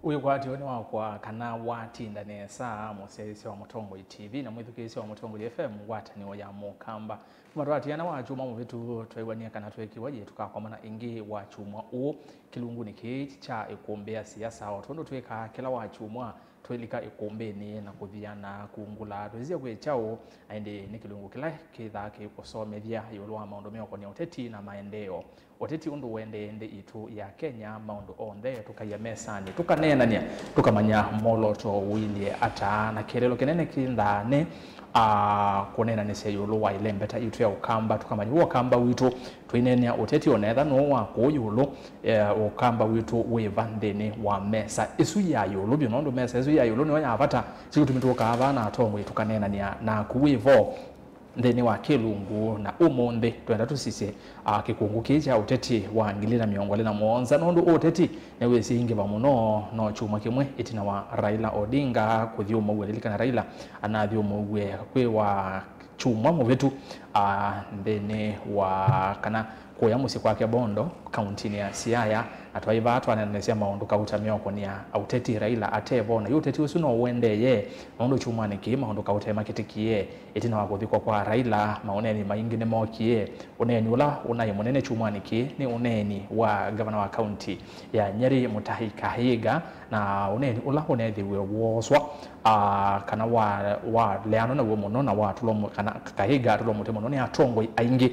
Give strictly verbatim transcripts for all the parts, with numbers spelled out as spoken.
Wĩkwatyo nĩ wakwa kana watinda nesa, mũsyaĩĩsya wa Mũtongoi T V na mwĩthukĩĩsya wa Mũtongoi F M, ngwatanĩo ya Mũkamba. Kuma twatiana wakyumwa mũvĩtu, twaiw'anie kana twĩkĩwa yĩ tũkakomana ĩngĩ wakyumwa ũũ kĩlungunĩ kĩĩ kya ĩkũmbĩ ya siasa, o tondũ twĩkaa kĩla wakyumwa. Twĩlika ĩkũmbĩnĩ na kũthiana kungula, twĩsisya kwĩ kyaũ? Na ĩndĩ nĩ kĩlungu kĩla kĩthaa kĩkũsomethya ĩũlũ wa maũndũ meũkonia ũteti na maendeeo. Ũteti ũndũ ũendee nthĩ itũ ya Kenya, maũndũ onthe tũkaia mesanĩ, tũkaneenany'a, tũkamanya mwolooto ũilye ata. Na kĩeleelo kĩnene kĩthaa nĩ, ah, kũneenanĩsya ĩũlũ wa ĩlembeta yitũ ya Ũkamba, tũkamanya w'o Ũkamba witũ. Tũineenea ũteti o na ethĩwa nũũ wa kũũ ĩũlũ, eh, Ũkamba witũ wĩ va nthĩnĩ wa mesa ĩsu ya ĩũlũ vyũ, nũndũ mesa ĩsu ya ĩũlũ nĩyo ya vata. Kĩu kĩtumi tũkaa vaa na atongoi tũkaneenany'a naku wĩ vo nthĩnĩ wa kĩlungu. Na ũmũnthĩ twenda tũsisye, ah, kĩkũngũ kĩĩ kya ũteti wa ngili na mĩongo ĩlĩ na mũonza, nũndũ ũteti nĩwĩsĩ ingĩva mũno. No kyumwa kĩmwe ĩtina wa Raila Odinga kũthyũmũw'a, lilikana Raila anathyũmũw'e kwĩ wa kyumwa mũvĩtu, ah, nthĩnĩ wa, kana kũya mũsyĩ kwake Bondo, kauntinĩ ya Siaya, na twaĩ vaa twaneenanĩsya maũndũ kauta meũkonia aũteti Raila ate vo. Na yu ũteti ũsu no ũendee, nũndũ kyumwanĩ kĩĩ maũndũ kauta makĩtĩkie. Ĩtina wa kũthikwa kwa Raila, maũneeni maingĩ nĩmookie. Ũneeni ũla ũnaĩ mũnene kyumwanĩ kĩĩ nĩ ũneeni wa ngavana wa kaunti ya Nyeri, Mutahi Kahiga, na ũneeni ũla ũneethĩiwe wooswa, ah, kana wa, waleanwa naw'o mũno na watũlwa mũ-, kana Kahiga atũlwa mũtĩ mũno nĩ atongoi aingĩ.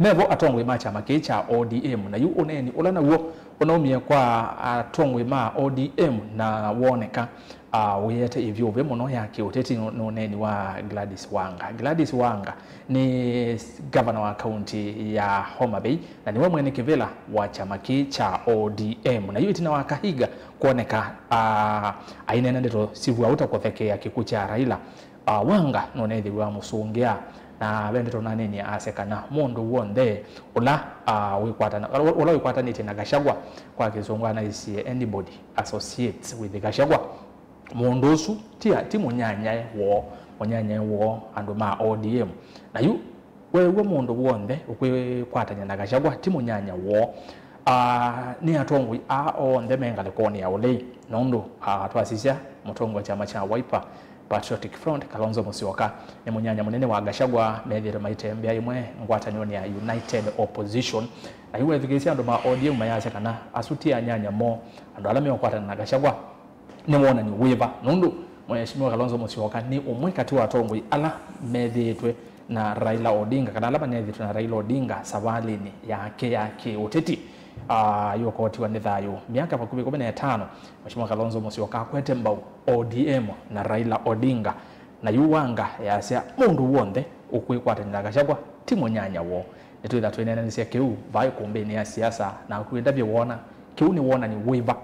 Mevo atongoi ma kyama kĩĩ kya O D M, na yu ũneeni ũla naw'o ũnaumie kwa atongoi ma O D M na woneka, ah, ũyĩete ĩvyũvĩ mũno ya kĩũteti nĩ, nĩ ũneeni wa Gladys Wanga. Gladys Wanga nĩ ngavana wa kaunti ya Homa Bay, na nĩwe mwene kĩvĩla wa kyama kĩĩ kya O D M. Na yu ĩtina wa Kahiga kwoneka, ah, aineena ndeto sivwau ta kũthekeea kĩkw'ũ kya Raila, ah, Wanga nũneethĩiwe amũsũngĩa, na ve ndeto nanenie asya kana mũndũ w'onthe ũla, ah, wĩkwatana-, ũla wĩkwatanĩtye na Gachagua, kwa kĩsũngũ anaisye anybody associates with Gachagua, mũndũ ũsu ti, ti mũnyanyae woo, mũnyanyae woo andũ ma O D M. Na yu weew'a mũndũ w'onthe ũkwĩkwatany'a na Gachagua ti mũnyanya woo. Ah, nĩ atongoi aa onthe me ngalĩkonĩ ya ũlei, nũndũ, ah, twasisya mũtongoi wa kyama kya Wiper Patriotic Front, Kalonzo Musyoka, nĩ mũnyanya mũnene wa Gachagua, methĩĩtwe maitembea ĩmwe ngwatanĩonĩ ya United Opposition. Na yu wethukĩĩsya andũ ma O D M mayasya kana asu ti anyanya moo, andũ ala meũkwatana na Gachagua nĩ wonany'o wĩva? Nũndũ Mheshimiwa Kalonzo Musyoka nĩ ũmwe katĩ wa atongoi ala methĩĩtwe na Raila Odinga, kana ala maneethĩtwe na Raila Odinga savalĩnĩ yake ya kĩũteti, ah, yũkotiwa nĩ thayũ myaka vakuvĩ ĩkũmi na ĩtano. Mheshimiwa Kalonzo Musyoka akwete mbau O D M na Raila Odinga, na yu Wanga yasya mũndũ w'onthe ũkwĩkwatanĩa na Gachagua ti mũnyanya woo. Nĩtwĩtha twĩneenanĩsya kĩu vaa ĩkũmbĩnĩ ya siasa, naku ĩndavye wona kĩu nĩ wonany'o wĩva?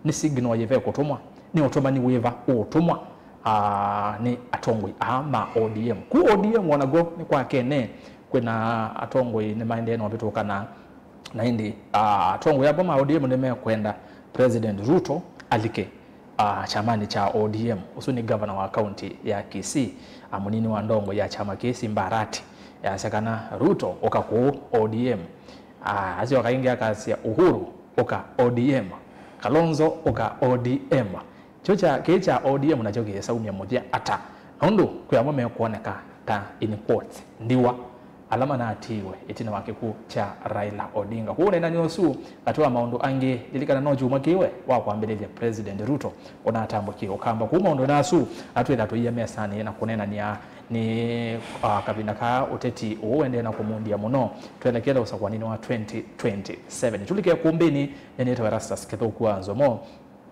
Nĩ signal yĩva ĩkũtũmwa? Nĩ ũtũmani wĩva ũũtũmwa, aa, nĩ atongoi aa ma O D M? Ku O D M o nakw'o nĩ kwa kene, kwĩna atongoi nĩmaendee na ũvĩtũkana, na ĩndĩ, aa, atongoi amwe ma O D M nĩmekwenda President Ruto alike, ah, kyamanĩ kya O D M. Ũsu nĩ ngavana wa kaunti ya Kisii, ah, mũnini wa ndongo ya kyama kĩĩ Simba Arati. Yasya kana, "Ruto, ũka kũũ O D M." Ah, asyoka ĩngĩ akasya, "Uhuru, ũka O D M. Kalonzo, ũka O D M." Kyo kya, kĩĩ kya O D M nakyo kĩĩsaumya mũthya ata? Nũndũ kwĩ amwe mekwoneka ta, in quotes, ndiwa ala manatiiwe ĩtina wa kĩkw'ũ kya Raila Odinga. Kwoou ũneenany'o ũsu, katĩ wa maũndũ angĩ, lilikana no kyumwa kĩĩ we wa kwambĩlĩlya President Ruto ũnatambũkie Ũkamba. Kwoou maũndũ na asu, atwĩtha tũia mesanĩ na kũneenany'a nĩ, ah, kavinda kaa ũteti ũũ ũendee na kũmundĩa mũno twelekele ũsakũanĩnĩ wa twenty twenty-seven. Tũlike kũmbĩnĩ, nĩnĩtawa Erastus Kĩthũku wa Nzomo.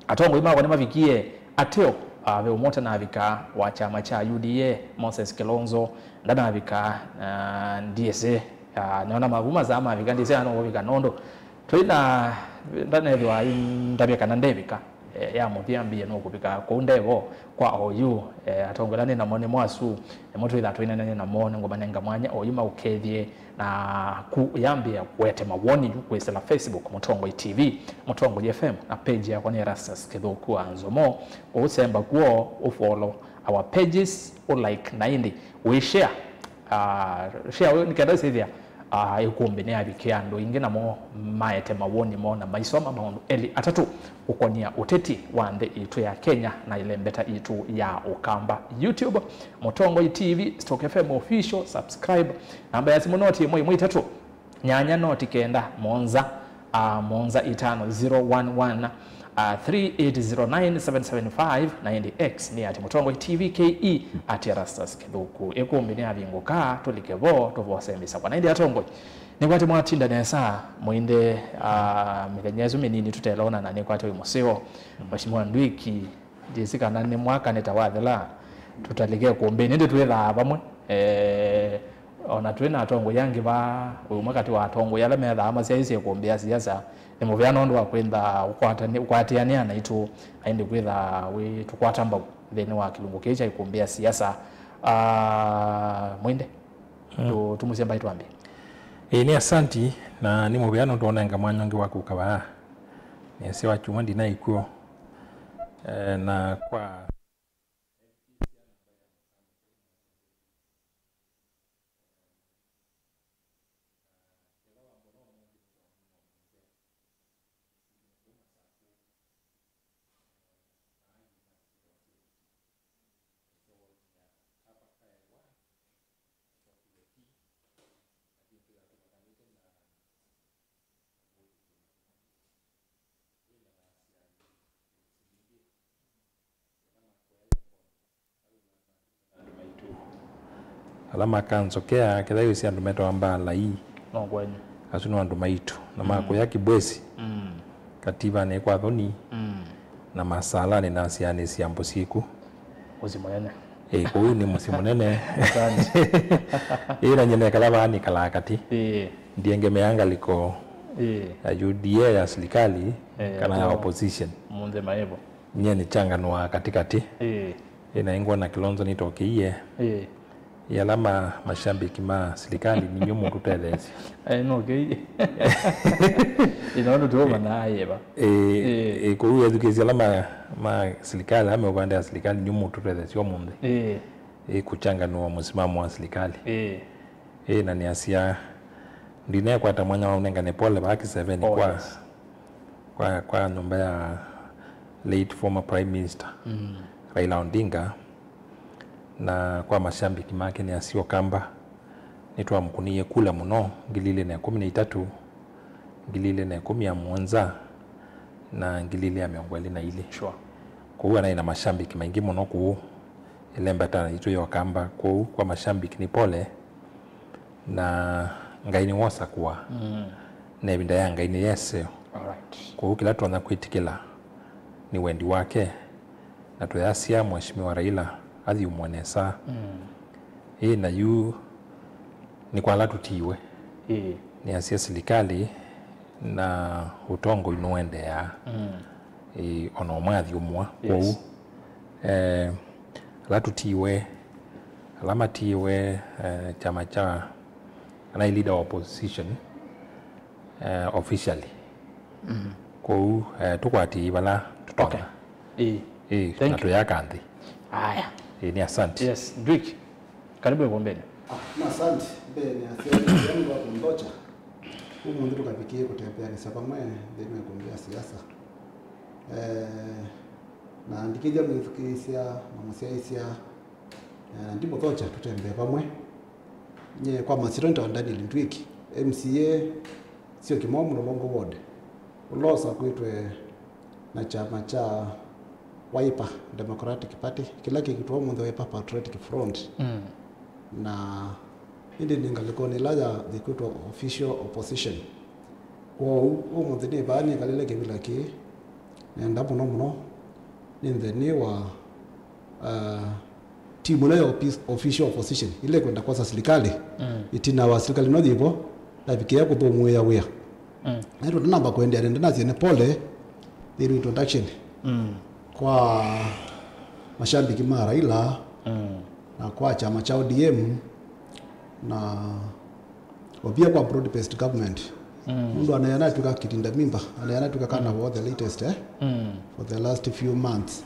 Atongoi makwa nĩmavikie, ateo, ah, ve ũmwe ũtanavika wa kyama kya U D A, Moses Kilonzo, ndanavika, ah, ndiĩsĩ, ah, nĩona mavu masaa mavika, ndiĩsĩ ana ũvika nũndũ twĩna, ndanethĩwa ndavya kana ndevika, eh, ya mũthya mbie nũkũvika kũu ndevo kwa oyu, eh, atongoi ala nĩ namo nĩmo asu, nĩmo twĩtha twĩnanene namo, nĩngũmanenga mwanya oyu maũkethye. Na ku yambĩĩa kũete mawoni yu kwĩsĩla Facebook, Mũtongoi T V, Mũtongoi F M, na page yakwa nĩ Erastus Kĩthũku wa Nzomo. Ũsemba kw'o, ũfollow our pages, ũlike, na ĩndĩ wĩshare. Ah, share ũyũ nĩ kenda ĩsĩthĩa, Ah, ĩkũmbĩ nĩyavikie andũ aingĩ, namo maete mawoni moo na maisoma maũndũ elĩ atatũ ũkonia ũteti wa nthĩ itũ ya Kenya na ĩlembeta itũ ya Ũkamba. YouTube, Mũtongoi T V, Stock F M Official, subscribe. Namba ya simũ noti ĩmwe ĩmwe itatũ, nyanya noti kenda, mũonza, ah, mũonza itano, zero one one, ah, three eight zero nine seven seven five, na ĩndĩ X nĩ at Mũtongoi T V K E, at Erastus Kĩthũku. Ĩkũmbĩ nĩyavingũka, tũlike vo, tũvose mĩsakwa. Na ĩndĩ atongoi, nĩkwatĩ mwatinda nesa, mũinde, ah, mĩthenya ĩsu mĩnini tũtelonana, nĩkwatĩ wĩ mũseo. Mheshimiwa Ndwiki, Ndyĩsĩ kana nĩ mwaka nĩ ta wathela, tũtalike ĩkũmbĩnĩ, ĩndĩ twĩthaa vamwe. Eh, o na twĩ na atongoi angĩ vaa, wĩ ũmwe katĩ wa atongoi ala methaa masyaĩĩsye ĩkũmbĩ ya siasa, nĩ mũvea nũndũ wa kwĩtha ũkwatani-, ũkwatĩanĩa naitũ, na ĩndĩ kwĩtha wĩ tũkwata mbau nthĩnĩ wa kĩlungu kĩĩ kya ĩkũmbĩ ya siasa. Ah, Mwinde, mm, tũ-, tũmusye mbaĩ twambie. Ĩĩ, nĩ asanti, na nĩ mũvea nũndũ ũnenga mwanya ũngĩ wa kũka vaa. Nĩsĩ wa kyumwa ndinaĩ kw'o. Eh, na kwa Ala makanzokea, kethĩwa wĩsĩ andũ metawa mbaa lai. No kwenyu. Asu nĩ andũ maitũ. Na, mm, makũya kĩbwesi. Mm. Kativanĩ kwa thoni. Mm. Na masalanĩ na sianĩ sya mbũsiku. Mũsyĩ mũnene. Ĩĩ, kũu nĩ mũsyĩ mũnene. Asante. Ĩĩ, na nyie nekala vaa nĩkalaa katĩ. Ĩĩ. Ndiengemeaa ngalĩko, ĩĩ, ya U D A, ya silikali, ĩĩ, kana ya opposition. Mũnthĩ maĩvo. Nyie nĩkyanganũaa katĩkatĩ. Ĩĩ. Ĩĩ, na ĩngwona Kilonzo nĩtokĩie. Ĩĩ. Ĩĩ, ala ma, mashambiki ma silikali, ninyu mũtũtetheesye. Ĩĩ, no kei. Ĩĩ, na ũndũ tũũmanaa yeva. Ĩĩ, ĩĩ, ĩĩ, kũu ethukĩĩsya ala ma, ma silikali, ala me ũvande ya silikali, ninyu mũtũtetheesye ũmũnthĩ. Ĩĩ. Ĩĩ, kũkyanganũa mũsimamo wa silikali. Ĩĩ. Ĩĩ, na nĩasya, ndinekwata mwanya wa ũnengane pole vaa kĩsevenĩ, oh, kwa, yes, kwa, kwa nyũmba ya late former Prime Minister, mm, Raila Odinga, na kwa mashambiki make nĩasya Ũkamba nĩtwamũkũnĩie kula mũno, ngili ilĩ na ĩkũmi na itatũ, ngili ilĩ na ĩkũmi na mũonza, na ngili ilĩ na mĩongo ĩlĩ na ilĩ. Sure. Kwoou anaĩ na mashambiki maingĩ mũno kũu ĩlembeta yitũ ya Ũkamba. Kwoou kwa mashambiki nĩ pole, na Ngai nĩwosakũa. Mm. Na ĩvinda ya Ngai nĩ yeseo. Alright. Kwoou kĩla tũtonya kwĩtĩkĩla nĩ wendi wake, na tũyasya Mheshimiwa Raila athyũmũe nesa. Mm. Ĩĩ, na yu nĩ kwa ala tũtiiwe. Ĩĩ. Nĩasya silikalĩ na ũtongoi nũendeeaa. Mm. Ĩĩ, ona ũmwe athyũmũa. Yes. Kwoou, eh, ala tũtiiwe, ala matiiwe, eh, kyama kya, kana leader wa opposition, eh, officially. Mm. Kwoou, eh, tũkwatĩei vala tũtonya. Okay. Ĩĩ. Ĩĩ, thank you. Na tũyaka nthĩ. Aya. Ĩĩ, nĩ asante. Yes, Ndwiki. Karibu ĩkũmbĩnĩ. Ah, na asante. Mbee nĩ asante. Yaani wa kũndokya. Ũmũnthĩ tũkavikie kũtembeanĩsya vamwe nthĩnĩ wa ĩkũmbĩ ya siasa. Eh, na ndikĩthya mwĩthukĩĩsya na mũsyaĩĩsya, eh, ndimũthokya tũtembee vamwe. Nyie kwa masyĩtwa nĩtawa Daniel Ndwiki, M C A Syokimau Mũlolongo Ward, ũla ũsakwĩtwe na kyama kya Wiper Democratic Party, kĩla kĩkĩtwa ũmũnthĩ Wiper Patriotic Front. Mm. Na ĩndĩ nĩ ngalĩkonĩ ĩla ya yĩkwĩtwa official opposition. Kwoou ũmũnthĩ nĩ vaa nĩkalĩle kĩvĩla kĩĩ, nenda mũno mũno nĩ nthĩnĩ wa, uh, timu ĩla ya office-, official opposition, ĩla ĩkwenda kwosa silikalĩ, mm, ĩtina wa silikalĩ ĩno yĩvo yavikĩa kũthũmũĩa wĩa. Mm. Na ĩndĩ tũtanamba kũendeea, nenda nasye nĩ pole, little introduction, mm, kwa mashambiki ma Raila, mm, na kwa kyama kya O D M, na ovia kwa broad-based government. Mm. Nũndũ anaĩ anatw'ĩka kĩtinda mimba, anaĩ anatw'ĩka kana, mm, woo the latest, eh? Mm. For the last few months.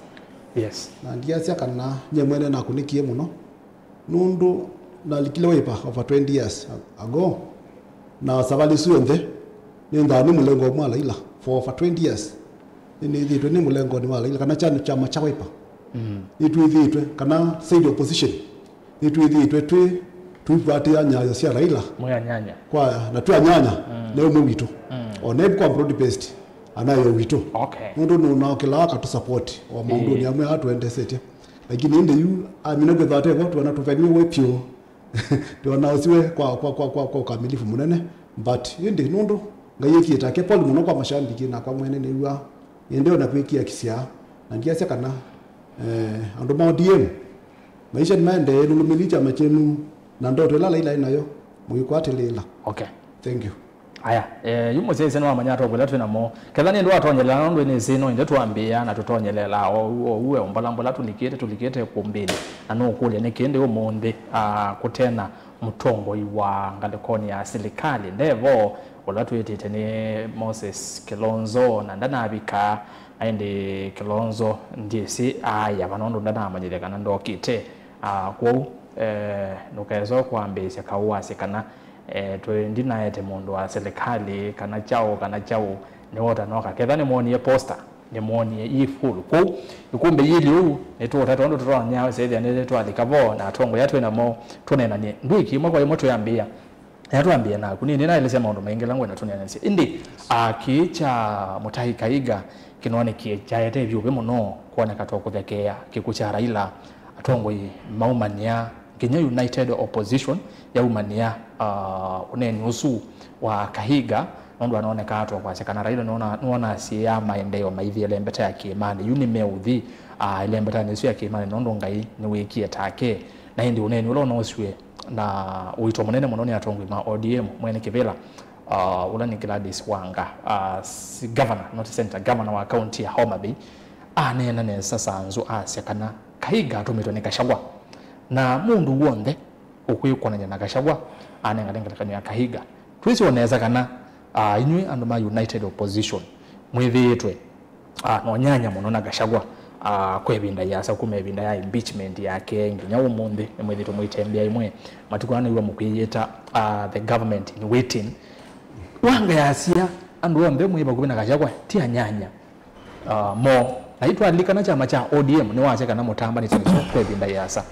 Yes. Na ndiasya kana nyie mwene nakũnĩkie mũno, nũndũ nalikile Wiper over twenty years ago, Na savalĩ ĩsu yonthe, nĩnthaa nĩ mũlengo ũmwe wa Raila for over twenty years. Nĩnĩthĩĩtwe nĩ mũlengonĩ wa Raila, kana kyama, kyama kya Wiper. Mm. Nĩtwĩthĩĩtwe, kana side opposition, nĩtwĩthĩĩtwe twĩ, tũikwatĩa nyayo sya Raila. Mwĩ anyanya. Kwa, na twĩ anyanya, mm, na ũmwe witũ. Mm. O na kwa broad based, anayo witũ. Okay. Nũndũ nũnaokĩlaa akatũ support o maũndũnĩ, ĩĩ, amwe aa tũendesetye. Lakini ĩndĩ yu, amina kwĩthwa atevo, twona tũveniwe vyũ. Twona ũsiwe kwa, kwa, kwa, kwa, kwa ũkamilifu mũnene, but ĩndĩ nũndũ Ngai ekie take pole mũno kwa mashabiki na kwa mwene nĩw'a, ĩndĩ ona kwĩkia kĩsyaa, na ndiasya kana, eh, andũ ma O D M, maisha nĩmaendee, nũlũmĩlĩi kyama kyenyu, na ndoto ĩla Raila aĩ nayo, mũikwatĩlĩĩla. Okay. Thank you. Aya, eh, yu mũsyaĩĩsya nĩwamanya atongoi ala twĩ namo. Ketha nĩ ndũ atonyelela nũndũ nĩ sĩ no ĩndĩ twambĩĩa na tũtonyelelaa oou oou, e mbola mbola tũlikĩte, tũlikĩte kũmbĩnĩ. Na nũkũlya nĩkĩ ĩndĩ ũmũnthĩ, ah, kũtena mũtongoi wa ngalĩkonĩ ya silikalĩ ndevo, ũla twĩtĩte nĩ Moses Kilonzo, na ndanavika, na ĩndĩ Kilonzo ndyĩsĩ aaya va nũndũ ndanamanyĩthya kana ndokĩte. Ah, kwoou, eh, ndũkesa kwambĩĩsya kaũ wasye kana, eh, twĩ ndinaete mũndũ wa silikalĩ, kana kyaũ, kana kyaũ, nĩwota noka. Ketha nĩmwonie poster, nĩmwonie yĩ full. Kwoou, ikumbĩ yĩlĩ ũu, nĩtũũta tondũ tũtonya ũsethĩa nĩtwalika vo, na atongoi ala twĩ namo, tũneenanie. Ndwĩki ĩmwe kwa ĩmwe twĩambĩĩa. Aya twambĩe naku, nĩ, nĩnaelesya maũndũ maingĩ ala ngwenda tũneanĩsye. Ĩndĩ, a, kĩĩ kya Mũtai Kahiga kĩnonekie kyaete vyũvĩ mũno kwoneka ta kũthekeea kĩkw'ũ kya Raila, atongoi maumanĩa, nginya United Opposition yaumanĩa, a, ũneeni ũsu wa Kahiga, nũndũ anonekaa ta kwasya kana Raila nĩwona-, nĩwonasya maendeeo maithi ĩlembeta ya kĩĩmanĩ. Yu nĩmeũthi, a, ĩlembetanĩ ĩsu ya kĩĩmanĩ nũndũ Ngai nĩwĩkie take. Na ĩndĩ ũneeni ũla ũnoosiwe na ũito mũnene mũno nĩ atongoi ma O D M, mwene kĩvĩla, uh, ũla nĩ Gladys Wanga, uh, s-, governor, not senator, governor wa kaunti ya Homa Bay, aneena nesa sanzu asya kana Kahiga atũmĩtwe nĩ Gachagua. Na mũndũ w'onthe ũkwĩkwonany'a na Gachagua anengane ngelekany'o ya Kahiga. Twĩsĩ o nesa kana, uh, inyw'ĩ andũ ma United Opposition mwĩthĩĩtwe ah, no nyanya mũno na Gachagua, ah, kwa ĩvinda yĩasa kuma ĩvinda ya impeachment yake nginya ũmũnthĩ, nĩmwĩthĩtwe mũitembea ĩmwe. Matukũ aa nĩw'a mũkwĩyĩta, ah, the government in waiting. Wanga yasya andũ onthe mwĩ vakuvĩ na Gachagua ti anyanya, ah, mo. Na itwalilikana kyama kya O D M nĩwasya kana mũtambanĩte nakyo kwa ĩvinda yĩasa.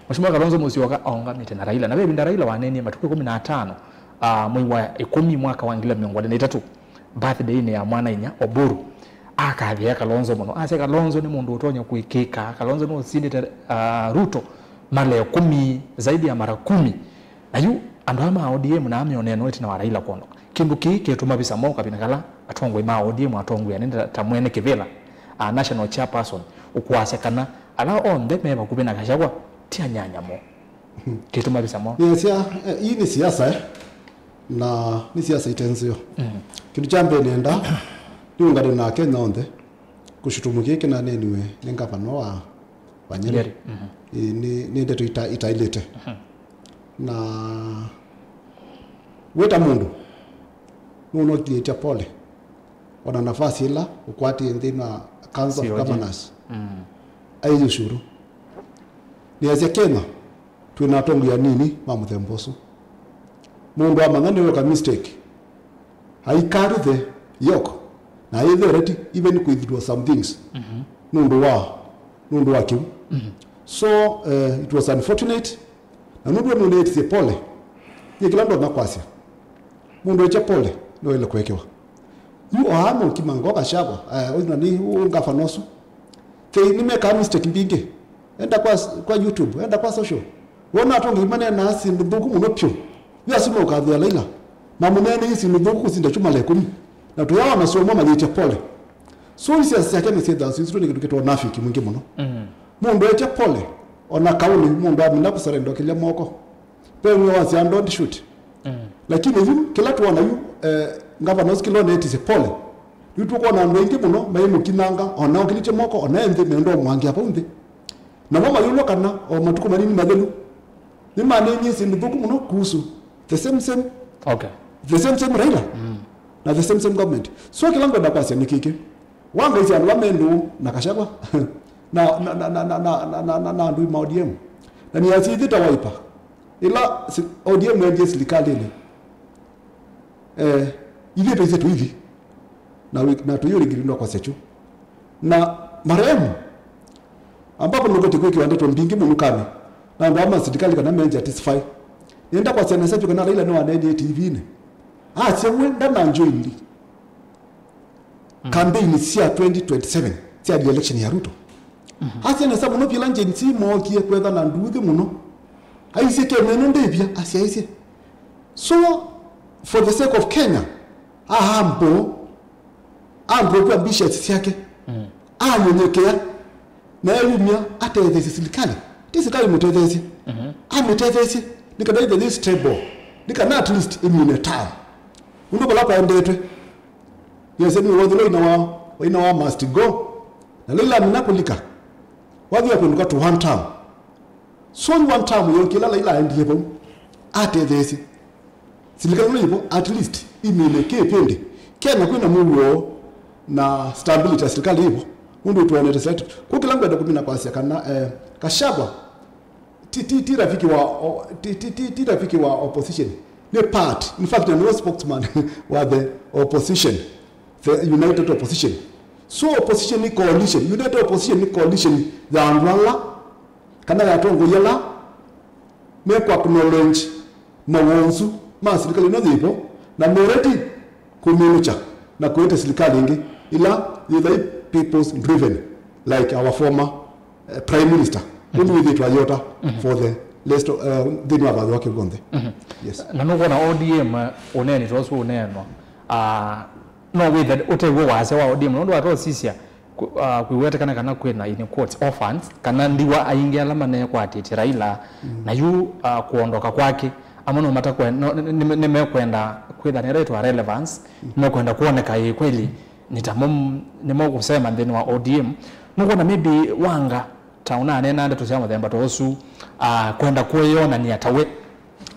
Mheshimiwa Kalonzo Musyoka aũngamĩte na Raila, na ve ĩvinda Raila waneenie matukũ ĩkũmi na atano, ah, mwei wa ĩkũmi mwaka wa ngili mĩongo ĩlĩ na itatũ, birthday-inĩ ya mwana-inyia Oburu, akathĩa Kalonzo mũno. Asya Kalonzo nĩ mũndũ ũtonya kũĩkĩĩka. Kalonzo nĩũsindĩte, ah, Ruto mara ĩkũmi, zaidi ya mara kumi. Na yu andũ aa ma O D M na amĩonea no ĩtina wa Raila kwondoka. Kĩndũ kĩĩ kĩtũma visa mo kavinda kala atongoi ma O D M atongoi anene ta, ta mwene kĩvĩla, ah, national chairperson, ũkwasya kana ala onthe me vakuvĩ na Gachagua ti anyanya mo. Kĩtũma visa mo. Nĩasya, eh, ii nĩ siasa, eh. Na nĩ siasa ite nzeo. Mm. Kĩndũ kya mbee nenda nĩũngane na Akenya onthe kũshutũmũ kĩĩ kĩnaneeniwe nĩ ngavana wa, wa Nyeri. Nyeri. Mhm. Ĩ, nĩ, nĩ ndeto ita-, itaĩlĩte. Mhm. Na wĩ ta mũndũ nũnokilĩtya pole ona nafasi ĩla ũkwatie nthĩnĩ wa Council of C O G. Governors. Mm. Aĩ ũshuru. Nĩasya Kenya twĩ na atongoi anini ma mũthemba ũsu. Mũndũ amanya nĩweka mistake, aikaruthe yoke na aithe ready even kwĩthitwa some things. Mhm. Nũndũ wa, nũndũ wa kĩu. Mhm. So, eh, it was unfortunate. Na nũndũ nũneetisye pole, nyie kĩla ndonya kwasya, mũndũ ekya pole nĩwaĩle kũekewa. Yu o aa nũkima ngo Gachagua, eh, ũyu na nĩ ũ ngavana ũsu. They nĩmekaa mistake mbingĩ. Enda kwa, kwa YouTube, enda kwa social. Wona atongoi maneenaa syĩndũ nthũku mũno pyũ. Yu asu meũkathĩa Laila. Mamũneeneie syĩndũ nthũku kũsinda kyu mara ĩkũmi. Na tũyaona sũmwa mayĩtya pole. So siasa syake nĩsyĩthaa syĩsitwe nĩ kĩndũ kĩtwa ũnafiki mwingĩ mũno. Mm. Mũndũ etya pole, ona kaũnĩ, mũndũ amina kũsarenda ũkĩlya moko. Ve ũmwe wasya, "Don't shoot." Mm. Lakini yu, kĩla twona yu, eh, ngavana ũsu kĩla ũneetisye pole. Yu tũkwona andũ aingĩ mũno maimũkinyanga, ona ũkĩlĩtye moko, ona e nthĩ, menda ũmwangĩa vau nthĩ. Namo mayũlwa kana o matukũ manini mathelu, nĩmaneenie syĩndũ nthũku mũno kuhusu the same same, okay, the same same Raila, mm, na the same same government. So kĩla ngwenda kwasya nĩ kĩkĩ. Wangaisye andũ amendũ na Gachagua na, na, na andũ ma O D M. Na nĩasya ithyĩ ta Wiper, ĩla si-, O D M yendie silikalĩnĩ, Eh, ithyĩ twĩsĩ tũithi. Na wĩ-, na tũyũlĩngĩlĩ ndwakwasya kyu. Na marehemu, ambapo nũkĩte kwĩkĩwa ndeto mbingĩ mũnukani, na andũ ama silikalĩ kana menja testify. Nĩenda kwasya nesa vyũ kana Raila nĩwaneenie T V-inĩ. Asya we ndana join kampeni sya twenty twenty-seven sya the election ya Ruto. Asya nesa mũno vyĩla Gen Z mookie kwetha na nduuthĩ mũno. Aisye Kenya ĩno ndĩvya, asyaisye. So, for the sake of Kenya, ahambo, andropu ambitious syake, anyenyekea, na eyumya atetheesye silikalĩ. Ti silikalĩ mũtetheesye. Amĩtetheesye, nĩ kana ĩthe yĩ stable, nĩ kana at least ĩmine term. Ũndũ vala kwaendetwe. Yes, nĩ wothe waina wa, waina wa must go. Na Raila amina kũlika. Wathi wa kũndũ ka to one term. So one term yo kĩla Raila aendie vau. Atetheesye. Silikalĩ ĩno yĩvo, at least, imine kĩpindi. Kenya kwĩna mũuo na stability ya silikalĩ yĩvo. Nũndũ tuonete silikalĩ. Kwa kĩla ngwenda kũmina kwasya kana, eh, Gachagua, ti, ti, ti rafiki wa, o-, ti, ti, ti, ti rafiki wa opposition. Nĩ part. In fact, nĩwe spokesman wa the opposition. The united opposition. So opposition nĩ coalition. United opposition nĩ coalition ya andũ ala, kana ya atongoi ala, mekũ acknowledge mawonzu ma silikalĩ ĩno yĩvo, na me ready kũminũkya na kũete silikalĩ ĩngĩ ĩla yĩthai people's driven, like our former, eh, prime minister, ũndũ wĩthĩtwe ayota for the rest, eh, nthĩnĩ wa vathĩ wake w'onthe. Yes. Na nũkwona O D M, eh, ũneeni ta ũsu ũneenwa, ah, no wĩthe ũtew'o wasya wa O D M, nũndũ watosisya ku-, ah, kũiwetekana kana kwĩna, in quotes, orphans, kana ndiwa aingĩ ala manekwatĩtye Raila, na yu, ah, kũondoka kwake, amwe no matakwe-, no, nĩ, nĩ, nĩmekwenda kwĩtha nĩretwa relevance, nĩmekwenda kuoneka ĩ kweli nĩ tamo, nĩmo kũsema nthĩnĩ wa O D M. Nũkwona maybe Wanga ta ũnaneena ndeto sya mũthemba ta ũsu, ah, kwenda kwĩyonania ta we,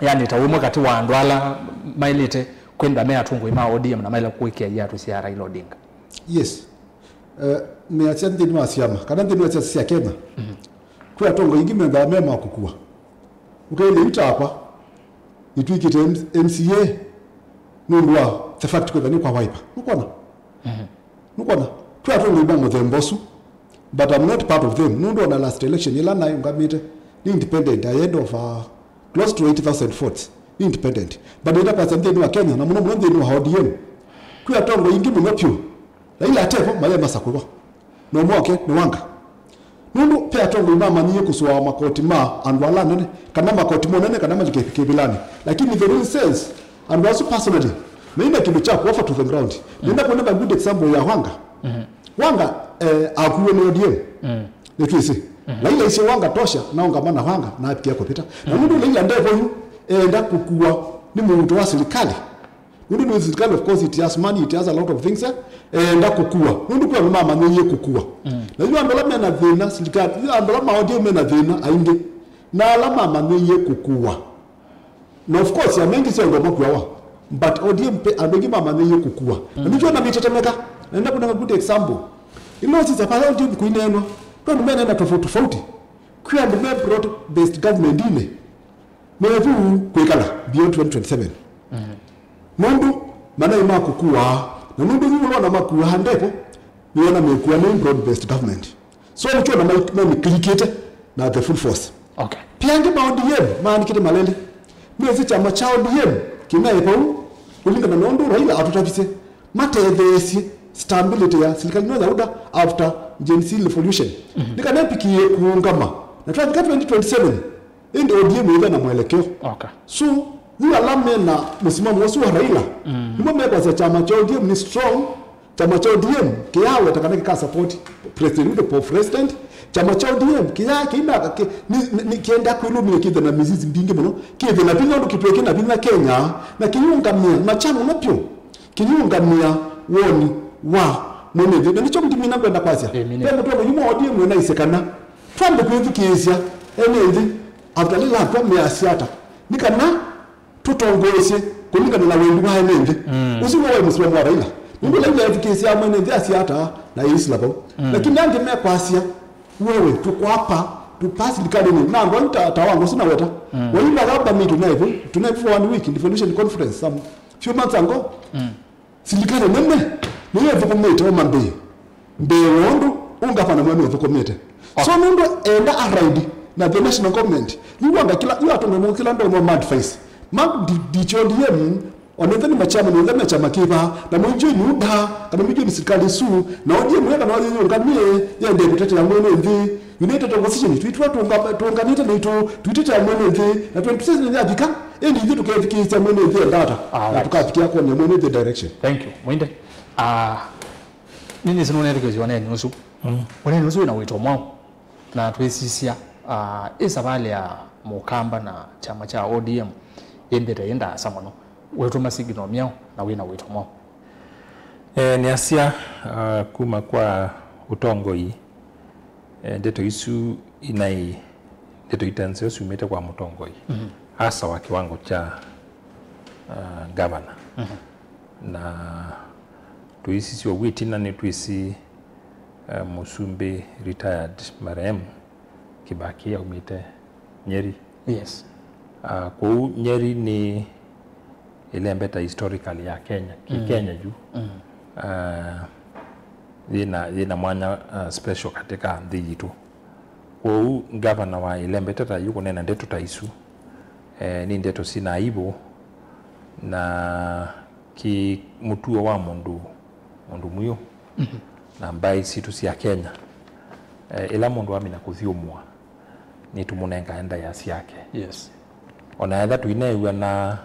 yani ta ũmwe katĩ wa andũ ala maĩlĩte kwĩthwa me atongoi ma O D M na maĩle kũĩkĩa iatũ sya Raila Odinga. Yes. Eh, measya nthĩnĩ wa syama, kana nthĩnĩ wa siasa sya Kenya, kwĩ atongoi aingĩ mendaa me ma kũkua. Ũkethĩa yu takwa, nĩtwĩkĩte M-, M C A nũndũ wa the fact kwĩtha nĩ kwa Wiper. Nũkwona? Nũkwona? Twĩ atongoi ma mũthemba ũsu, but I'm not part of them. Nũndũ ona last election ĩla naĩ ũngamĩte, nĩ independent ahead of, uh, close to eighty thousand votes. Nĩ independent. But nĩenda kwasya nthĩnĩ wa Kenya, na mũno mũno nthĩnĩ wa O D M, kwĩ atongoi aingĩ mũno vyũ. Raila atevo, maye masakũwa. No moke nĩ Wanga. Nũndũ pe atongoi mamanyie kũsũaa makoti ma andũ ala anene, kana makoti monene, kana malike kĩvĩlanĩ. Lakini the real sense, andũ asu personally, meina kĩndũ kya kuofa to the ground. Nenda kuoneka good example ya Wanga. Wanga, eh, akuwe nĩ O D M. Nĩtwĩsĩ. Raila isye Wanga tosha, na ungama na Wanga, na apikia kũvita. Na nũndũ Raila ndevo yu, enda kũkuwa nĩ mũuto wa silikalĩ. Nũndũ nĩ silikalĩ, of course, it has money, it has a lot of things, eh? Enda kũkua. Nũndũ kwĩ andũ mamanyĩie kũkua. Na yu andũ ala mena thĩna, silikalĩ, yu andũ ala ma O D M mena thĩna aingĩ. Na ala mamanyĩie kũkua. Na of course, amengĩ sya andũ makuawa. But O D M pe, andũ aingĩ mamanyĩie kũkua. Na nĩkyo na mĩtetemeka. Na nenda kũnenga good example. Ino sisa pale O D M kuinenwa. Kwa andũ menena tofauti tofauti. Kwĩ andũ me broad based government-inĩ. Mevu kwĩkala beyond twenty twenty-seven. Nũndũ manaĩ ma kũkuaa, na nũndũ yu ũlona makuaa ndevo, nĩwona mekua nĩ broad based government. So nĩkyo na mai-, mamĩkilikĩte na the full force. Okay. Pia angĩ ma O D M maandĩkĩte maleli. Mesi kyama kya O D M kĩnaĩ vau, kũlingana na ũndũ Raila atũtavisye, matetheesye stability ya silikalĩ ĩno ya UDA after Gen Z revolution. Nĩ kana ĩpikie kũũngama. Na twavika twenty twenty-seven, ĩndĩ O D M ĩthe na mwelekeo. Okay. So, yu ala mena mũsimamo ũsu wa Raila, nĩmo mekwasya kyama kya O D M nĩ strong, kyama kya O D M kĩyaweta kana kĩka support President Ruto for president, kyama kya O D M kĩya kĩina kĩ-, nĩ, nĩ, nĩ kĩenda kwĩlũmĩlya kĩthe na mizizi mbingĩ mũno, kĩthe na vinya ũndũ kĩtw'ĩke na vinya Kenya, na kĩyũngamĩa, na kya mũno vyũ, kĩyũngamĩa woni wa mwene nthĩ. Na nĩkyo ndimina ngwenda kwasya. Ĩĩ, mine. Ve mũtongoĩ ũmwe wa O D M wĩnaisye kana twambe kwĩthukĩĩsya ene nthĩ, after Raila atwa measya ata, nĩ kana tũtongoesye kũlingana na wendi wa ene nthĩ. Ũsu nĩwe waĩ mũsimamo wa Raila. Nũndũ Raila ethukĩĩsyaa mwene nthĩ asya ata na ĩisila vau. Lakini angĩ mekwasya, wewe, tuko hapa, tupa silikalĩnĩ. Na andũ ayu ta, ta wangu sina weta. Waimba gamba mi tunaevu, tunaevu for one week, devolution conference, some Few months ago, silikalĩ nene nĩyo ĩthũkũmĩte ũmambĩĩ mbee wa ũndũ ũngavana mwene ũthũkũmĩte. So nũndũ enda a ride na the national government, yu wanga kĩla, yu atongoĩ kĩla ndomo ma advice ma D-, D Q O D M, ona ĩthe nĩ ma chairman onthe me kyama kĩva, na mũingi nĩ UDA, kana mũingi nĩ silikalĩ isu, na O D M ĩyo kana yĩyũngamĩe yende kũtetea mwene nthĩ. United Opposition, twitwa tũũnga-, tũũnganĩte naitũ, twitetea mwene nthĩ, na twenty twenty-seven yavika, ĩndĩ ithyĩ tũkeethikĩĩsya mwene nthĩ enda ata, na tũkavikĩa kwonea mwene nthĩ direction. Thank you. Mwinde, ah, nini sinu nethikĩsya ũneeni ũsu? Ũneeni ũsu wĩna wĩto mwaũ? Na twĩsisya, ah, ĩ savalĩ ya Mũkamba na kyama kya O D M yĩmbĩte yĩ ndaasa mũno. Wĩtũma signal myaũ na wĩna wĩto mwaũ? Eh, nĩasya, ah, kuma kwa ũtongoi, eh, ndeto isu inaĩ ndeto ita nzeo syumĩte kwa mũtongoi, asa wa kĩwango kya, ah, ngavana. Na tũisisya ũu ĩtina nĩtwĩsĩ, eh, mũsumbĩ retired marehemu Kibaki aumĩte Nyeri. Yes. Ah, kwoou Nyeri nĩ ĩlembeta historically ya Kenya, ki Kenya yu. Ah, yĩna, yĩna mwanya, ah, special katika nthĩ yitũ. Kwoou ngavana wa ĩlembeta ta yu kũneena ndeto ta isu, eh, nĩ ndeto syĩna aibu na ki mũtuo wa mũndũ, mũndũ mwiũ na mbaĩ sitũ sya Kenya. Eh, ĩla mũndũ amina kũthyũmũa, nĩtũmũnengae ndaĩa syake. Yes. Ona etha tũineew'a na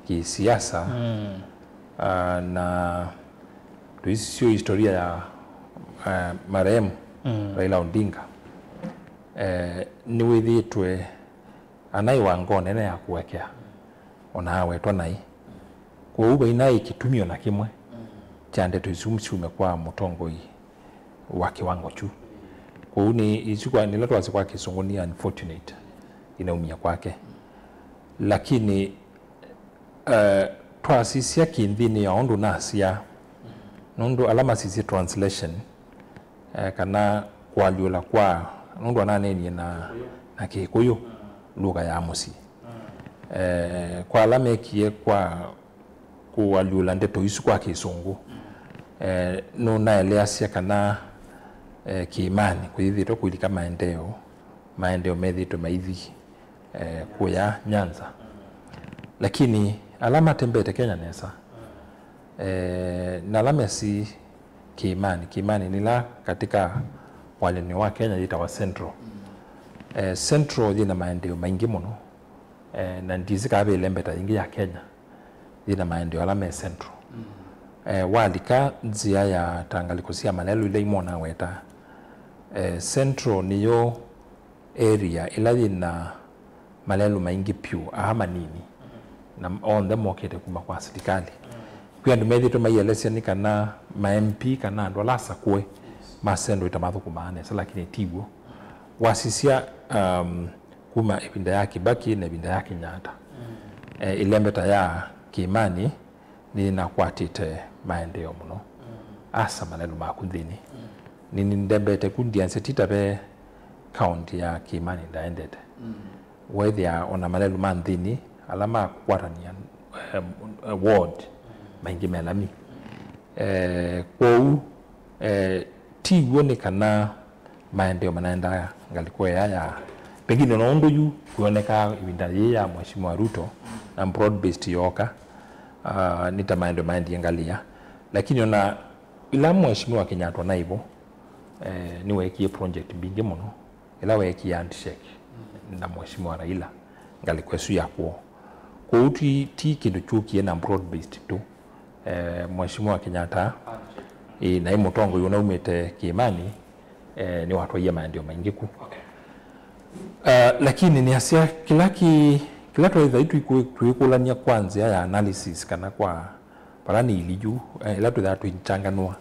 kĩsiasa, ah, na tũisisyo historia ya, eh, marehemu Raila Odinga, eh, nĩwĩthĩĩtwe anaĩ wangoo nene ya kũekea, ona awetwa naĩ. Kwoou vainaĩ kĩtumi ona kĩmwe kya ndeto isu syume kwa mũtongoi wa kĩwango kyu. Kwoou nĩ isu kwa, nĩla twasya kwa kĩsũngũ nĩ unfortunate inaumia kwake. Lakini, eh, twasisya kĩnthĩnĩ ya ũndũ nasya, nũndũ ala masisye translation, eh, kana kũalyũla kwa, nũndũ ananeenie na, na Kĩkũyũ, lugha ya mũsyĩ. Eh, kwa ala mekie kwa kũalyũla ndeto isu kwa Kĩsũngũ, eh, nũnaeleasya kana, eh, Kĩĩmanĩ kũyĩthĩtwe kũilika maendeeo, maendeeo methĩtwe maithi, eh, kũya Nyanza. Lakini ala matembete Kenya nesa, eh, na ala mesi Kĩĩmanĩ, Kĩĩmanĩ nĩla katika walyanĩ wa Kenya yĩtawa Central. Eh, Central yĩna maendeeo maingĩ mũno, eh, na ndisi kana ve ĩlembeta yĩngĩ ya Kenya yĩna maendeeo ala me Central. Eh, walika nzĩa ya ta ngalĩko sya malelũ ila imwona weta, eh, Central nĩyo area ĩla yĩna malelũ maingĩ vyũ, aa manini, na onthe mokĩte kuma kwa silikalĩ. Kwĩ andũ methĩĩtwe maielesya nĩ kana ma M P kana andũ ala asakũe ma Central ĩtamathũkũmaa nesa, lakini ti w'o. Wasisya, um, kuma ĩvinda ya Kibaki na ĩvinda ya Kenyatta, eh, ĩlembeta ya Kĩĩmanĩ nĩnakwatĩte maendeeo mũno. Asa malelũ maku nthĩnĩ. Nĩnĩndembete ku ndianzya ti ta ve kaũntĩ ya Kĩĩmanĩ ndaendete. Wethĩa ona malelũ ma nthĩnĩ ala makwatania, eh, ward maingĩ me lami. Eh, kwoou, eh, ti w'o nĩ kana maendeeo manaendaa ngalĩko ĩya ya, pengine ona ũndũ yu kwĩonekaa ĩvinda yĩĩ ya Mheshimiwa Ruto na broad based yooka, ah, nĩ ta maendeeo maendie ngalĩ ya. Lakini ona ĩla Mheshimiwa Kenyatta naĩ vo, eh, nĩweekie project mbingĩ mũno, ĩla weekie handshake na Mheshimiwa Raila ngalĩko ĩsu ya kwoo. Kwoou ti, ti kĩndũ kyũkie na broad based tu. Eh, Mheshimiwa Kenyatta, ĩ, naĩ mũtongoi ũnaumĩte Kĩĩmanĩ, eh, nĩwatwaie maendeeo maingĩ ku. Eh, lakini nĩasya kĩla kĩ, kĩla twaĩtha tũiku-, tũikũlany'a kwa nzĩa ya analysis kana kwa vala nĩ iliju, eh, ĩla twĩthaa tũitanganũa,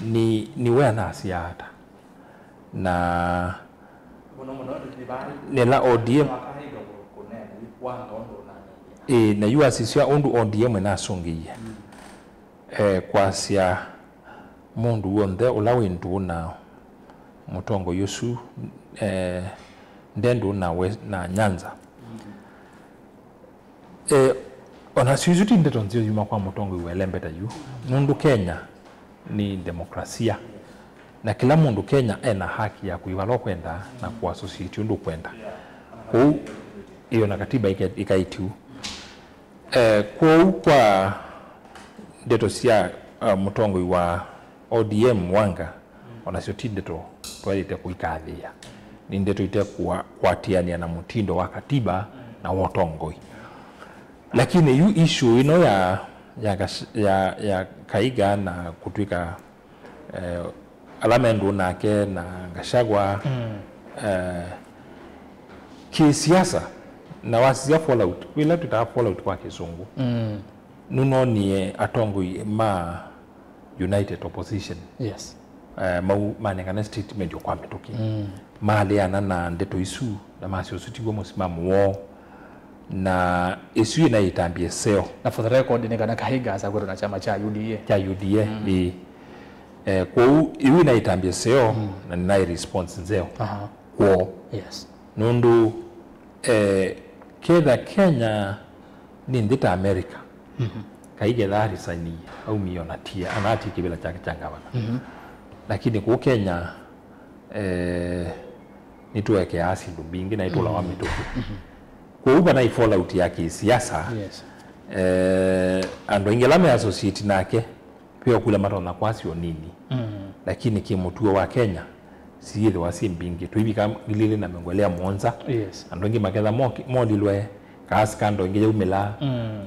nĩ, nĩ we anasya ata? Na nĩla O D M, ĩ, na yu asisya ũndũ O D M ĩnasũngĩie, eh, kwasya mũndũ w'onthe ũla wĩ ndũũ na mũtongoi ũsu, eh, nde ndũũ na we-, na Nyanza. Eh, Ona syo isu ti ndeto nzeo yuma kwa mũtongoi wa ĩlembeta yu, nũndũ Kenya nĩ demokrasia, na kĩla mũndũ Kenya ena haki ya kũĩ vala ũkwenda na kũassociate ũndũ ũkwenda. Kwoou ĩyo na katiba ĩka- ĩkaĩtyu. Eh, kwoou kwa ndeto sya uh, mũtongoi wa O D M Wanga, onasyo ti ndeto twaĩlĩte kũikathĩĩa. Nĩ ndeto ite kũa- kũatĩanĩa na mũtindo wa katiba na wa ũtongoi. Lakini yu issue ĩno ya, ya, Gash- ya, ya Kaiga na kũtw'ĩka eh, ala me ndũũ nake na Gachagua, eh, kĩsiasa, na wasisya fallout, ĩla twĩtaa fallout kwa kĩsũngũ, nũnonie atongoi ma United Opposition, Yes. eh, mau manengane statement o kwa mĩtũkĩ, maleana na ndeto isu na masyosutigwa mũsimamo woo, na ĩsu ĩnaĩtambya ĩseo. Na for the record, nĩ kana Kahiga asakwĩtwe na kyama kya U D A. Kya U D A, ĩĩ. Eh, kwoou ĩu ĩnaĩtambya ĩseo, na nĩnaĩ response nzeo Aha. kwoo. Yes. Nũndũ eh, ketha Kenya nĩ nthĩ ta America, Kahiga etha arisainie, aumie ona tie, anatie kĩvĩla kyake kya ngavana. Lakini kũu Kenya eh, nĩtũekeaa syĩndũ mbingĩ na nĩtũlawa mĩtũkĩ. Kwoou vanaĩ fallout ya kĩsiasa, Yes. eh, andũ aingĩ ala me associate nake ve o kula matonya kwasya ũnini. Lakini kĩmũtuo wa Kenya, siyĩthĩwa syĩ mbingĩ. Tũivika ngili ilĩ na mĩongo ĩlĩ na mũonza, Yes. andũ aingĩ maketha moki- molilwe, kaa scandal ĩngĩ yaumĩla,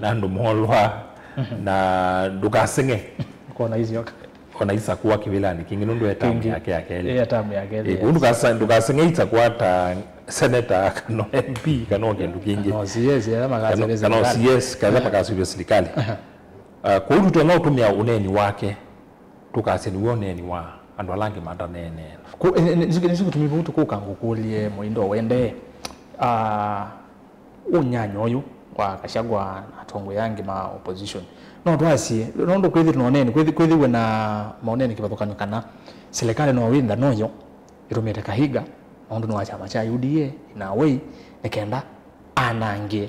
na andũ molwa, na ndũkaseng'e. Kona isioka. Ona isakũa kĩvĩlanĩ kĩngĩ nũndũ e tamu Kĩngĩ. yake ya kelĩ. Ĩ, ya tamu ya kelĩ, Ĩ, kũu yes. ndũkasa- ndũkaseng'e isakũa ta senator kana M P kana o kĩndũ kĩngĩ. No, C S, ela makaseng'e Kana- kana o serikali. C S, kana makasuvia serikali. Aha. Ah, kwoou tũtonya ũtũmĩa ũneeni wake tũkasya nĩw'o ũneeni wa andũ ala angĩ mataneeneena. Ku- ĩ- ĩ- nĩsu- nĩsu kĩtumi vau tũkũka ngũkũlye mũindo wende. Ah, ũnyanya ũyũ wa Gachagua na atongoi angĩ ma opposition. No twasye, nũndũ kwĩthĩ tũnoneni, kwĩthĩ- kwĩthĩwe na maoneni kĩvathũkany'o kana serikali no wĩnda noyo ĩtũmĩte Kahiga, nũndũ nĩ wa kyama kya U D A, in a way, nĩ kenda anange,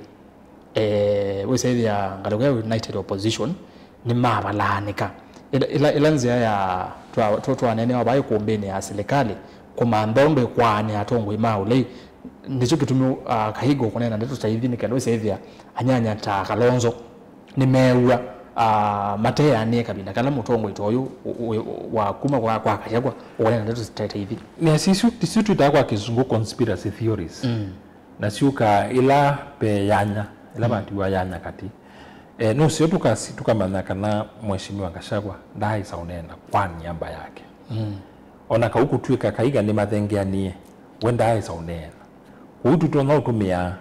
eh, wĩsaĩthĩa ngalĩko ya United Opposition, nĩmavalaanĩka. Ĩla, ĩla, ĩla nzĩa ya twa- twa- twaneenewa vai kũmbĩnĩ ya silikalĩ, kũmantha ũndũ ĩkwaanĩa atongoi ma ũlei, nĩkyo kĩtumi, ah, Kahiga ũkũneena ndeto ta ithi nĩ kenda wĩsaĩthĩa anyanya ta Kalonzo nĩmeew'a, ah, mateanĩe kavinda kala mũtongoi ta ũyũ ũ- ũ- wa kuma kwa, kwa Gachagua ũkũneena ndeto ta ta ithi. Nĩasya isu, isu twĩtaa kwa kĩsũngũ conspiracy theories. Na syũkaa ĩla ve yanya, ĩla vatiwa yanya katĩ. Eh, nũseo tũkasi- tũkamanya kana Mheshimiwa Gachagua ndaaĩsa ũneena kwa niaba yake. Ona kau kũtw'ĩka Kahiga nĩmathengeanie, we ndaaĩsa ũneena. Kwoou tũtonya ũtũmĩa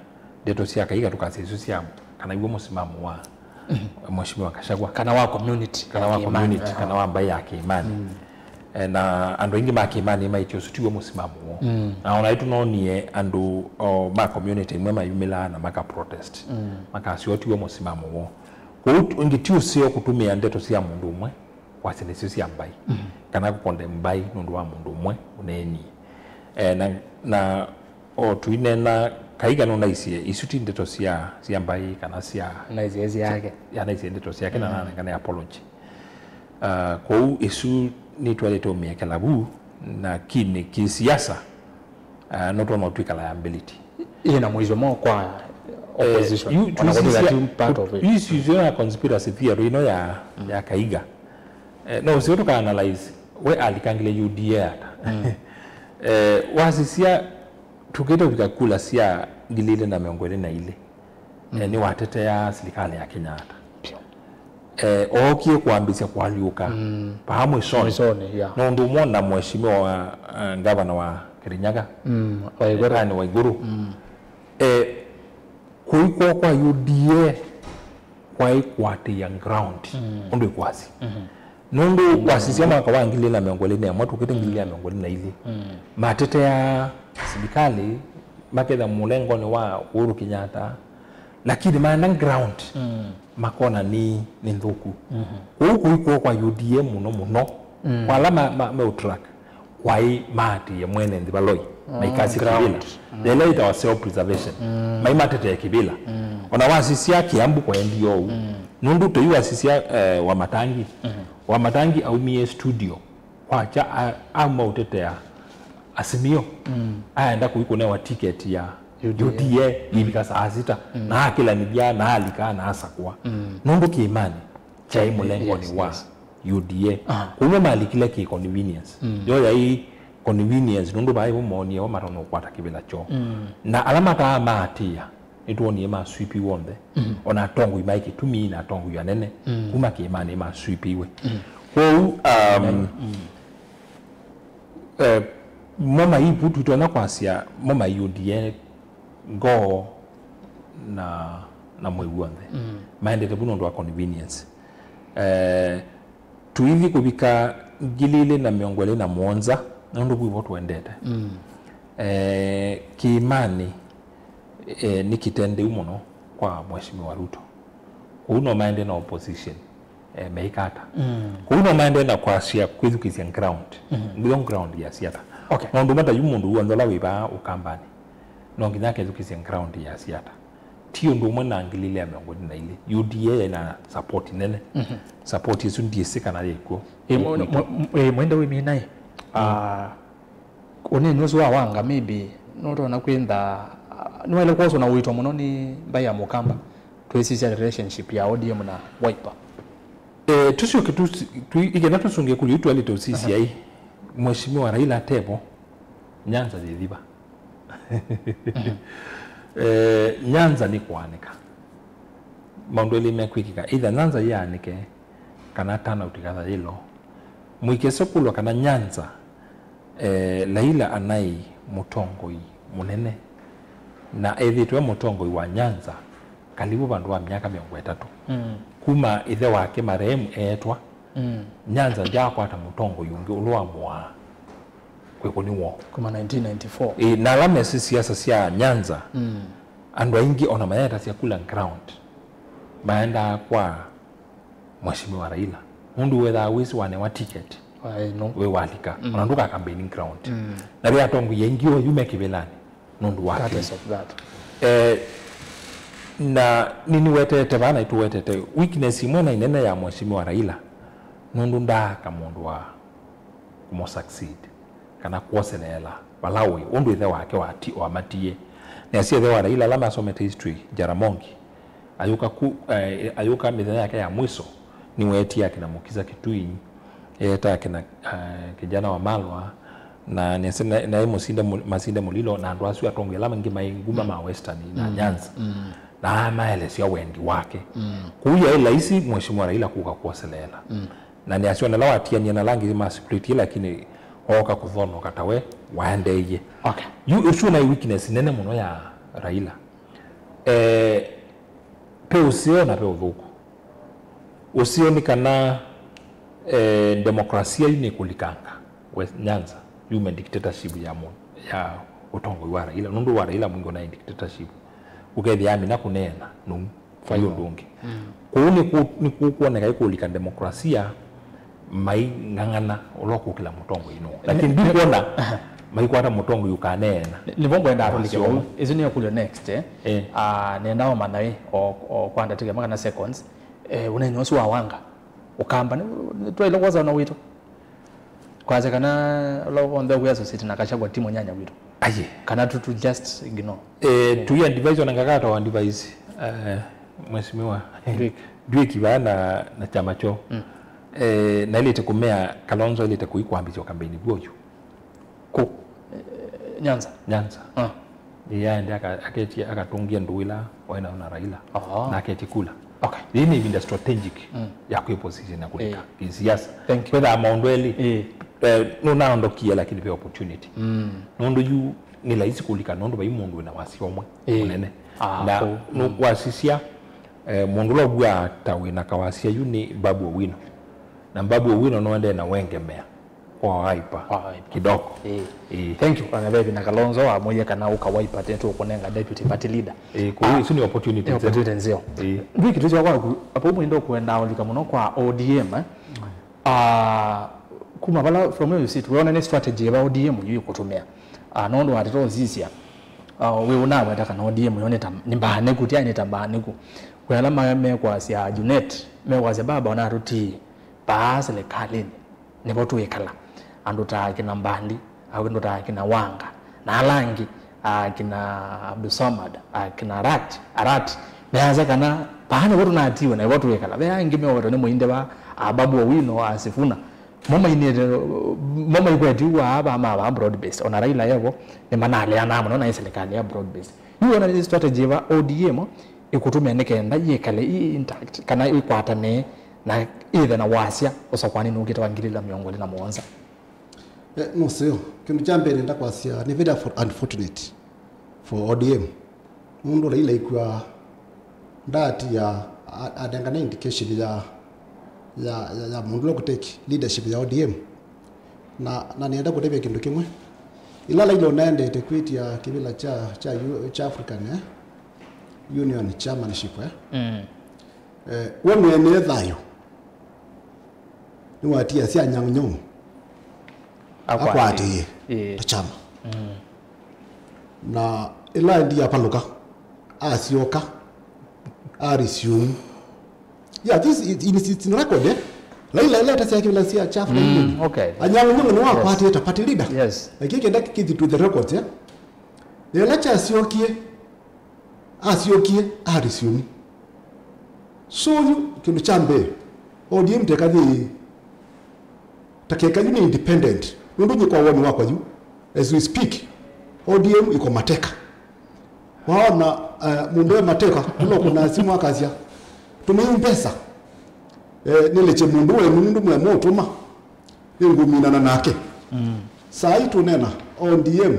ndeto sya Kahiga tũkasya isu sya kana iw'o mũsimamo wa Mheshimiwa Gachagua. Kana wa community Kana ya wa Kĩĩmani. community, Aha. kana wa mbaĩ ya Kĩĩmani. Eh, na andũ aingĩ ma Kĩĩmani maĩtye ũsu tiw'o mũsimamo woo. Na ona ĩtũnoonie andũ o, ma community imwe mayumĩlaa na maka protest. Makasya ũũ tiw'o mũsimamo woo. Kwoou tu- ĩngĩ ti ũseo kũtũmĩa ndeto sya mũndũ ũmwe kwasya nĩsyo sya mbaĩ. Kana kũkonde mbaĩ nũndũ wa mũndũ ũmwe ũneenie. Eh, na, na o tũineena Kahiga nũnaisye isu ti ndeto sya, sya mbaĩ kana sya Naisye syake. Anaisye ndeto syake na nanengane apology. Ah, kwoou ĩsu nĩtwaĩlĩte ũmĩekela vu, na kĩnĩ kĩsiasa, ah, no twana twĩkala liability. Ĩna mũisyo mo kwa Eh, opposition. yu- Ona kũtwĩka tuisisya- ti part of it. Yu isisyo na conspiracy theory ĩno ya, ya Kahiga. Eh, no ũseo tũka analyze, we alikangile U D A ata? Eh, wasisya tũkĩte kũvika kula sya ngili ilĩ na mĩongo ĩlĩ na ilĩ. Eh, nĩwatetea silikalĩ ya Kenyatta. Eh, ookie kwambĩsya kũalyũka paa mwĩsonĩ. Mwĩsonĩ, yeah. Na ũndũ ũmwe na mheshimiwa wa, uh, ngavana wa Kirinyaga, Mm, Waiguru. Anne Waiguru. Eh, kũikw'o kwa U D A kwaĩ kũatĩĩa ground ũndũ ĩkwasya. Nũndũ wasisya mwaka wa ngili ilĩ na mĩongo ĩlĩ na ĩmwe tũkĩte ngili ilĩ na mĩongo ĩlĩ na ilĩ, matetea silikalĩ, maketha mũlengonĩ wa Uhuru Kenyatta, lakini maenda ground, makona nĩ, nĩ nthũku. Kwoou kũikw'o kwa U D A mũno mũno, kwa ala ma, ma, meũtrack, kwaĩ maatĩĩe mwene nthĩ valoi. maikasya kĩvĩla. Yĩla ĩtawa self preservation. Maimatetee kĩvĩla. Ona wasisya Kĩambu kwaendie ũu. Nũndũ tũi wasisya, eh, Wamatangi. Wamatangi aumie studio kwakya, a- auma ũtetea Azimio. Aenda kũi kũnewa ticket ya U D A. U D A, ivika saa sita. Na akĩlanĩthya, na alika, na asakũa. Nũndũ kĩĩmanĩ kyaĩ mũlengoni wa U D A. Kwoou malikile kĩ convenience. Yo yaĩ convenience, nũndũ vaĩ vo moonie vo matonya kũkwata kĩvĩla kyoo. Na ala mataa maatĩĩa, nĩtwonie maswipiwe onthe. Ona atongoi maĩ kĩtumi na atongoi anene kuma kĩĩmanĩ maswipiwe. Kwoou, um, eh, mo maivu twitonya kwasya mo mai U D A ngoo na, na mwĩu w'onthe. Maendete vu nũndũ wa convenience. Eh, tũithi kũvika ngili ilĩ na mĩongo ĩlĩ na mũonza, nũndũ vu vo tũendete. Eh, kĩĩmanĩ, eh, nĩ kĩtendeu mũno kwa Mheshimiwa Ruto. Kũu no maende na opposition, eh, meikata. Kũu no maende na kwasya kwĩthukĩsya ground. Ndio ground ya siata. Okay. Maũndũ mata yu mũndũ w'onthe ũla wĩ vaa Ũkambanĩ, no nginya akethukĩsya ground ya siata. Ti ũndũ ũmwe na ngili ilĩ ya mĩongo ĩlĩ na ilĩ. U D A yaĩ na support nene. Support ĩsu ndiĩsĩ kana yĩkw'o. Ĩ, mwe- mwe- ĩ, mwende wĩmina ĩ. Ah, ũnini ũsu wa Wanga, maybe, nũtonya kwĩntha, ah, nĩwaĩle kwoswa na ũito mũno nĩ mbaĩ ya Mũkamba. Twĩsisya relationship ya O D M na Wiper. Eh, tũsyoke tũsi- tũ- ikenda tũsunge kũlyo itwaĩlĩte ũsisya ĩ. Mheshimiwa Raila atevo, Nyanza yĩthiva. Eh, Nyanza nĩ kũanĩka. Maũndũ elĩ mekwĩkĩka, either Nyanza yĩanĩke kana turnout ĩkatha yĩ low. Mũikese kũlwa kana Nyanza, eh, Raila anaĩ mũtongoi mũnene na ethĩtwe mũtongoi wa Nyanza kalivu vandũ wa myaka mĩongo ĩtatũ. Kuma ĩthe wake marehemu eetwa, Nyanza ndyakwata mũtongoi ũngĩ ũla wa mũaa kwĩkũni woo. Kuma nineteen ninety-four. Ĩ, na ala mesĩ siasa sya Nyanza, andũ aingĩ ona mayetasya kula ground maendaa kwa Mheshimiwa Raila. Mũndũ wethaa wĩsĩ wanewa ticket, wĩ walika, ona ndũka campaign ground. Na ve atongoi aingĩ oyu me kĩvĩlanĩ nũndũ wa kĩu. Eh, na nĩnĩwetete vaa na ĩtũwetete weakness imwe na inene ya Mheshimiwa Raila, nũndũ ndaaka mũndũ wa kũmũ succeed kana kwoseleela vala ũĩ, ũndũ ĩthe wake wati- wamatie. Nĩasya ĩthe wa Raila ala masomete history, Jaramogi, ayũka ku- eh, ayũka mĩthenya yake ya mwiso, nĩweetie akina Mukisa Kitui, eeta akina, eh, kijana wa Malwa, na nĩasya na- naĩ Mũsinde Mu- Masinde Mulilo na andũ asu atongoi ala angĩ maĩ nguma ma Western na Nyanza. Na amaelesya wendi wake. Kũu yaĩ laisi Mheshimiwa Raila kũka kwoseleela. Na nĩasya ona ala watianie na ala angĩ masplitie, lakini ooka kũthonoka ta we waendeeie. Okay. Yu ũsu naĩ weakness nene mũno ya Raila. Eh, pe ũseo na pe ũthũku. Ũseo nĩ kana, eh, demokrasia yu nĩkũlikanga West Nyanza yume dictatorship ya mũ- ya ũtongoi wa Raila, nũndũ wa Raila mwingĩ ũnaĩ dictatorship. Ũkethĩa amina kũneena nũu vai ũndũ ũngĩ. Kũu nĩku- nĩkukwoneka ĩkũlika demokrasia maing'ang'ana ũla ũkũkĩla mũtongoi nũũ. Lakini ndikwona maikwata mũtongoi ũkaneena. Nĩ- nĩvo ngwendaa tũlike vau. Ĩsu nĩyo kũlyo next, eh? Eh. Ah, nenda ũmanya ĩ, o- o kwa ndatĩka ĩmwe kana seconds, eh, ũneeny'a ũsu wa Wanga, Ũkamba, nĩ- nĩtwaĩle kwosa ona witũ. Kwasya kana ũla w'onthe ũkwĩ associate na Gachagua ti mũnyanya witũ. Aye. Kana tu- tu just ignore. Eh, tui advise ona ngakata wa advise, eh, Mheshimiwa Ndwiki. Ndwiki vaa na, na chama cho. Eh, nailĩte kũmea Kalonzo ailĩte kũi kwambĩsya kampeni vw'o yu. Kũ? Eh, Nyanza? Nyanza. Ah. Ĩĩ, aende aka- aketie akatũngie ndũũ ila waĩ nayo na Raila. Aha. Na aketie kula. Okay. Yĩĩ nĩ ĩvinda strategic ya kwĩ position na kũlika kĩsiasa. Thank you. Kwĩthaa maũndũ elĩ, eh, nũnaondokie lakini ve opportunity. Nũndũ yu nĩ laisi kũlika nũndũ vai mũndũ wĩna wasya ũmwe mũnene. Ah, na nũkwasisya, eh, mũndũ ũla ũvuaa ta wĩna kawasya yu nĩ Babu Owino. Na Babu Owino nũendee na wengemea kwa Wiper. Kwa Wiper. Kidogo. Eh. Eh. Thank you. Ona vevi na Kalonzo amwĩie kana ũka Wiper te tũkũnenga deputy party leader. Eh, kwa hiyo, ah, isu nĩ opportunity nzeo. Opportunity nzeo. Eh. Ndwĩ kĩtũ kya kwaku, apo mwĩndo kwenda ũlika mũno kwa O D M, eh? Ah, kuma vala from where you sit, wĩona nĩ strategy ĩva O D M yu ĩkũtũmĩa. Ah, nũndũ wa tũtosisya, ah, wĩ ũnaweta kana O D M yo nĩ ta, nĩ mbaanĩku, ti aĩ nĩ ta mbaanĩku. Kwĩ ala ma-, mekwasya Junet, mekwasya baba ona tũti paa silikalĩnĩ, nĩvo twĩkala. Andũ ta akina Mbandi, andũ ta akina Wanga, na ala angĩ, akina Abdulsamad, akina Arat, Arat, measya kana paa nĩvo tũnatiwe na nĩvo twĩkala. Ve angĩ mewetwa nĩ Mũindĩ va, a Babu Owino, a Sifuna. Mo mainĩte, mo maikwetĩ ũu aa va ma va broad based. Ona Raila evo, nĩmanaleanaa mũno na ĩ silikalĩ ya broad based. Yu ona nĩ strategy va O D M ĩkũtũmĩa nĩ kenda yĩkale ĩ intact, kana ĩkwatanĩe na ĩthe na wasya ũsakwanĩ nũkĩte wa ngili ilĩ na mĩongo ĩlĩ na mũonza. Eh, nũseo, kĩndũ kya mbee nenda kwasya, nĩ very unfo-, unfortunate for O D M. Nũndũ Raila aikw'a ndati ya a-, anengane indication ya, ya, ya, ya mũndũ ũla kũtake leadership ya O D M. Na, na nĩenda kũtavya kĩndũ kĩmwe. Ĩla Raila ũnaendete kwĩtya kĩvĩla kya, kya, U-, kya African, eh? Union chairmanship, eh? Mm. Eh, we mwene thayũ nĩwatiasya Anyang' Nyong'o akwatĩĩe ta kyama. Mm. Na ĩla ĩndĩ apalũka, asyoka, a resume. Yeah, this is, it's, it's in record, eh? Raila ĩla ĩtasya kĩvĩla sya chafu. Mm, okay. Anyang' Nyong'o nĩwakwatĩĩe ta party leader. Yes. Lakini kenda kĩthi to the records, eh? Na ĩla kyasyokie, asyokie a resume. So yu kĩndũ kya mbee, O D M tekathi, ta keka yu nĩ independent. Nũndũ nyie kwa woni wakwa yu, as we speak, O D M iko mateka. Waona, eh, mũndũ e mateka, ũla ũkũnaa simũ akasya, "Tũmai mbesa, eh, nĩlekye mũndũ wenu nũndũ mwemũtũma." Nĩngũminana nake. Mm. Saa hii tũnena, O D M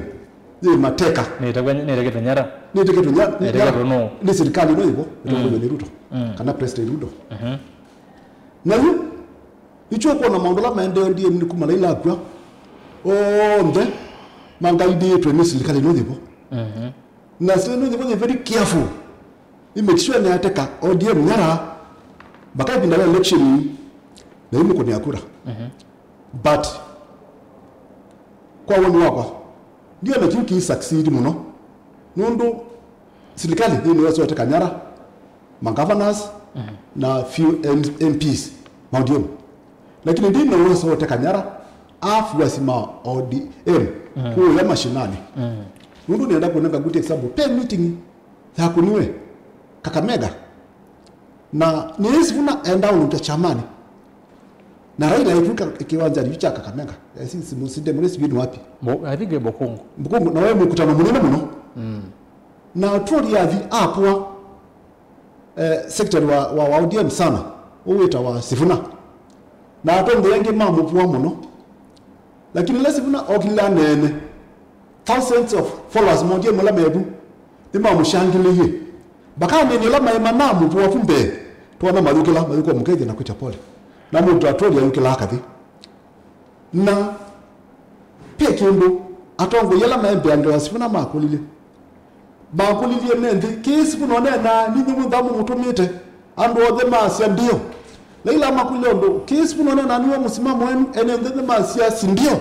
yĩ mateka. Nĩtekwe-, nĩtekĩtwe nyara. Nĩtekĩtwe nyara. Nĩtekĩtwe nũ? Nĩ serikali ĩno ĩvo, ĩtongoew'e nĩ Ruto. Mm. Kana President Ruto. Mhm. Na yu, ithyĩ ũkwona maũndũ ala maendee O D M nĩ kuma Raila akw'a. Onthe mangaidĩĩtwe nĩ serikali ĩno yĩvo. Mhm. Na serikali ĩno yĩvo yĩ very careful. I make sure nĩyateka O D M nyara mpaka ĩvinda ya election, na imũkũnĩa kura. Mhm. But kwa woni wakwa, ndiona kĩu kĩ succeed mũno, nũndũ silikalĩ yĩnĩweza ũteka nyara ma governors, mhm, na few M-, M Ps ma O D M. Lakini ndinaweza ũteka nyara afuasi ma O D M, mhm, kũya mashinani. Mhm. Nũndũ nĩenda kũnenga good example. Pe meeting yakũniwe Kakamega. Na nĩ Sifuna enda ũlũtwa kyamani. Na Raila aivika kiwanjani kya Kakamega. Eh, si, si, si, ndemone sijui ni wapi. Bo-, I think Bokungu. Bokungu, na we mkutano mũnene mũno. Mm. Na Atwoli athi apwa, eh, secretary wa, wa, wa O D M sana, ũwĩtawa Sifuna. Na atongoi angĩ mamũvũa mũno. Lakini ĩla Sifuna okilile aneene, thousands of followers ma O D M ala mevu nĩmamũshangĩlĩie. Mpaka anini ala maĩ manamũvũa vu mbee, twana mayũkĩla, mayũka ũmũkethya na kwĩtya pole. Na mũndũ ta Atwoli ayũkĩlaa kathi. Na pe kĩndũ atongoi ala maĩ mbee andũ a Sifuna makũlilye. Makũlilye me nthĩ, "Kĩĩ Sifuna ũneenaa, ninyi mũnthe mũmũtũmĩte?" Andũ onthe maasya, "Ndio." Raila amakũlilye ũndũ, "Kĩĩ Sifuna ũneenaa nĩwe mũsimamo wenyu?" Ene nthĩ nĩmasya, "Si ndio."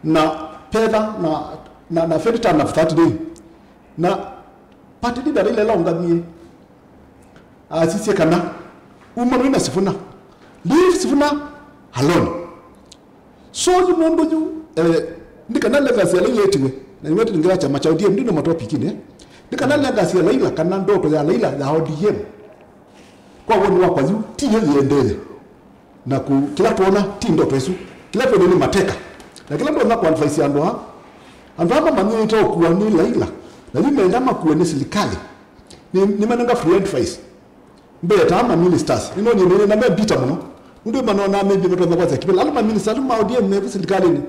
Na petha na, na, na very turn of that day. Na party leader Raila ĩla ũngamie asisye kana, "Uma nũĩ na Sifuna. Leave Sifuna alone." So, yu mũndũ yu, eh, nĩ kana legacy ya Raila ĩtiwe, na nĩwetĩngĩla kyama kya O D M, ndino matopikinĩ, nĩ kana legacy ya Raila, kana ndoto ya Raila ya O D M, kwa woni wakwa yu, ti yo yĩendee. Na ku-, kĩla twona, ti ndoto ĩsu. Kĩla twona nĩ mateka. Na kĩla ndona kũ advise andũ aa, andũ aa mamanyĩte ũkua nĩ Raila, na yu menda makue nĩ silikalĩ, nĩ, nĩmanenga free advice. Mbee ta ma ministers, nĩnonie mene na me bitter mũno. Nũndũ manona maybe matonya kwasya kĩvĩla. Ala ma ministers, ala ma O D M me silikalĩnĩ.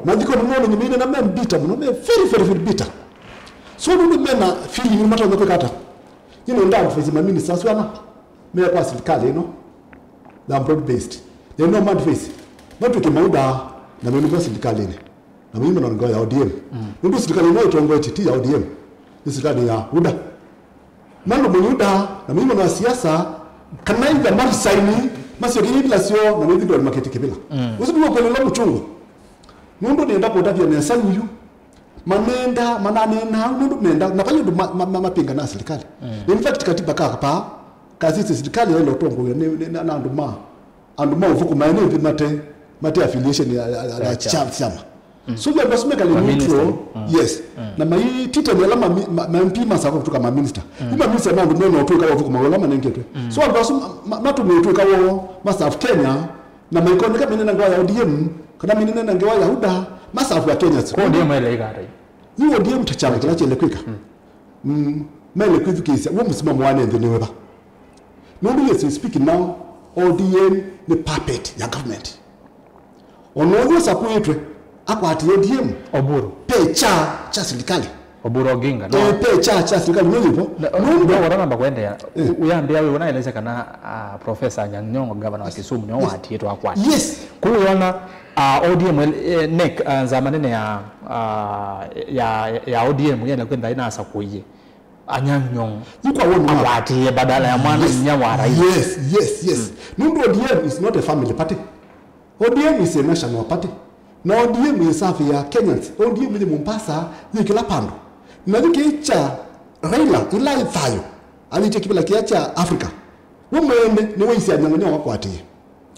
Mathiko nĩnonie mene na me bitter mũno, me very, very, very bitter. So nũndũ mena feeling nĩmatonya kwĩka ata? You know, nda advise ma ministers wana me kwa silikalĩ ĩno ya broad based. Nĩ no ma advise. Matwĩke mauda na menu kwa silikalĩnĩ. Na mimi na ngao ya O D M. Mm. Nũndũ silikalĩ ĩno ĩtongoetye ti ya O D M. Nĩ silikalĩ ya UDA. Nalo mũnyuda na mĩimano ya siasa, kana itha marisaini, masyoke ivila syoo, na methindwa makĩte kĩvĩla. Mm. Ũsu nĩw'o kwelelwa mũchungu. Nũndũ nĩenda kũtavya nesa yuyu, Manenda, mananena au nũndũ menda, na vai ũndũ ma- ma- ma- mapingana na serikali. In fact, katiba ka paa kasisye serikali yaĩle ũtongoew'a nĩ nĩ- na na andũ ma andũ ma ũthũkũma nĩ nthĩ mate mate affiliation ya ya- ya- ya cha- syama. So andũ asu mekale neutral. Yes. Na maitite nĩ ala ma- ma- ma M P masava kũtuka ma minister. Nĩ ma minister na andũ mena ũtũĩka wa ũthũkũma ũla manengetwe. So andũ asu ma- ma- matũmĩe ũtũĩka woo ma serve Kenya, na maikoneka mene na ngewa ya O D M kana mene na ngewa ya UDA ma serve Kenyans. Kwa O D M ele ikata. Yu O D M ta kyama kĩla kyele kwĩka. Mm, mele kwĩthukĩĩsya w'o mũsimamo wa nthĩ nĩ wĩva. Nũndũ as we speak now, O D M nĩ puppet ya government. Ona ũyũ ũsakũĩtwe akwatĩe O D M. Oburu. Pe cha cha serikali. Oburu Oginga, no? Eh, pe cha cha serikali no yĩvo. Nũndũ wanamba kũendeea, uyambĩa wĩ ũnaelesya kana, ah, Professor Anyang' Nyong'o, gavana wa Kisumu, nĩwe watiĩtwe akwata. Yes. Kũu wĩona, ah, O D M, eh, NEC, ah, nzama nene ya, ah, ya, ya O D M yenda kwenda inasakũie Anyang' Nyong'o. Yu kwa woni wako. Akwatĩe badala ya mwana inya wa rais. Yes, yes, yes. Nũndũ O D M is not a family party. O D M is a national party. Na O D M is serve ya Kenyans. O D M yĩ Mombasa, yĩ kĩla pandũ. Na yu kĩĩ kya Raila, ila ĩ thayũ, alĩtye kĩvĩla kĩya kya Africa. We mwene nĩwaisye Anyang' Nyong'o akwatĩe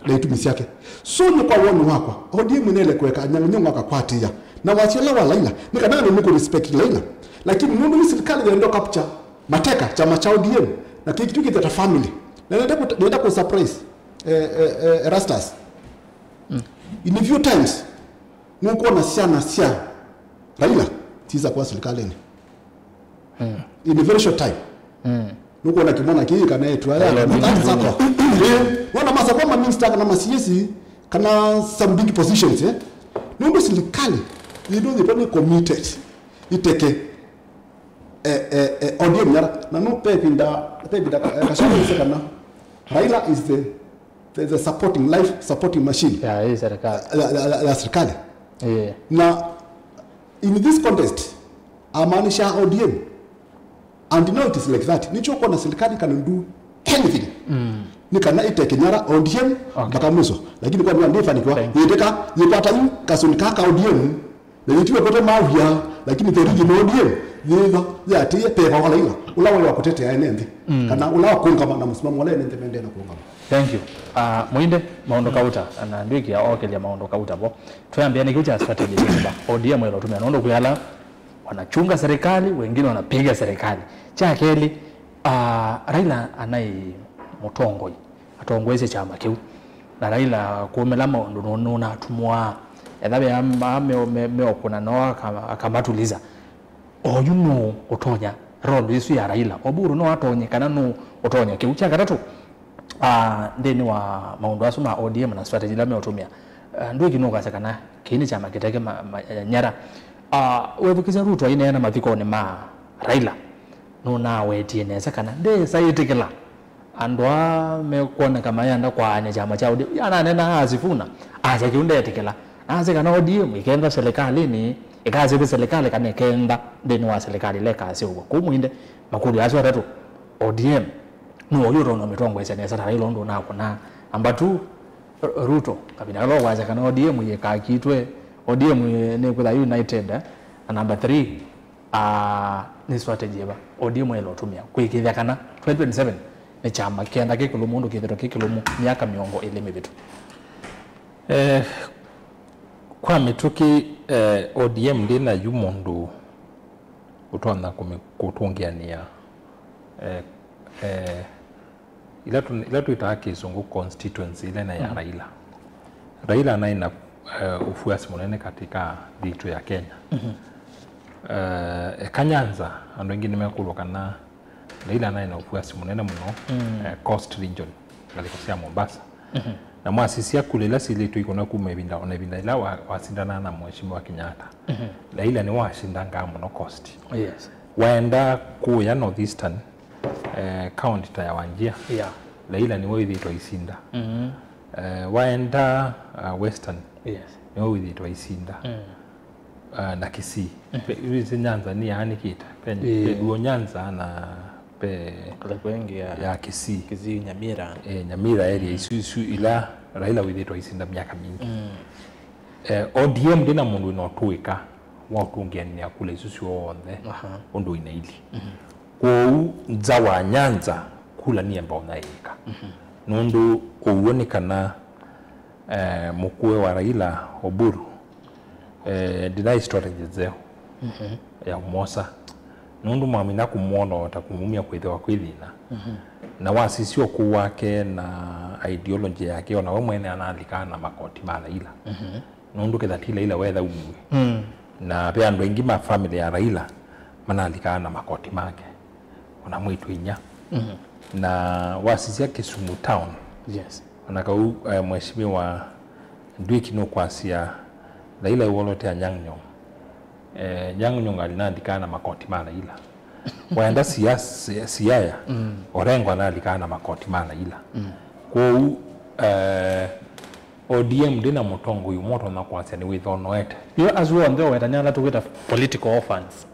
na itumi syake. So nĩ kwa woni wakwa, O D M nĩele kũeka Anyang' Nyong'o akakwatĩĩa na wasya ũla wa Raila, nĩ kana nĩ kũ respect Raila. Lakini nũndũ nĩ serikali yenda capture mateka kyama kya O D M, na kĩkĩtw'ĩkĩte ta family. Na nenda kũ- nenda kũ surprise, eh, eh, eh, Erastus. In a few times, nũkwona syana sya Raila sisa kwa serikalini. In a very short time. Nũkwona kĩmwana kĩĩ kana ĩtwa ya Raila kana Odinga. Sako. Eh, wana masakwa ma minister kana ma C S kana some big positions, eh. Nũndũ serikali yĩndũ yĩtwa nĩ committed iteke, eh, eh, eh, O D M nyara. Na no pevinda, pevinda, eh, kashauri kana Raila is the the, the supporting, life supporting machine ya hii serikali. Ya, ya, ya, ya serikali. Yeah. Na in this contest, amaanisha O D M. And now it is like that. Nĩkyo ũkwona serikali can do anything. Nĩ kana ĩteke nyara O D M mpaka mwisho. Lakini kwa nini ndĩfanikiwa? Yĩteka, yĩkwata yu kasuni kaka O D M. Na yĩtiwe kote mawia, lakini the region O D M yĩtha yatĩĩe peva wa Raila, ũla waĩ wa kũtetea ene nthĩ, kana ũla wa kũũngama na mũsimamo ũla ene nthĩ mendee na kũũngama. Thank you. Uh, Mũinde, maũndũ kauta, na ndwĩkĩa okĩlya maũndũ kauta vo. Twĩambĩa nĩ kĩu kya strategy nĩmba O D M ĩla ũtũmĩa, nũndũ kwĩ ala wanachunga serikali, wengine wanapiga serikali. Kya kelĩ, uh, Raila anaĩ mũtongoi. Atongoesye kyama kĩu. Na Raila kũmĩla maũndũ nũ- nũnatumũaa. Etha ve ama me- me- meũkũna no aka- akamatuliza. Oyu nũũ ũtonya role ĩsu ya Raila? Oburu no atonye kana nũũ ũtonya kĩu? Kya katatũ, ah, nthĩnĩ wa maũndũ asu ma O D M na strategy ila meũtũmĩa, ah, ndwĩki nũkasya kana kĩĩ nĩ kyama kĩteke ma- ma- nyara? Ah, wethukĩsya Ruto aineena mathikonĩ ma Raila, nũnawetie nesa kana ndesa ĩtĩkĩla andũ aa mekwoneka mayenda kwaany'a kyama kya O D M. Ananena a Sifuna, asya kĩu ndeetĩkĩla. Asya kana O D M ĩkenda serikalĩnĩ, ĩkasĩvĩ serikalĩ kana ĩkenda nthĩnĩ wa serikalĩ ĩla ĩkaseũvw'a. Kũu Mũinde, makũlyo asu atatũ, O D M nũũ ũyũ ũtonya ũmĩtongoesya nesa ta Raila ũndũ ũnakũnaa? Number two, R- Ruto, kavinda kala ũkwasya kana O D M yĩkakitwe, O D M nĩkwĩtha united, eh? Na number three, ah, nĩ strategy ĩva O D M ĩla ũtũmĩa kwĩkĩĩthya kana twenty twenty-seven nĩ kyama kĩenda kĩ kĩlũmu ũndũ kĩthĩtwe kĩ kĩlũmu myaka mĩongo ĩlĩ mĩvĩtu? Eh, kwa mĩtũkĩ, eh, O D M ndĩna yu mũndũ ũtonya kũmĩ- kũtũngĩanĩa, eh, eh, ila tũ- ila twĩtaa kĩsũngũ constituency ila nĩ ya Raila. Raila naĩ na, eh, ũfuasi mũnene katika nthĩ itũ ya Kenya. Eh, eka Nyanza, andũ aingĩ nĩmekũlwa kana Raila naĩ na ũfuasi mũnene mũno, eh, Coast Region, ngalĩko sya Mombasa. Na mwasisya kula ila silĩtwe ikũna kuma ĩvinda ona ĩvinda ila wa- wasindana na Mheshimiwa Kenyatta, Raila nĩwasindangaa mũno Coast. Yes. Waenda kũya North Eastern, eh, county ta ya Wajir, yeah, Raila nĩwe wĩthĩĩtwe aisinda. Eh, waenda, uh, Western, yes, nĩwe wĩthĩĩtwe aisinda. Uh, na Kisii. Pe- ĩsi Nyanza nĩyaanĩkĩte. Pe- yeah, pe Luo Nyanza na pe kũla kwengĩ ya, ya Kisii. Kisii, Nyamira. Eh, Nyamira area, isu, isu ila Raila wĩthĩĩtwe aisinda myaka mingĩ. Eh, O D M ndĩna mũndũ wĩna ũtũĩka wa ũtũngĩanĩa kula isu syonthe. Aha. Ũndũ ina ili. Mhm. Kwoou nza wa Nyanza kula nĩemba ũnyaĩĩka. Mhm. Nũndũ ũw'o nĩ kana, eh, mũkũe wa Raila, Oburu, eh, ndinaĩ strategy nzeo, mhm, ya ũmosa. Nũndũ mwamina kũmwona o ta kũmumya kwĩthĩwa kwĩ thĩna. Mhm. Na wasisya ũkũũ wake na ideology yake, o na we mwene analikaa na makoti ma Raila. Mhm. Nũndũ kethĩa ti Raila wetha umue. Mm. Na ve andũ aingĩ ma family ya Raila manalikaa na makoti make, ona mwĩĩtu inya. Mhm. Na wasisya Kisumu town, yes, ona kau, eh, Mheshimiwa Ndwiki nũkwasya Raila ewolote Anyang' Nyong'o. Eh, Anyang' Nyong'o alinalikaa na makoti ma Raila. Waenda Sia-, Si-, Siaya, mm, Orengo analikaa na makoti ma Raila. Mm. Kwoou, eh, O D M ndĩna mũtongoi ũmwe ũtonya kwasya nĩwĩthonoete. Yo asu onthe ũwetany'a ala tũkwĩta political orphans.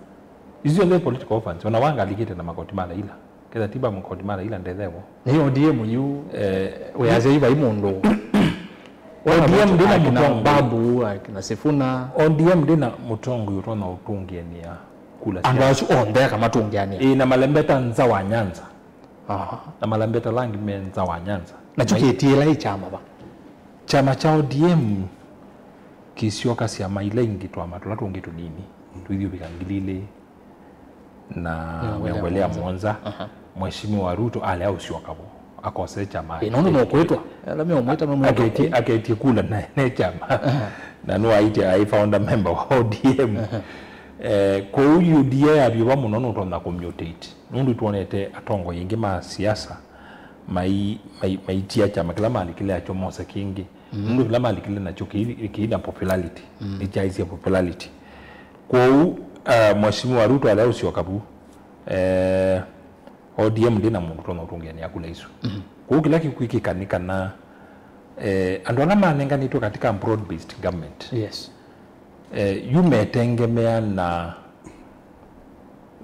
Isu onthe political orphans, ona Wanga alikĩte na makoti ma Raila. Ketha ti ba makoti ma Raila ndethew'o. Nĩ O D M yu, eh, wĩasya yu vai mũndũ. O D M ndĩna akina mũtongoi. Babu, akina Sifuna. O D M ndĩna mũtongoi ũtonya ũtũngĩanĩa kula andũ sya asu onthe akamatũngĩanĩa. Ĩĩ, na malembeta nza wa Nyanza. Aha. Na malembeta langi me nza wa Nyanza. Nakyo kĩtiĩla ĩ kyama va? Kyama kya O D M kĩsyoka syama ila ingĩ, twama tũla tũngĩ tũnini, tũithyũvĩka ngili ilĩ na mĩongo ĩlĩ na mũonza. Aha. Mheshimiwa Ruto alea ũsyoka vo, akose kyama. Ĩ, nũndũ nũkwĩtwa, ala meũmwĩta, aketi-, aketie kula na ne kyama. Aha. Na nĩwaĩtye aĩ founder member wa O D M. Aha. Eh, kwoou U D A yavyũva mũno nũtonya kũmutate. Nũndũ nĩtwonete atongoi aingĩ ma siasa mai-, mai-, maitia kyama kĩla malikile nakyo mose kĩngĩ. Mm. Nũndũ kĩla malikile nakyo kĩi-, kĩi na popularity. Mm. Nĩkyaisye popularity. Kwoou, eh, Mheshimiwa Ruto alea ũsyoka vu, eh, O D M ndĩna mũndũ ũtonya ũtũngĩanĩa kula isu. Mm. Kwoou kĩla kĩkwĩkĩka nĩ kana, eh, andũ ala manenganĩtwe katika broad-based government, yes, eh, yu metengemea na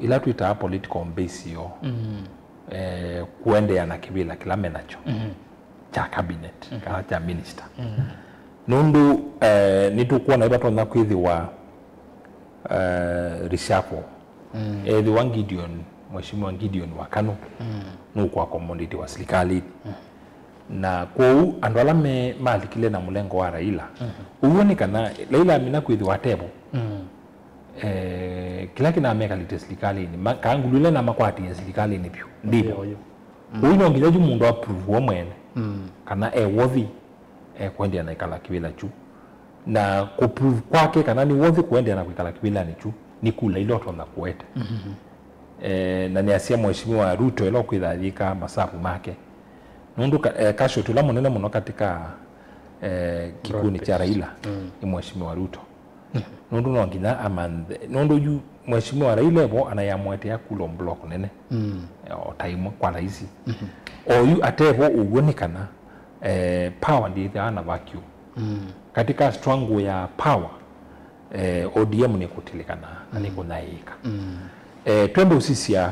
ila twĩtaa political base yoo, mm, eh, kũendeea na kĩvĩla kĩla me nakyo, mhm, kya cabinet, mhm, kana kya minister. Mhm. Nũndũ, eh, nĩtũkwona ivatonya kwĩthĩwa, eh, reshuffle. Mm. Ethĩwa Gideon, Mheshimiwa Gideon wa Kanu, mm, nũkũaccommodate wa silikalĩnĩ. Mm. Na kwoou andũ ala me malikile na mũlengo wa Raila, mhm, ũw'o nĩ kana Raila amina kwĩthĩwa atevo. Mm. Eh, kĩla kĩnamekalĩte silikalĩnĩ, ma-, kaa ngulu ila namakwatie silikalĩnĩ vyũ, ndĩvo. Ũyũ, ũyũ. Mm. Ũu no nginya yu mũndũ aprove we mwene, mm, kana e worthy, eh, kũendeea na ĩkala kĩvĩla kyu. Na kũprove kwake kana nĩ worthy kũendeea na kwĩkala kĩvĩlanĩ kyu, nĩ kula ila ũtonya kũete. Mm-hmm. Eh, na nĩasya Mheshimiwa Ruto ĩla ũkwĩtha ayĩka masavu make. Nũndũ ka-, eh, casualty ũla mũnene mũno katika, eh, kĩkunĩ kya Raila, mm, nĩ Mheshimiwa Ruto. Nũndũ no nginya amanthe, nũndũ yu Mheshimiwa Raila evo anayamũetea kula block nene, mm, o ta ĩmwe kwa raisi. Mhm. O yu atevo ũw'o nĩ kana, eh, power ndĩthĩawa na vacuum. Mm. Katika struggle ya power, eh, O D M nĩkũtilikana na, mm, nĩkũnyaĩĩka. Mm. Eh, twenda ũsisya,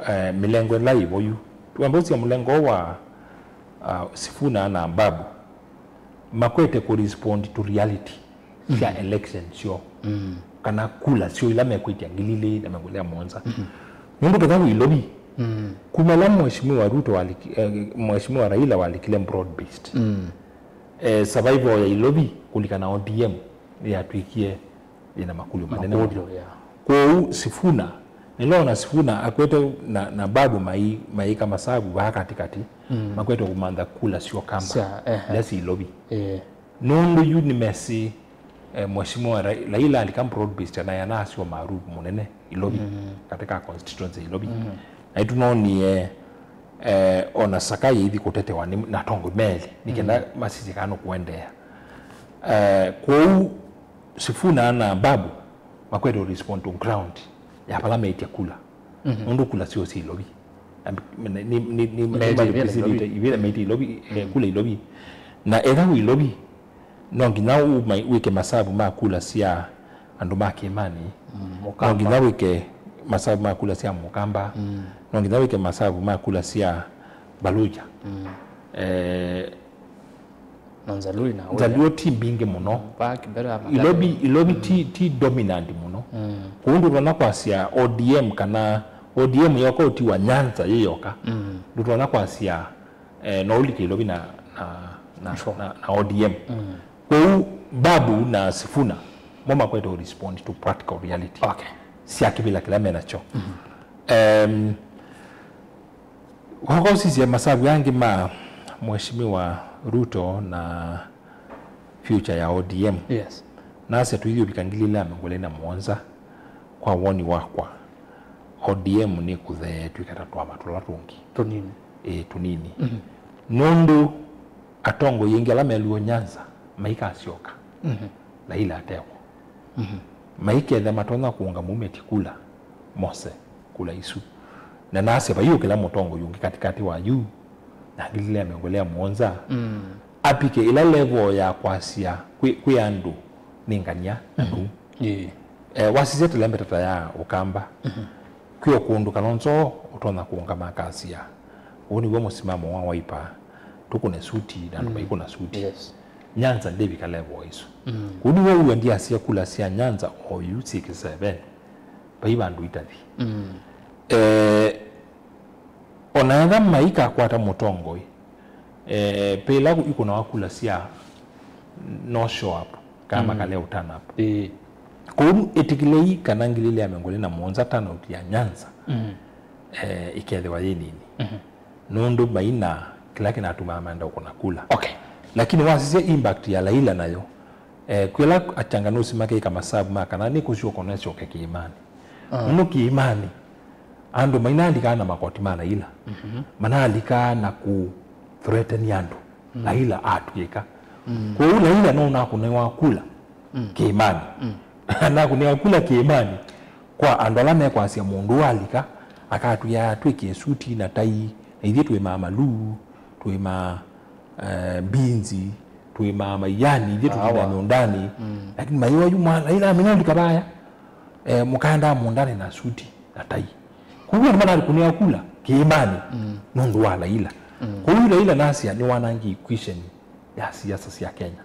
eh, mĩlengo ĩla ĩvo yu. Twenda ũsisya mũlengo wa, ah, Sifuna na Babu. Makwete kũ respond to reality sya, mm, election syo, mm, kana kula syo ila mekwĩtya ngili ilĩ na mĩongo ĩlĩ na mũonza. Mm-hmm. Nũndũ ketha wĩ Ilovi, mm, kuma ĩla Mheshimiwa Ruto waliki-, eh, Mheshimiwa Raila walikile broad based, mm, eh, survival ya Ilovi kũlikana O D M yatwĩkie yĩna makũlyo manene mũno. Makũlyo, yeah. Kwoou Sifuna, nĩloona Sifuna akwete na, na Babu mai-, maika masavu vaa katikati, mm, makwete kũmantha kula syo Kamba, sya, ehe, ila si Ilovi. Eh. Nũndũ yu nĩmesĩ, eh, Mheshimiwa Ra-, Raila alika broad based, na yana asyo maarufu mũnene Ilovi, mm, katika constituency ya Ilovi. Mm. Na ĩtũnonie, eh, ona Sakai yaithi kũtetewa nĩ, na atongoi melĩ, nĩ kenda, mm, masisye kana nũkũendeea. Eh, kwoou Sifuna na Babu makwete respond to ground ya vala meĩtye kula. Mhm. Nũndũ kula syo syĩ Ilovi. Ambi-, nĩ, nĩ, nĩ, nĩ, meĩtye ivĩla Ilovi. Ivĩla meĩtye Ilovi, eh, mm, kula Ilovi. Na etha wĩ Ilovi, no nginya ũma-, wĩke masavu ma kula sya andũ ma Kĩmani. Mm, Mũkamba. No nginya wĩke masavu ma kula sya Mũkamba. Mm. No nginya wĩke masavu ma kula sya Mbaluja. Mm. Eh, Na Nzaluo ina Nzaluo ti mbingĩ mũno. Back better ama Ilovi, Ilovi ti, mm, ti dominant mũno. Kũu ndũtonya kwasya O D M kana O D M yoka ũtiwa Nyanza yĩ yoka. Ndũtonya kwasya eh, no ũlike Ilovi na, na, na, Sure. na, na O D M. Kwoou Babu na Sifuna mo makwete ũ respond to practical reality Okay. sya kĩvĩla kĩla me nakyo. Em, wakausisya masavu angĩ ma Mheshimiwa Ruto na future ya O D M. Yes. Nasya tũithi ũvika ngili ilĩ na mĩongo ĩlĩ na mũonza, kwa woni wakwa, O D M nĩkũthee ĩtw'ĩke ta twama tũla tũngĩ. Tũnini. Ĩĩ, tũnini. Nũndũ atongoi aingĩ ala melw'o Nyanza maikasyoka Raila atevo. Maiketha matonya kũũnga mumĩti kula mose kula isu. Na nasya vaiũkĩla mũtongoi ũngĩ katĩkatĩ wa yu na ngili ilĩ na mĩongo ĩlĩ na mũonza apike ĩla level ya kwasya kwĩ, kwĩ andũ nĩ ngania na nũu. Ĩĩ. Eh, wasisya tĩlembeta ta ya Ũkamba, kwĩ o kũndũ Kalonzo ũtonya kũũngama akasya, ũũ nĩw'o mũsimamo wa Wiper, tũkũne suti na andũ maikũna suti. Yes. Nyanza ndĩvika level isu. Kũu nĩw'o wĩw'a ndiasya kula sya Nyanza oyu syĩ kĩseveni, vai vandũ itathi. Eh, Ona etha maikakwata mũtongoi, eh, pela ikũnawa kula sya no show up, kana makale turn up. Ĩĩ. Kwoou ĩtĩkĩlei kana ngili ilĩ na mĩongo ĩlĩ na mũonza turnout ya Nyanza, eh, ĩkethĩwa yĩ nini. Nũndũ maina kĩla kĩnatumaa maenda ũkũna kula. Okay. Lakini wasisya impact ya Laila nayo, eh, kwĩla achanganusi makeĩka masavu ma kana nĩkũsyoka ũnesyoke kĩĩmanĩ. Nũndũ kĩĩmanĩ, andũ mainalikaa na makoti ma Laila. Manalikaa na kũ threaten andũ. Laila atw'ĩka. Kwoou Laila no nakũnĩwa kula kĩĩmanĩ. Nakũnĩwa kula kĩĩmanĩ kwa andũ ala mekwasya mũndũ ũũ alika akatwĩa atwĩkĩe suti na tai, na ithyĩ twĩmaa maluu, twĩmaa eh, mbinzi, twĩmaa maiani, ithyĩ tũtindaa mĩũndanĩ. Lakini maiwa yu mwana, ila amina ũlika vaya, eh, mũkaendaa mũũndanĩ na suti na tai. Kwoou andũ manalĩ kũnĩa kula kĩĩmanĩ nũndũ wa Laila. Kwoou Laila nasya nĩwanangie equation ya siasa sya Kenya.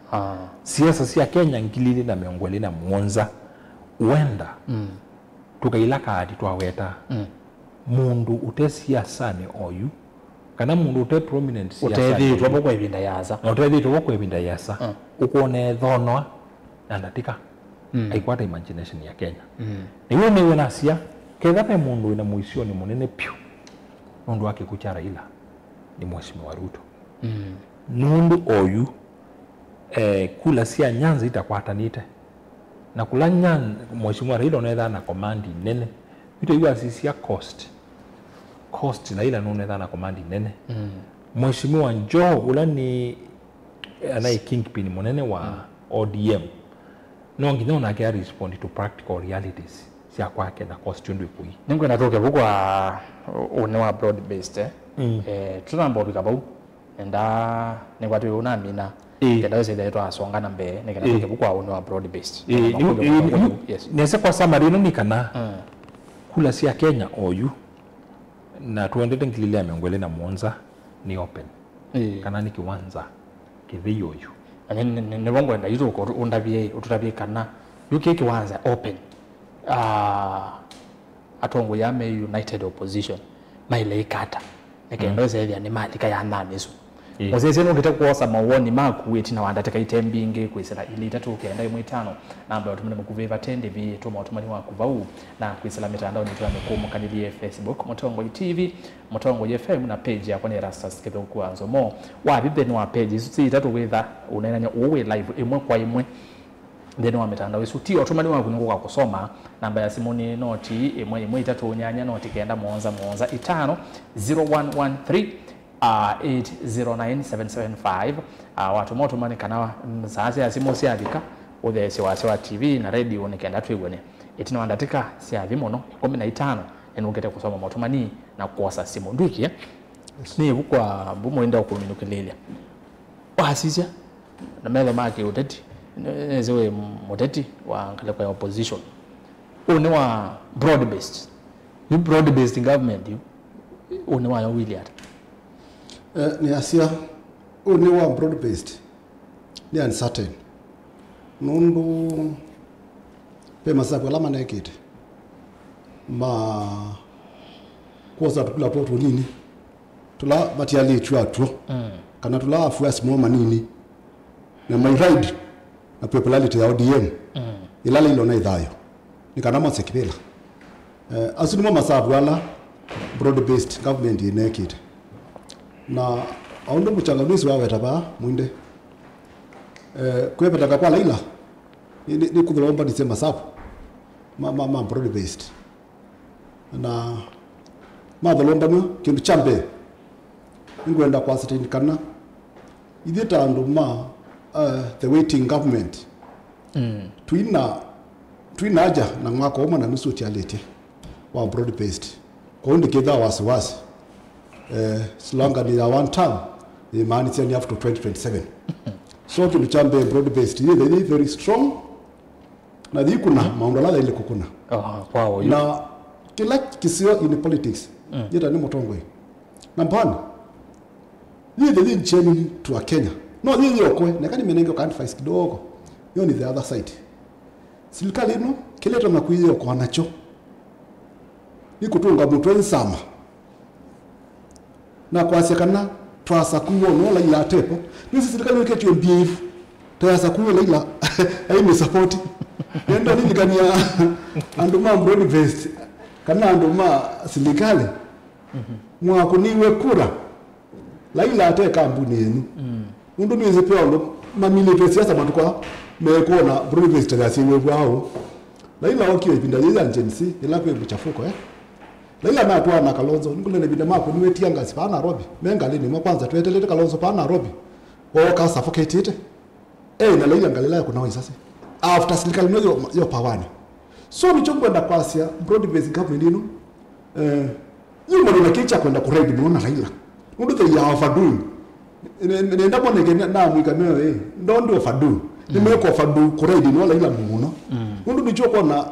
Siasa sya Kenya ngili ilĩ na mĩongo ĩlĩ na mũonza, huenda tũkaila kaati twaweta mũndũ ũte siasanĩ oyu, kana mũndũ ũte prominent siasanĩ ũtethĩĩtwe oyu, vo kwa ĩvinda yĩasa. Na ũtethĩĩtwe vo kwa ĩvinda yĩasa, ũkwona ethonwa na ndatĩka aikwata imagination ya Kenya. Nĩw'o nĩw'o nasya, ketha ve mũndũ wĩna mũisyonĩ mũnene pyũ nũndũ wa kĩkw'ũ kya Raila, nĩ Mheshimiwa Ruto. Nũndũ oyu, eh, kula sya Nyanza itakwatanĩte. Na kũla Nyan-, Mheshimiwa Raila ũnethaa na komandi nene. Vito yu asisya cost. Cost Raila nũnethaa na komandi nene. Mheshimiwa Joho, ũla nĩ, anaĩ kingpin mũnene wa O D M, no nginya onake a respond to practical realities sya kwake na cost ũndũ ĩkũi. Nĩngwenda tũke vu kwa ũnĩ wa broad based, eh? Eh, tũnamba ũvika vau. Nenda nĩkwatw'e ũnamina. Ĩĩ. Kenda wĩsĩthĩa twasonga na mbee, nĩkenda tũke vu kwa ũnĩ wa broad based. Ĩĩ, nĩ, ĩĩ, nĩ, yes. Nesa kwa summary ĩno nĩ kana kula sya Kenya oyu, na tũendete ngili ilĩ na mĩongo ĩlĩ na mũonza nĩ open. Ĩĩ. Kana nĩ kĩwanza kĩthei oyu. Na nĩ, nĩ, nĩ, nĩvo ngwenda yu tũke ũndavye, ũtũtavye kana yu kĩ kĩwanza open. Ah, atongoi aa me united opposition maĩle ĩka ata nĩ kenda wĩsethĩa nĩmalika yanyanĩ ĩsu? Ĩĩ. Mũsyaĩĩsya nũkĩte kwosa mawoni maku ĩtina wa ndatĩka ite mbingĩ kwĩsĩla ilĩ itatũ kenda ĩmwe itano, namba ya ũtũmani mũkuvĩ vate ndĩvi. Tũma ũtũmani waku vau na kwĩsĩla mĩtandaonĩ itũ ya mĩkũmũkanĩlye, Facebook Mũtongoi T V, Mũtongoi F M na page yakwa nĩ Erastus Kĩthũku wa Nzomo. Wathi nthĩnĩ wa page isu syĩ itatũ wĩtha ũneenany'a ũũ wĩ live ĩmwe kwa ĩmwe nthĩnĩ wa mĩtandao ĩsu. Ti ũtũmani waku nĩngũka kũsoma. Namba ya simũ nĩ noti ĩmwe ĩmwe itatũ nyanya noti kenda mũonza mũonza itano, zero one one three, uh, eight zero nine seven seven five. Uh, watũma ũtũmani kana, mm, saa sya simũ syavika, ũtheesye wasya wa T V na radio nĩ kenda twĩw'ane. Ĩtina wa ndatĩka syathi mũno ĩkũmi na itano, nĩnũkĩte kũsoma motũmani na kwosa simũ. Ndwĩkie nĩ ĩvu kwa mbu mũinde ũkũminũkĩlĩĩlya. Wasisya, na metho ma kĩũteti, nĩsĩ wĩ mũteti wa ngalĩko ya opposition. Ũũ nĩ wa broad based. Yu broad based government yu, ũũ nĩ wayo wĩlĩ ata? Eh, nĩ asya, ũũ nĩ wa broad based, nĩ uncertain. Nũndũ Ve masavu ala manekĩte ma kwosa tũkula twoo tũnini tũla matialĩtw'e atw'o, mm, kana tũla afuasi moo manini, na mairide na popularity ya O D M, mm, ĩla Raila ona ĩ thayũ, nĩ kana mose kĩvĩla. Eh, asu nĩmo masavu ala broad based government ĩnekĩte. Na o ũndũ mũchanganuzi waweta vaa mwinde, eh, kwĩvetanga kwa Raila nĩ, nĩ, nĩ kũthũlombanisye masavu ma, ma, ma broad based. Na mathũlũmbanw'a, kĩndũ kya mbee, nĩngwenda kũascertain kana ithyĩ ta andũ ma, uh, the waiting government, mm, twina, twina aja na mwaka ũmwe na nusu ũtialĩtye wa broad based. Kwoou ndĩkĩthaa wasiwasi. Eh, slogan ya one term yĩmaanisya ni up to twenty twenty-seven. So kĩndũ kya mbee, broad based yĩthe yĩ very strong, na yĩkũna maũndũ ala yaĩle kũkũna. Ah, kwa ũyu. Na kĩla kĩseo in politics, mm, yĩta nĩ mũtongoi. Number one, yĩthe yĩ genuine to a Kenya. No yĩ yokwe, neka nĩmenenge ka advice kidogo. Yo ni the other side. Silikalĩ ĩno, kĩla ĩtonya kwĩyĩokoa nakyo nĩ kũtũnga mũtwe nsama na kwasya kana twasakũwa no Raila atepo. Nĩsĩ silikalĩ ĩketio mbia ivu ta yasakũwa Raila aimĩsapoti. Nenda nililikania andũ ma broad based kana andũ ma silikalĩ mwakũniwe kura Raila ate kambuni yenyu. Mm. Nũndũ nĩwĩsĩ ve andũ mamilĩtwe siasa matukũ aa mekwona broad based ta yasĩw'e vwao. Raila okie ĩvinda yĩĩ ya Gen Z, ĩla kwĩ mchafuko, eh? Raila natwaa na Kalonzo, nĩkũlele ĩvinda makũniwe tear gas vaa Nairobi. Me ngalĩnĩ ĩmwe kwanza, twetelete Kalonzo vaa Nairobi. Ooka suffocatĩte. Eh, na Raila ngalĩla ya kũnawa isasi. After silikalĩ ĩno yo, yo pawani. So nĩkyo ngwenda kwasya broad based government ĩno, eh, yumana na kĩĩ kya kwenda kũraidi mũno na Raila. Nũndũ they are overdoing. Ne-, ne-, nenda moneke na, na mwĩka meo, eh, don't overdo. Mm. Nĩmekũ overdo kũraidi no Raila mũno. Mm. Nũndũ nĩkyo kona,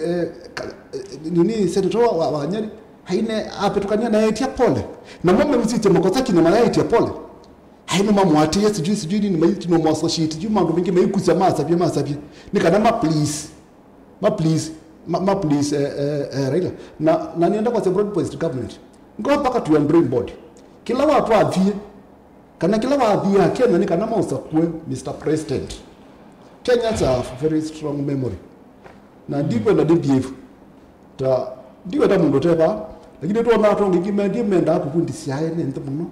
eh, ka-, eh, nini, senator wa, wa, wa Nyeri, haine apĩtũkania na etia pole. Na mo meusĩtye makosa kina mayaĩtya pole. Ai, no mamũatĩĩe, sijui, sijui nini, maiti no mũassociate, sijui maũndũ maingĩ maikusya masavye, masavye. Nĩ kana ma please. Ma please. Ma, ma please, eh, eh, eh, Raila. Na, na nĩenda kwasya broad based government. Go back to your drawing board. Kĩla watwathie, kana kĩla wathie Akenya nĩ kana maũsakũe Mister President. Kenyans have very strong memory. Na ndikwenda ndi behave ta, ndikwenda mũndũ ũte vaa, lakini twona atongoki maingĩ mendaa kũvundisya ene nthĩ mũno.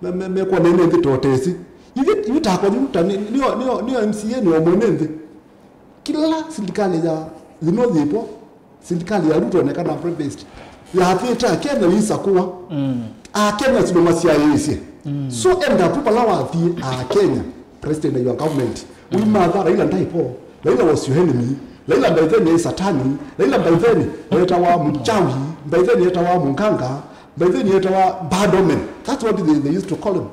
Me, me, mekwona ene nthĩ totesi. Ithyĩ, ithyĩ takwa yu, ta nĩ, nĩo, nĩo, nĩo M C A nĩ omwe nĩ nthĩ. Kĩla silikalĩ ya yĩno yĩvo, silikalĩ ya Ruto neka na broad based. Yathĩte Akenya yĩsakũwa. Mm. Akenya sino masyaĩĩsye. Mm. So enda vu vala wathie Akenya, president na your government. Mm. Uimatha Raila ndaipo. Raila was your enemy. Raila by then is satani. Raila by then etawa mchawi. By then etawa munganga. By then etawa bad omen. That's what they, they used to call him.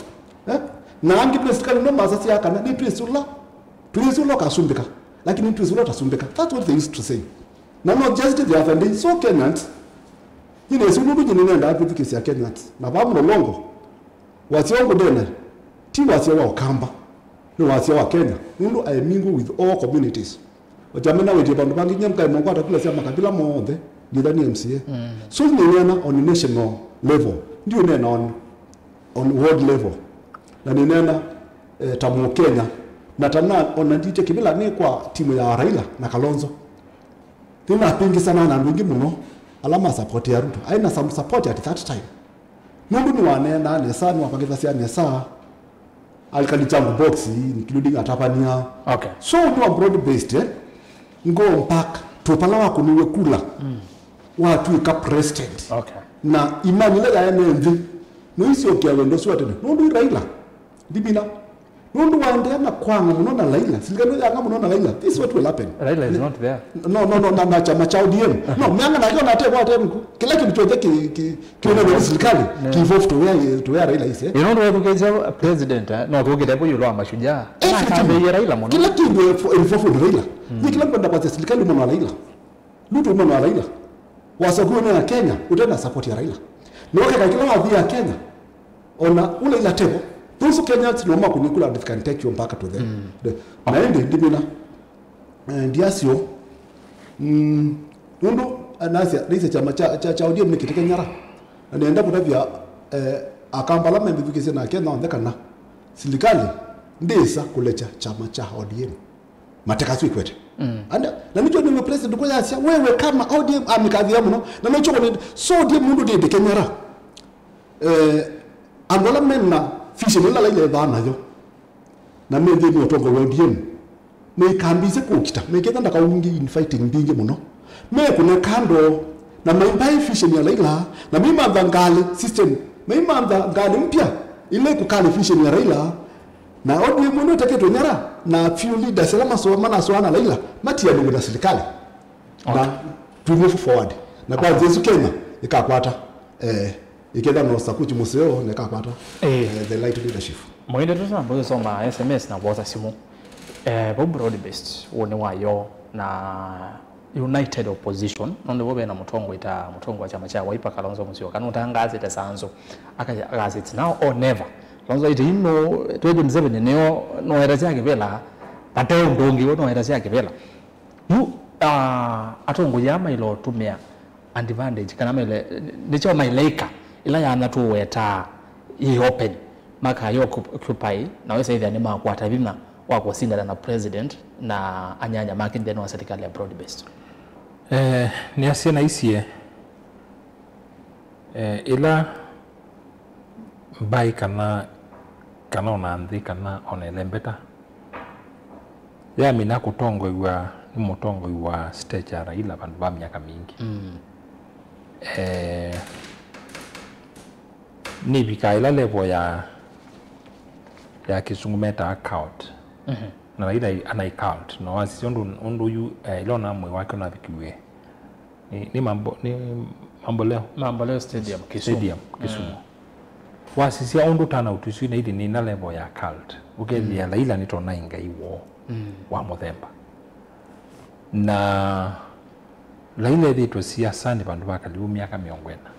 Eh? Na angĩ twĩsĩ kana no masasya kana nĩ twĩsĩ ũla. Twĩsĩ ũla ũkasumbĩka. Lakini twĩsĩ ũla ũtasumbĩka. That's what they used to say. Na no just the other day. So Kenyans, nyinesi nũndũ nyinĩ nendaa kwĩthukĩsya Kenyans. Na vaa mũlolongo. Wasya ũngũnena, ti wasya wa Ũkamba, nĩ wasya wa Kenya, nũndũ I mingle with all communities. Ũkyamena wĩtie vandũ vangĩ, nyie mkaĩ mũkwata kila sya makavila monthe, ngitha nĩ M C A. Mm. So nĩneena on national level, ndiũneena on, on world level. Na nĩneena, eh, ta Mũkenya, na tana ona nditye kĩvila nĩ kwa timu ya Raila na Kalonzo. Nĩnapĩngĩsanaa na andũ aingĩ mũno ala ma support ya Ruto. Aĩ na some support at that time. Nũndũ nĩwaneenaa nesa, nĩwavangĩthasya nesa, alikali changu box, including atavania. Okay. So nĩwa broad based, eh? Go back to pala wakũniwe kula. Mm. Watw'ĩka president. Okay. Na imani ĩla yaene nthĩ, nũisyokea wendo ũsu wa tene. Nũndũ ĩ Raila, ndimina. Nũndũ waendeea na kwang'a mũno na Raila, silikalĩ yang'a mũno na Raila, this is what will happen. Raila is not there. No, no, no, na, na chama cha O D M. No, meanga nake ona ate kwa ate mku. Kila kĩndũ kyonthe ki, ki, kĩonanwa nĩ silikalĩ, ki evolve to where, to where Raila is, eh? Ĩno nĩwethukĩĩsya president, eh? No tũkĩte vu ĩũlũ wa mashujaa. Everything. Nakambĩie Raila mũno. Kila kĩndũ efo-, involve nĩ Raila. Mm. Nĩ kĩla ngwenda kwasya silikalĩ mũno wa Raila. Ruto uma na Raila. Wasakũwa nĩ Akenya, ũte na support ya Raila. Na ũkeka kĩla wathi ya Kenya, ona ũla ila tevo, those Kenyans no makũnikula and they can take you back to them. Mm. The, na ĩndĩ ndimina, eh, ndiasyo, Mm, nũndũ, eh, nasya, naisye kyama kya, kya, kya O D M nĩkĩtĩke nyara. Na nĩenda kũtavya, eh, Akamba ala membĩthukĩĩsye na Akenya onthe kana silikalĩ ndĩsa kũlekya kyama kya O D M. Mateka asu ĩkwete. Mm. And, na nĩkyo nĩwe president ko yasya, wewe kama O D M amĩkathĩa mũno. Na nĩkyo kũnĩ, so O D M nũndũ ndĩndĩke nyara. Eh, andũ ala mena vision ĩla Raila ethaa nayo, na me nthĩnĩ wa ũtongoi wa O D M, meikambĩĩsye kũkita, meketha ndakaungi infighting mbingĩ mũno. Mekũne kando, na maimbae vision ya Raila, na meimantha ngalĩ system, meimantha ngalĩ mpya, ila ĩkũkalĩ vision ya Raila, na O D M ĩno ĩteketwe nyara, na few leaders ala masoa, manasoana na Raila, matianĩw'e na silikalĩ. Na okay, twi move forward. Na kwa nzĩa ĩsu Kenya ĩkakwata, eh, ĩketha no Sakuchi mũseo na ĩkakwata, eh, eh, the right leadership. Mwende tũtamba ũsoma S M S na kwosa simũ. Eh, vau broad based, ũnĩ wayo na united opposition, nũndũ vo vena mũtongoi ta mũtongoi wa kyama kya Wiper Kalonzo Musyoka, nũtangaasĩte sanzo, akasya it's now or never. Kalonzo aĩtye ino, twenty twenty-seven nĩyo noeta sya kĩvĩla, vate ũndũ ũngĩ, noeta sya kĩvĩla. Yu, ah, atongoi aa maĩle ũtũmĩa advantage, kana maĩle, nĩkyo maĩle ĩka, ĩla yana tũwetaa yĩ open, makaya occupy, na wĩsa ĩthĩa nĩmakwata vinya wa kũsindana na president na anyanya make nthĩnĩ wa serikali ya broad based. Eh, nĩasya naisye, eh, ĩla mbaĩ kana, kana ona nthĩ, kana ona ĩlembeta, yamina kũtongoiw'a nĩ mũtongoi wa state ya Raila vandũ va myaka mingĩ. Mm. Eh, nĩvikaa ĩla level ya, ya kĩsũngũ metaa cult. Mhm. Na Raila anai cult. Na wasisya ũndũ, ũndũ yu, eh, ĩla ona mwĩĩ wake ũnavikiw'e nĩ, nĩ mambo, nĩ Mamboleo. Mamboleo Stadium, Kisumu. Stadium, Kisumu. Mm. Wasisya ũndũ turnout isu naithi nĩ ina level ya cult. Ũkethĩa, mm, Raila nĩtonai Ngai woo, mm, wa mũthemba. Na Raila ethĩtwe siasanĩ vandũ va kalivu myaka mĩongo ĩna.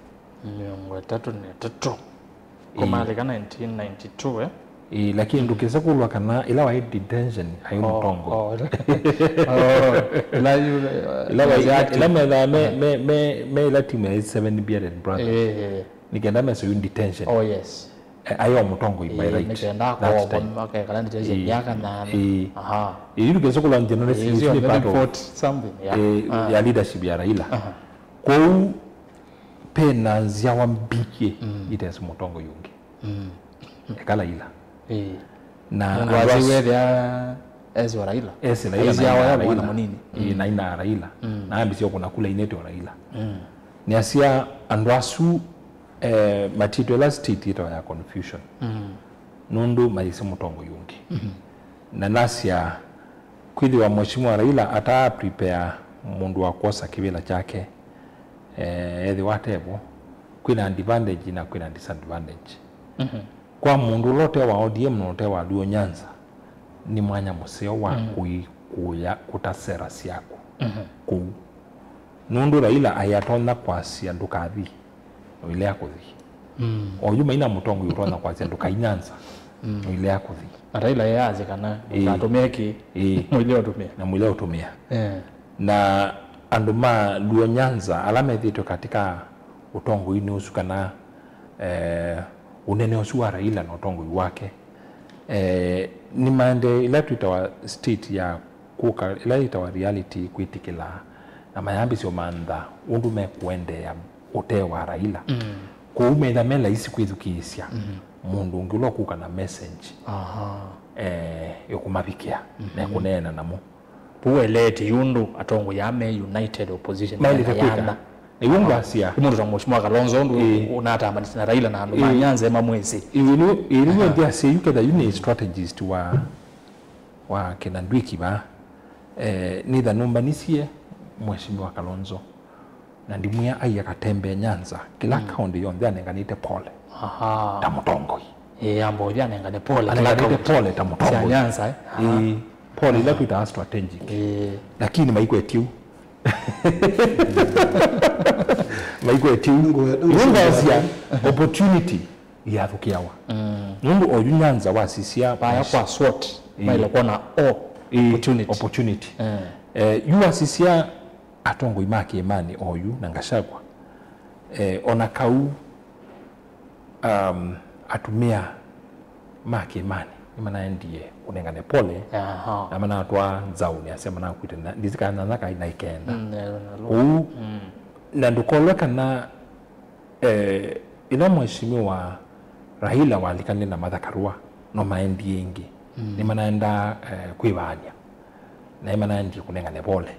Mĩongo ĩtatũ na ĩtatũ. Ĩĩ. Kũmalĩka nineteen ninety-two, eh? Ĩĩ, lakini ndũkĩsa kũlwa kana ĩla waĩ detention aĩ, oh, mũtongoi. Oh, ĩla, oh, ĩla yu, eh, ĩla waĩ, ĩla methaa me, aha, me, me, me ĩla timu ya seven Bearded Brothers. Ĩĩ, ĩĩ. Nĩ kenda mese yu detention. Oh, yes. Eh, aĩ o mũtongoi by, ĩĩ, right. Nĩ kenda that time akekala detention, ĩĩ, myaka nana. Ĩĩ. Aha. Ĩĩ, ndũkĩsa kũlwa generation, ĩĩ, isu nĩ part of, forty something, yeah, ĩĩ, ah, ya leadership ya Raila. Aha. Kwoou, pena nzyawa mbingĩ, mm, itesĩ mũtongoi ũngĩ. Mm. Eka Raila. Ĩĩ. Na mũndũ andũ asu wethĩa esĩ wa Raila. Esĩ Raila, na ina Raila. Mũnini. Ĩĩ, mm, na ina Raila. Mm. Na ambĩsya kũna kula inĩte o Raila. Mm. Nĩasya andũ asu, eh, matitwe ĩla state yĩtawa ya confusion. Mm. Nũndũ mayĩsĩ mũtongoi ũngĩ. Mm-hmm. Na nasya, kwĩthĩwa Mheshimiwa Raila ataa prepare mũndũ wa kwosa kĩvĩla kyake, eh, ethĩwa atevo, kwĩna advantage na kwĩna disadvantage. Mhm. Kwa mũndũ ũla ũte wa O D M na ũte wa Luo Nyanza, nĩ mwanya mũseo wa, mm, kũi-, kũya kũta sera syaku, mhm, kũu. Nũndũ Raila aĩ atonya kwasya ndũkathi, noilea kũthi. Mm. Oyu maina mũtongoi ũtonya kwasya ndũkai Nyanza, mm, noilea kũthi. Na Raila easya kana, ĩĩ, ndũkatũmĩe kĩ, ĩĩ, mũilea ũtũmĩa. Na mũilea ũtũmĩa. Eh. Na andũ ma Luo Nyanza ala methĩtwe katika ũtongoinĩ ũsu kana, eh, ũnene ũsu wa Raila na ũtongoi wake, eh, nĩmaendee ĩla twĩtawa state ya kũka, ĩla yĩtawa reality kwĩtĩkĩla, na mayambĩsya ũmantha ũndũ mekũendeea ũtee wa Raila. Mm. Kwoou metha me laisi kwĩthukĩĩsya, mm, mũndũ ũngĩ ũla ũkũka na message, aha, eh, ĩkũmavikĩa, na, mhm, ĩkũneena namo. Vau waeleete yu ũndũ atongoi aa me united opposition maendete kwĩka. Mayana. Na yu ngwasya. Nĩ mũndũ ta Mheshimiwa Kalonzo ũndũ, ĩĩ, ũnatambanisye na Raila na andũ ma, ĩĩ, Nyanza mamwĩsĩ. Ĩĩ, nĩ, ĩĩ, nĩ, aha, ndyasya yu ketha yu nĩ strategist wa, wa kĩna Ndwiki vaa. Eh, nĩtha nũmbanisye Mheshimiwa Kalonzo. Na ndimwĩa aie katembee Nyanza, kĩla, mm, kaũndĩ yonthe anenganĩte pole. Aha. Ta mũtongoi. Ĩĩ, amba ũthi anengane pole kĩla kaũndĩ. Anenganĩte pole ta mũtongoi. Sya Nyanza, eh? Aha. Ĩĩ, pole ila, aha, twĩtaa strategic. Ĩĩ. Lakini maikwetye u. Maikwetye u. Ngwe-, ngwe-, nĩngwasya opportunity yathũkĩawa. Mm. Nũndũ oyu Nyanza wasisya vaya kwa SWOT, ĩĩ, maile kwona o, ĩĩ, opportunity. Opportunity. Eh. Eh, yu wasisya atongoi ma kĩĩmanĩ oyu na Gachagua, eh, ona kau, um, atumĩa ma kĩĩmanĩ nĩmanaendie kũnengane pole, aha, na manatwaa nzaũnĩ, asya manakuĩte na ndĩsĩ kana nyanya kai na ikenda. Mm, eh, na lu- Kũu, mm, na ndũkolwe kana, eh, ĩla Mheshimiwa Raila walikanie na Martha Karua, no maendie ĩngĩ. Mm. Nĩmanaenda, eh, kwĩvaany'a. Na nĩmanaendie kũnengane pole.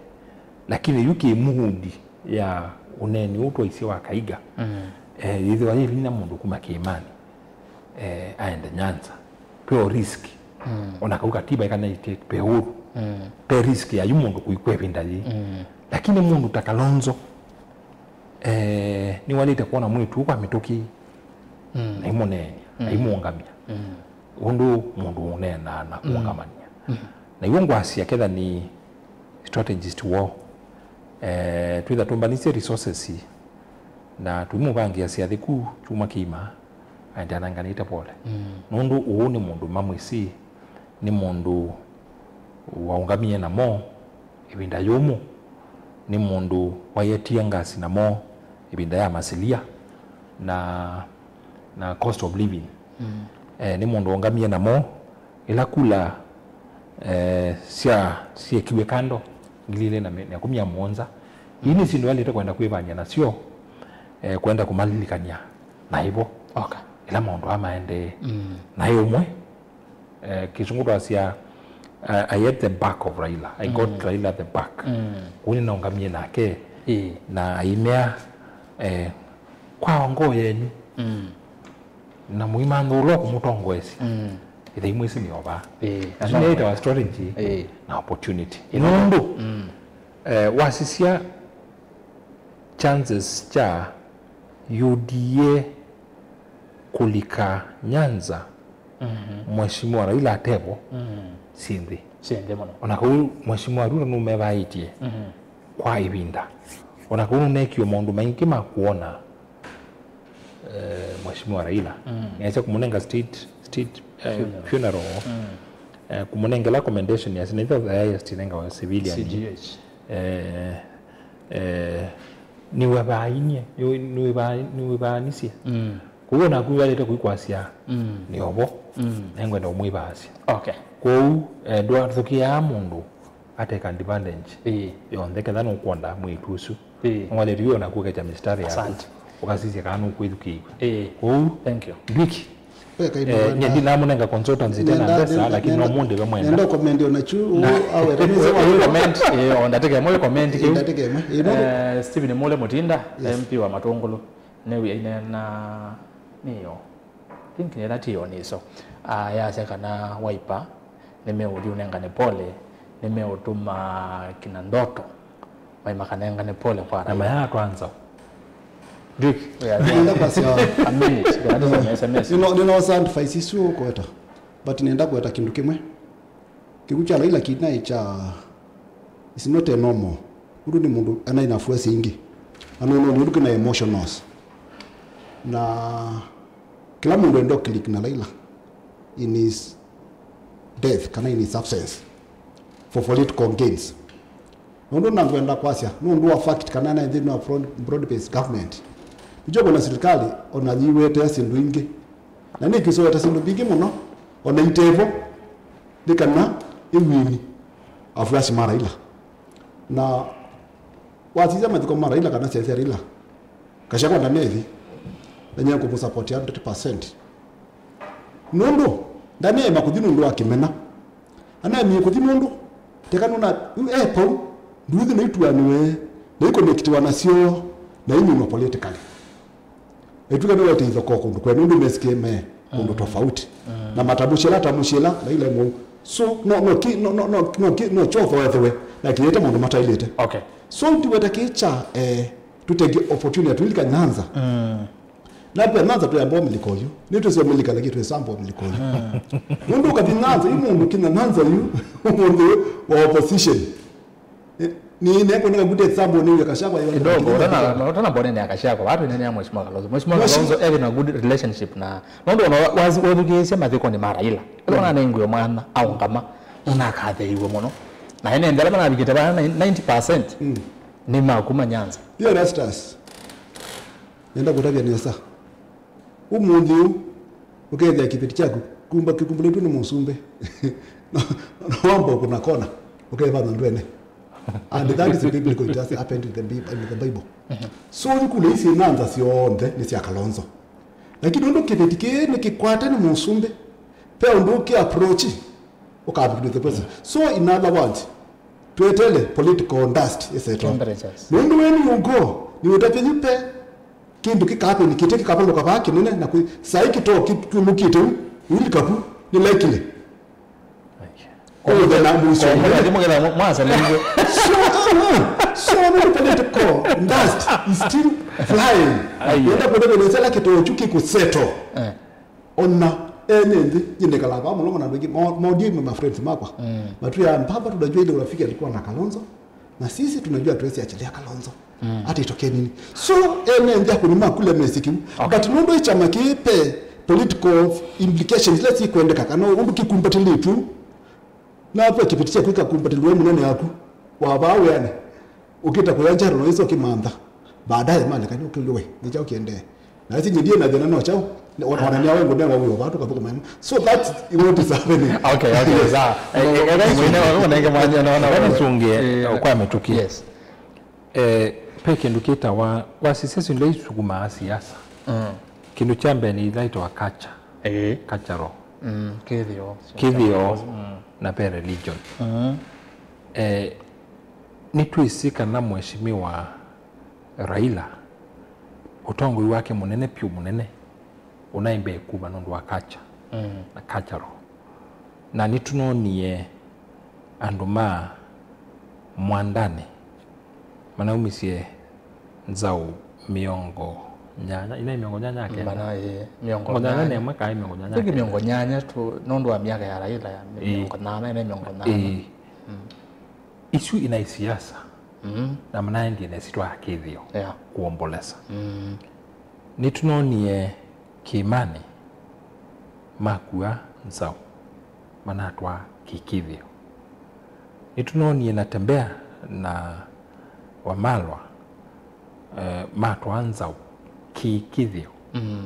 Lakini yu kĩ mood ya ũneeni ũũ twaisye wa Kaiga, mm, eh, yĩthĩwa yĩ vinya mũndũ kuma kĩĩmanĩ, eh, aende Nyanza. Pe o risk. Mm. Ona kau katiba ĩkanaĩtye pe ũru. Mm. Pe risk ya yu mũndũ kũikw'a ĩvinda yĩĩ. Mm. Lakini mũndũ ta Kalonzo, eh, nĩwaĩlĩte kwona mwĩĩtu ũũ kwa mĩtũkĩ, mm, na aimũneeny'a, mm, aimũũngamya. Mm. Ũndũ mũndũ ũneenaa na, mm, kũũngamany'a. Mm. Na iw'o ngwasya ketha nĩ strategist woo, eh, twĩtha tũmbanĩsye resources na tũimũvangĩa syathĩ ku kyumwa kĩima, aende anenganĩte pole. Mm. Nũndũ ũũ nĩ mũndũ mamwĩsĩ, nĩ mũndũ waũngamie namo ĩvinda yũmũ, nĩ mũndũ waĩ tear gas namo ĩvinda ya masilia na, na cost of living. Mm. Eh, nĩ mũndũ waũngamie namo ĩla kula, eh, sya, syekiwe kando ngili ilĩ na mĩ-, na ĩkũmi na mũonza. Ii nĩ syĩndũ yaĩlĩte kwenda kwĩvany'a nasyo, eh, kwenda kũmalilikany'a naĩ vo. Okay. Ĩla maũndũ aa maendee. Mm. Naĩ ũmwe, eh, Kĩsũngũ twasya, eh, "I had the back of Raila. I got, mm, Raila the back." Mm. Kũu nĩnaũngamie nake. Ĩĩ. Na aimea, eh, "Kwa ngoo yenyu." Mm. Na mũimantha ũla ũkũmũtongoesya. Mm. Ĩthei mwĩsĩ nĩ o vaa. Ĩĩ. Ĩsu nĩyo ĩtawa strategy, ĩĩ, na opportunity. Ĩĩ. Nũndũ, mm, eh, wasisya chances kya U D A kũlika Nyanza, mhm, Mheshimiwa Raila atevo, mhm, syĩ nthĩ. Syĩ nthĩ mũno. Ona kau Mheshimiwa Ruto nũmevaĩtye, mhm, kwa ĩvinda. Ona kau nũneekiwe maũndũ maingĩ ma kwona, eh, Mheshimiwa Raila. Mm. Nĩasya kũmũnenga state, state, eh, funeral. Funeral. Mm. Eh, kũmũnengela commendation ya senator, eh, ya state nengawa civilian. C G H. Eh, eh, nĩwĩvaainie, nĩwĩ-, nĩwĩvaa-, nĩwĩvaanisye. Mm. Kwoou naku waĩlĩte kwĩkwasya, mm, nĩ o vo. Mm. Nengwenda ũmwĩvaasya. Okay. Kwoou, eh, ndwathũkĩaa mũndũ ateka advantage, ĩĩ, yonthe, ketha nũkwenda mwĩĩtu ũsu. Ĩĩ. Nĩwaĩlĩte yu ona kũketya mistari yaku. Asante. Ũkasisya kana nũkwĩthukĩĩw'a. Ĩĩ. Kwoou, thank you, Ndwiki, eh, nyie ndinamũnenga consultancy tena mbesa, lakini no mũndĩve mwenda. Nenda comment ona chu, na aweta nĩsĩ wa comment, eh, o ndatĩka ĩmwe comment kĩu. Ndatĩka ĩmwe. Ĩĩ, no. Eh, Stephen Mule Mutinda, yes, M P wa Matũngũlũ, nĩw'o aineena nĩyo. I think nĩ ĩla ti yoniso. Ah, yasya kana Wiper nĩmeũthi ũnengane pole, nĩmeũtuma kina Ndoto mai makanengane pole kwa Raila. Na mayatwanza. Ndwiki. Yeah, nenda kwasya a minute, kana tusome S M S. Nĩno, nĩno sound advice isu ũkweta. But nenda kweta kĩndũ kĩmwe. Kĩkw'ũ kya Raila kĩnaĩ kya, is not a normal. Ũndũ nĩ mũndũ ena ina force ingĩ. Na no, no, nĩ ũndũ kĩna emotionals. Na kĩla mũndũ enda click na Raila in his death kana in his absence for political gains. Nũndũ na ngwenda kwasya, nũndũ wa fact kana na nthĩnĩ wa broad, broad based government. Nĩkyo kwona silikalĩ ona yĩwetee syĩndũ ingĩ. Na nĩkĩsoweta syĩndũ mbingĩ mũno, ona itevo, nĩ kana ĩwini afuasi ma Raila. Na wasisya mathiko ma Raila kana syaisya Raila, Gachagua ndanethĩ, na nyie ngũmũsupport hundred percent. Nũndũ, ndaneema kũthi nũndũ wa kĩmena. Anaemie kũthi nũndũ, teka nũna, yu e pau, nduthi naituanĩwe, na ikonekitiwa nasyo, na inyuma politically. Ĩtuĩka nĩwete ithokoo kũndũ kwe, nũndũ mesikie me kũndũ tofauti. Mm. Na matamũsye ĩla atamũsye ĩla, na ila ĩmwe. So, no, no, ki, no, no, no, no, ki, no, kyotho ethĩwe, na kĩyĩte maũndũ mataĩlĩte. Okay. So, ndiweta kĩ kya, eh, tũtenge opportunity, tũilika Nyanza. Mm. Na pia Nyanza twĩambwa mĩlika ũyu. Nĩ twĩsĩ mĩlika, lakini twĩsambwa mĩlika ũyu. Mm. Nũndũ ũkathi Nyanza, yu mũndũ kinya Nyanza yu, mũndũ wa opposition. Eh, ni, ni kuna good example ni Gachagua. Kidogo, utana, utana mbone ni Gachagua. Watu nene ya Mheshimiwa Kalonzo. Mheshimiwa Kalonzo, having a good relationship na, nũndũ ona wazi, wathukĩĩsya mathiko ni ma Raila. Ĩla ona nengiwe mwana, aũngama, ũnakatheiwe mũno. Na ene ndala manavikĩte bana ninety percent. Mm. Nĩ ma kuma Nyanza. Dear Erastus, nenda kũtavya nesa. Ũmũnthĩ ũũ, ũkethĩa kĩveti kyaku kumba kĩkumbũlĩtwe nĩ mũsumbĩ. No, no wamba ũkũna kona, ũkevana ndwene. And that is biblical, it has happened in the Bi- in the Bible. So ikula ici nyanza syonthe nĩ sya Kalonzo. Lakini ũndũ kĩveti kĩĩ nĩ kĩkwate nĩ mũsumbĩ, pe ũndũ kĩ approach, ũkavikĩlw'a the president. So in other words, twetele political dust isetwa. Temperatures. Nũndũ weni ũko, nĩ ũtavya yu pe kĩndũ kĩkahappen kĩte kĩkavalũka vaa kĩnene na kwĩ sai kĩtoo kĩtw'ĩlũkĩte u, u likapu, nĩ likely. Kũmũthenya mũisyo. Kũmũthenya mũgetha mwasanĩiwe. So, uh, so many political dust is still flying. Ai. Wenda kũthĩkĩlĩsya la kĩtoo kyu kĩkũseto. Eh. Ona ene nthĩ, nyie nĩkalaa vaa mũno na andũ aingĩ, ma- maũndũ aimwe ma friends makwa. Matwĩaa, "Mpamba, tunajua ile urafiki alikuwa na Kalonzo, na sisi tunajua hatuwezi achilia Kalonzo." Hata itokee nini. So, ene nthĩ akũni makula mesi kĩu. But nũndũ ĩ kyama kĩĩ pe political implications ila sikwendeka, kana ũndũ kĩkumbatĩlĩtw'e, na kwa kĩveti kyaku ĩkakumbatĩlw'e mũnene waku wa vaa wĩanĩ, ũkĩta kũya njaro na wĩsa ũkĩmantha. Baadaye malekani ũkĩlwe, nĩ kyaũ kĩendee? Na ĩsi nyie ndiĩ na thĩna no kyaũ? Ona nĩ awe ngũnewa wĩo vaa tũkathũkũma ĩmwe. So that's what is happening. Okay, okay, sawa. Eh, eh, eh, mwine wa kunenge mwanya na na. Kani sunge kwa mĩtũkĩ. Yes. Eh, pe kĩndũ kĩtawa, wasisya syĩndũ ila isukumaa siasa. Kĩndũ kya mbee nĩ ila itawa culture. Ĩĩ. Cultural. Mm, kĩthĩo. Kĩthĩo na pe religion. Eh, nĩtwĩsĩ kana Mheshimiwa Raila, ũtongoi wake mũnene pyũ mũnene, ũnaĩ mbee kuma nũndũ wa culture na cultural. Na nĩtũnonie andũ ma Mwandanĩ manaumisye nzaũ mĩongo nyanya, ina mĩongo nyanya akenda. Mana, ĩĩ, mĩongo nyanya na ĩmwe kaĩ mĩongo nyanya akenda. Mĩongo nyanya tu, nũndũ wa myaka ya Raila ya mĩongo nyanya, ina mĩongo nyanya. Ĩĩ. Isu inaĩ siasa. Na manaendie na ĩsyĩtwa ya kĩthĩo. Yeah. Kuombolesa. Nĩtũnonie Kĩĩmanĩ makua nzaũ manatwaa kĩkĩthĩo. Nĩtũnonie Natembeya na Wamalwa, eh, matwaa nzaũ kĩkĩthĩo,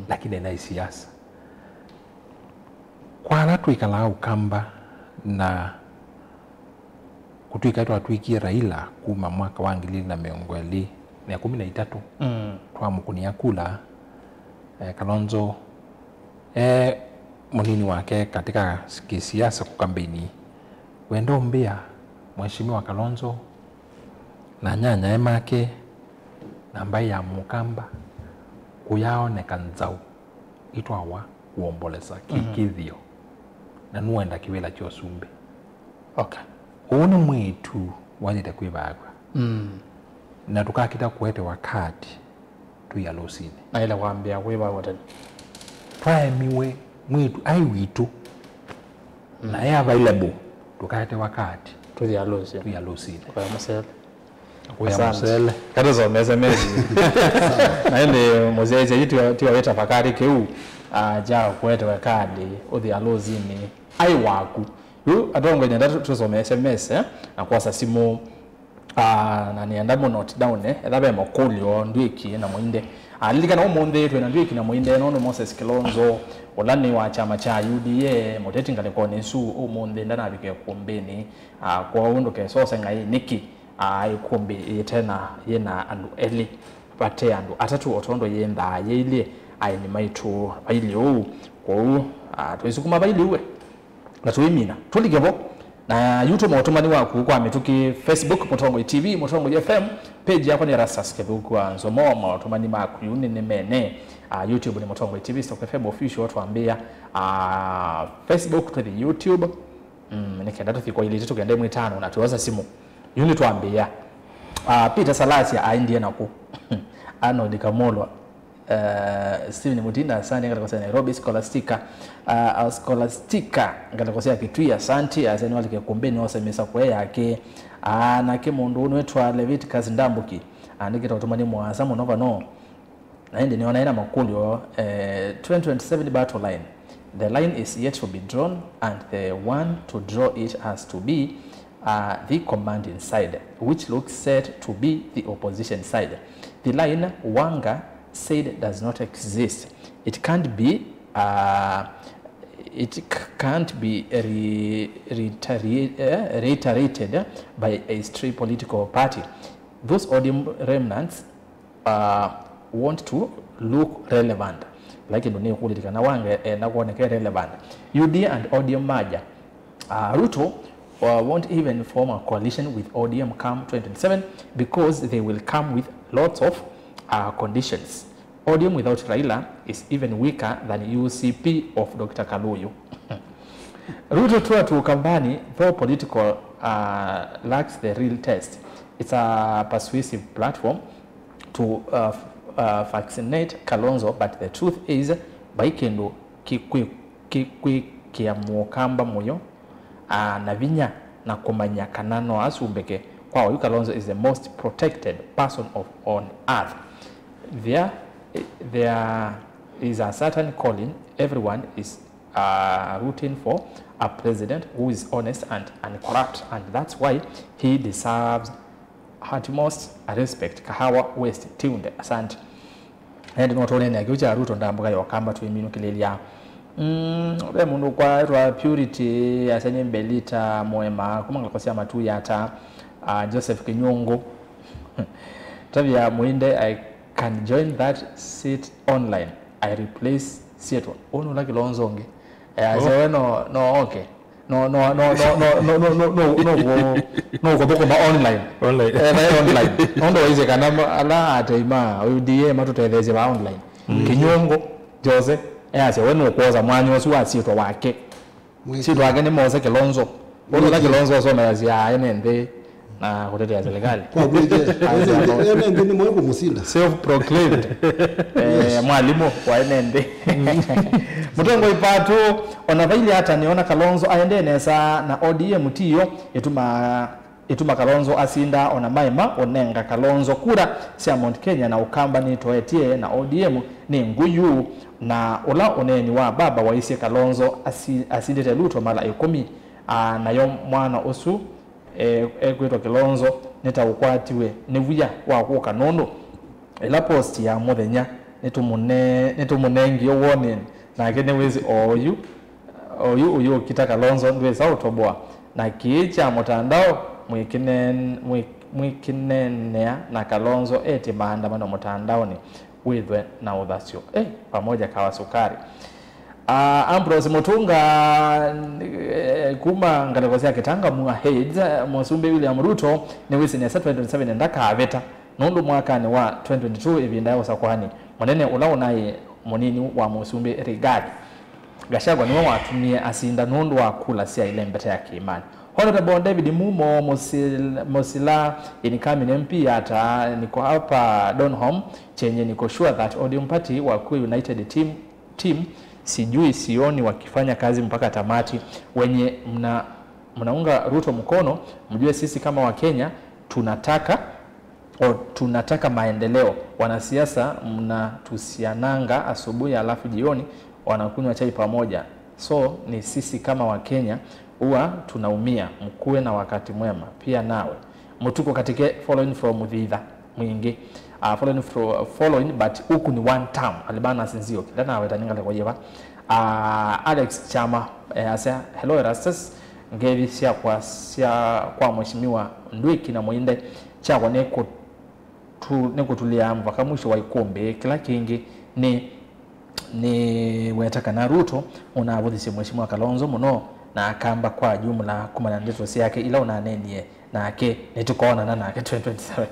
lakini naĩ siasa. Kwa ala twĩkalaa Ũkamba na kũtw'ĩka twatw'ĩkie Raila kuma mwaka wa ngili ili na mĩongo ĩlĩ na ĩkũmi na itatũ, twamũkũnĩa kula, eh, Kalonzo e mũnini wake katika kisiasa kũkambeini. Wenda ũmbĩa Mheshimiwa Kalonzo na anyanyae make na mbaĩ ya Mũkamba kũyaoneka nzaũ itwawa kuombolesa kĩkĩthĩo, na nũenda kĩvĩla kya ũsumbĩ. Okay. Ũũ nĩ mwĩĩtu waĩlĩte kwĩvaaw'a. Na tũkakĩta kũetewa kaati twĩ alũsinĩ. Aĩle kwambĩa kwĩvaaw'a tene. Twaemiwe mwĩĩtu aĩ witũ na e available, tũkaetewa kaati twĩ alũsinĩ. Twĩ alũsinĩ. Kwa mũsele. Kũya mũsele. Katũsomese mesi. Na ĩndĩ mũsyaĩĩsya yu tiwa wĩtafakari kĩu, ah, kya kũetewe kaati ũthi alũsinĩ aĩ waku. Yu atongoĩ nenda tũsomese mesi, eh, na kwosa simũ, ah, na nĩenda mũ note down, eh, etha ve makũlyo ndw'ĩki na mũinde. Ah, lilikana ũmũnthĩ twĩ na ndw'ĩki na mũinde nũndũ Moses Kilonzo, ũla nĩ wa kyama kya U D A, mũteti ngalĩkonĩ ĩsu, ũmũnthĩ ndanavika ĩkũmbĩnĩ. Ah, kwoou ndũkesose ng'ai nĩkĩ, ah, ĩkũmbĩ yĩte na, yĩna andũ elĩ vate andũ atatũ o tondũ yĩendaa yĩilyĩ aeni maitũ vailye ũu. Kwoou, ah, tũisukuma vailye ũwe na tũimina. Tũlike vo na yu tũma ũtũmani waku kwa mĩtũkĩ, Facebook Mũtongoi T V, Mũtongoi F M, page yakwa nĩ Erastus Kĩthũku wa Nzomo, maũtũmani maku yu nĩ, nĩ mene. Ah, YouTube nĩ Mũtongoi T V, Stock F M Official twambĩa. Ah, Facebook twĩthi YouTube. Mm, nĩ kenda tũthi kwa ilĩ itatũ kenda ĩmwe ĩtano na twosa simũ. Yu nĩtwambĩĩa. Ah, Peter Salasia aendie nakũ? Arnold Kamolwa. Uh, Steven Mutinda, asante, ngalĩko sya Nairobi. Scholastica, uh, Scholastica, ngalĩko sya Kitui, asante, asya nĩwalike kumbeni ose mĩsakũe yake. Ah, nake mũndũ ũũ nĩwĩtwa Leviticus Ndambuki, andĩkĩte ũtũmani mũasa mũno vano. Na ĩndĩ nĩonae na makũlyo, eh, twenty twenty-seven battle line. The line is yet to be drawn and the one to draw it has to be, uh, the commanding side, which looks set to be the opposition side. The line Wanga said does not exist. It can't be, uh, it c- can't be re- reitera- uh, reiterated by a stray political party. Those O D M remnants uh, want to look relevant. Like ndo nĩkũlĩlĩka na Wanga enda kwoneka relevant. U D A and O D M merger. Uh, Ruto uh, won't even form a coalition with O D M come twenty twenty-seven because they will come with lots of uh, conditions. O D M without Raila is even weaker than U C P of Doctor Kaluyu. Ruto tour to Ukambani, though political, uh, lacks the real test. It's a persuasive platform to uh, uh, vaccinate Kalonzo, but the truth is, vai kĩndũ kĩkwĩ- kĩkwĩkĩa mũkamba mũyo uh, na vinya na kũmanya kana no asumbĩke. Kwa oyu, Kalonzo is the most protected person of on earth. There, there is a certain calling everyone is uh, rooting for, a president who is honest and uncorrupt, and that's why he deserves utmost respect. Kahawa West tuned. Asante. Ende no tũnene kĩu kya Ruto ndambuka ya Ũkamba twĩminũkĩlĩlya. Mm, ve mũndũ kwaĩtwa Purity asya nĩ Belita Moema kuma ngalĩko sya Matuyata. Uh, Joseph Kinyungu. Tavia Muinde, I can join that seat online. I replace Sietwa. Ũnũ ũla Kilonzo ũngĩ. Eh, asya we no no okay. No no no no no no no no no no no no kũthũkũma online. Online. Eh, nae online. Nondo waisye kana ma- ala atei ma U D A matũtetheesye va online. Kinyungu, Jose, eh, asya we nũkwosa mwanya ũsu wa Sietwa wake. Syĩtwa ake nĩ Mose Kilonzo. Ũndũ ũla Kilonzo ũsomeasya ene nthĩ na kũtetea serikali. Kwa kweli, ene nthĩ, ene nthĩ nĩ mwe kũmũsinda. Self proclaimed eh, mwalimũ wa ene nthĩ. Mũtongoi Patu, ona vailye ata nĩona Kalonzo aendee nesa na O D M tiyo ĩtuma ĩtuma Kalonzo asinda, ona maema ũnenga Kalonzo kura sya Mount Kenya na Ũkamba nĩtoetye na O D M nĩ ngũ yu, na ũla ũneeni wa baba waisye Kalonzo asi- asindĩte Ruto mala ĩkũmi, a, nayo mwana ũsu e- ekwĩtwa Kilonzo nĩta ũkwatiwe nĩ wia wa kũka nũndũ ĩla post ya mũthenya nĩtũmũne- nĩtũmũnengie warning, nake nĩwĩsĩ oyu oyu ũyũkita Kalonzo ndwĩsa ũtoboa. Na kĩĩ kya mũtandao mwĩkĩnen- mwĩ- mwĩkĩnenea na Kalonzo etĩ maandamano mũtandaonĩ wĩthwe na ũthasyo. Eh, pamoja kawa sukari. Uh, Ambrose Mutunga eh, kuma ngalĩko sya Kitanga Mua Heights, Mũsumbĩ William Ruto nĩwĩsĩ nesa twenty twenty-seven ndakavĩta nũndũ mwakanĩ wa twenty twenty-two ĩvinda ya ũsakwani mũnene ũla ũnaĩ mũnini wa Mũsumbĩ Rigathi Gachagua nĩwe watumie asinda nũndũ wa kula sya ilembeta ya kĩĩmanĩ. Honorable David Mumo Musil- Musila, incoming M P ata niko hapa Donholm, chenye niko sure that O D M party wakuwe united team, team, sijui sioni wakifanya kazi mpaka tamati. Wenye mna mnaunga Ruto mkono, mjue sisi kama Wakenya tunataka o, tunataka maendeleo. Wanasiasa mnatusiananga asubuhi alafu jioni wanakunywa chai pamoja. So ni sisi kama Wakenya huwa tunaumia. Mkuwe na wakati mwema pia nawe. Mũtuko Katike following from Thitha Mwingĩ. Uh, following, fro, following but huku ni one term. Albanas Nzioki ndanaweta nĩ ngalĩko yĩva. Uh, Alex Chama eh, asya, hello Erastus, ngethi syakwa sya kwa Mheshimiwa Ndwĩki na Mũinde. Kyakwa nĩ kũtu- nĩ kũtulĩa mpaka mwisho wa ikũmbĩ. Kĩla kĩngĩ nĩ nĩweta kana Ruto ũnavũthisye Mheshimiwa Kalonzo mũno na Akamba kwa jumla kumana na ndeto syake ila ũnaneenie nake. Nĩtũkoonana nake twenty twenty-seven.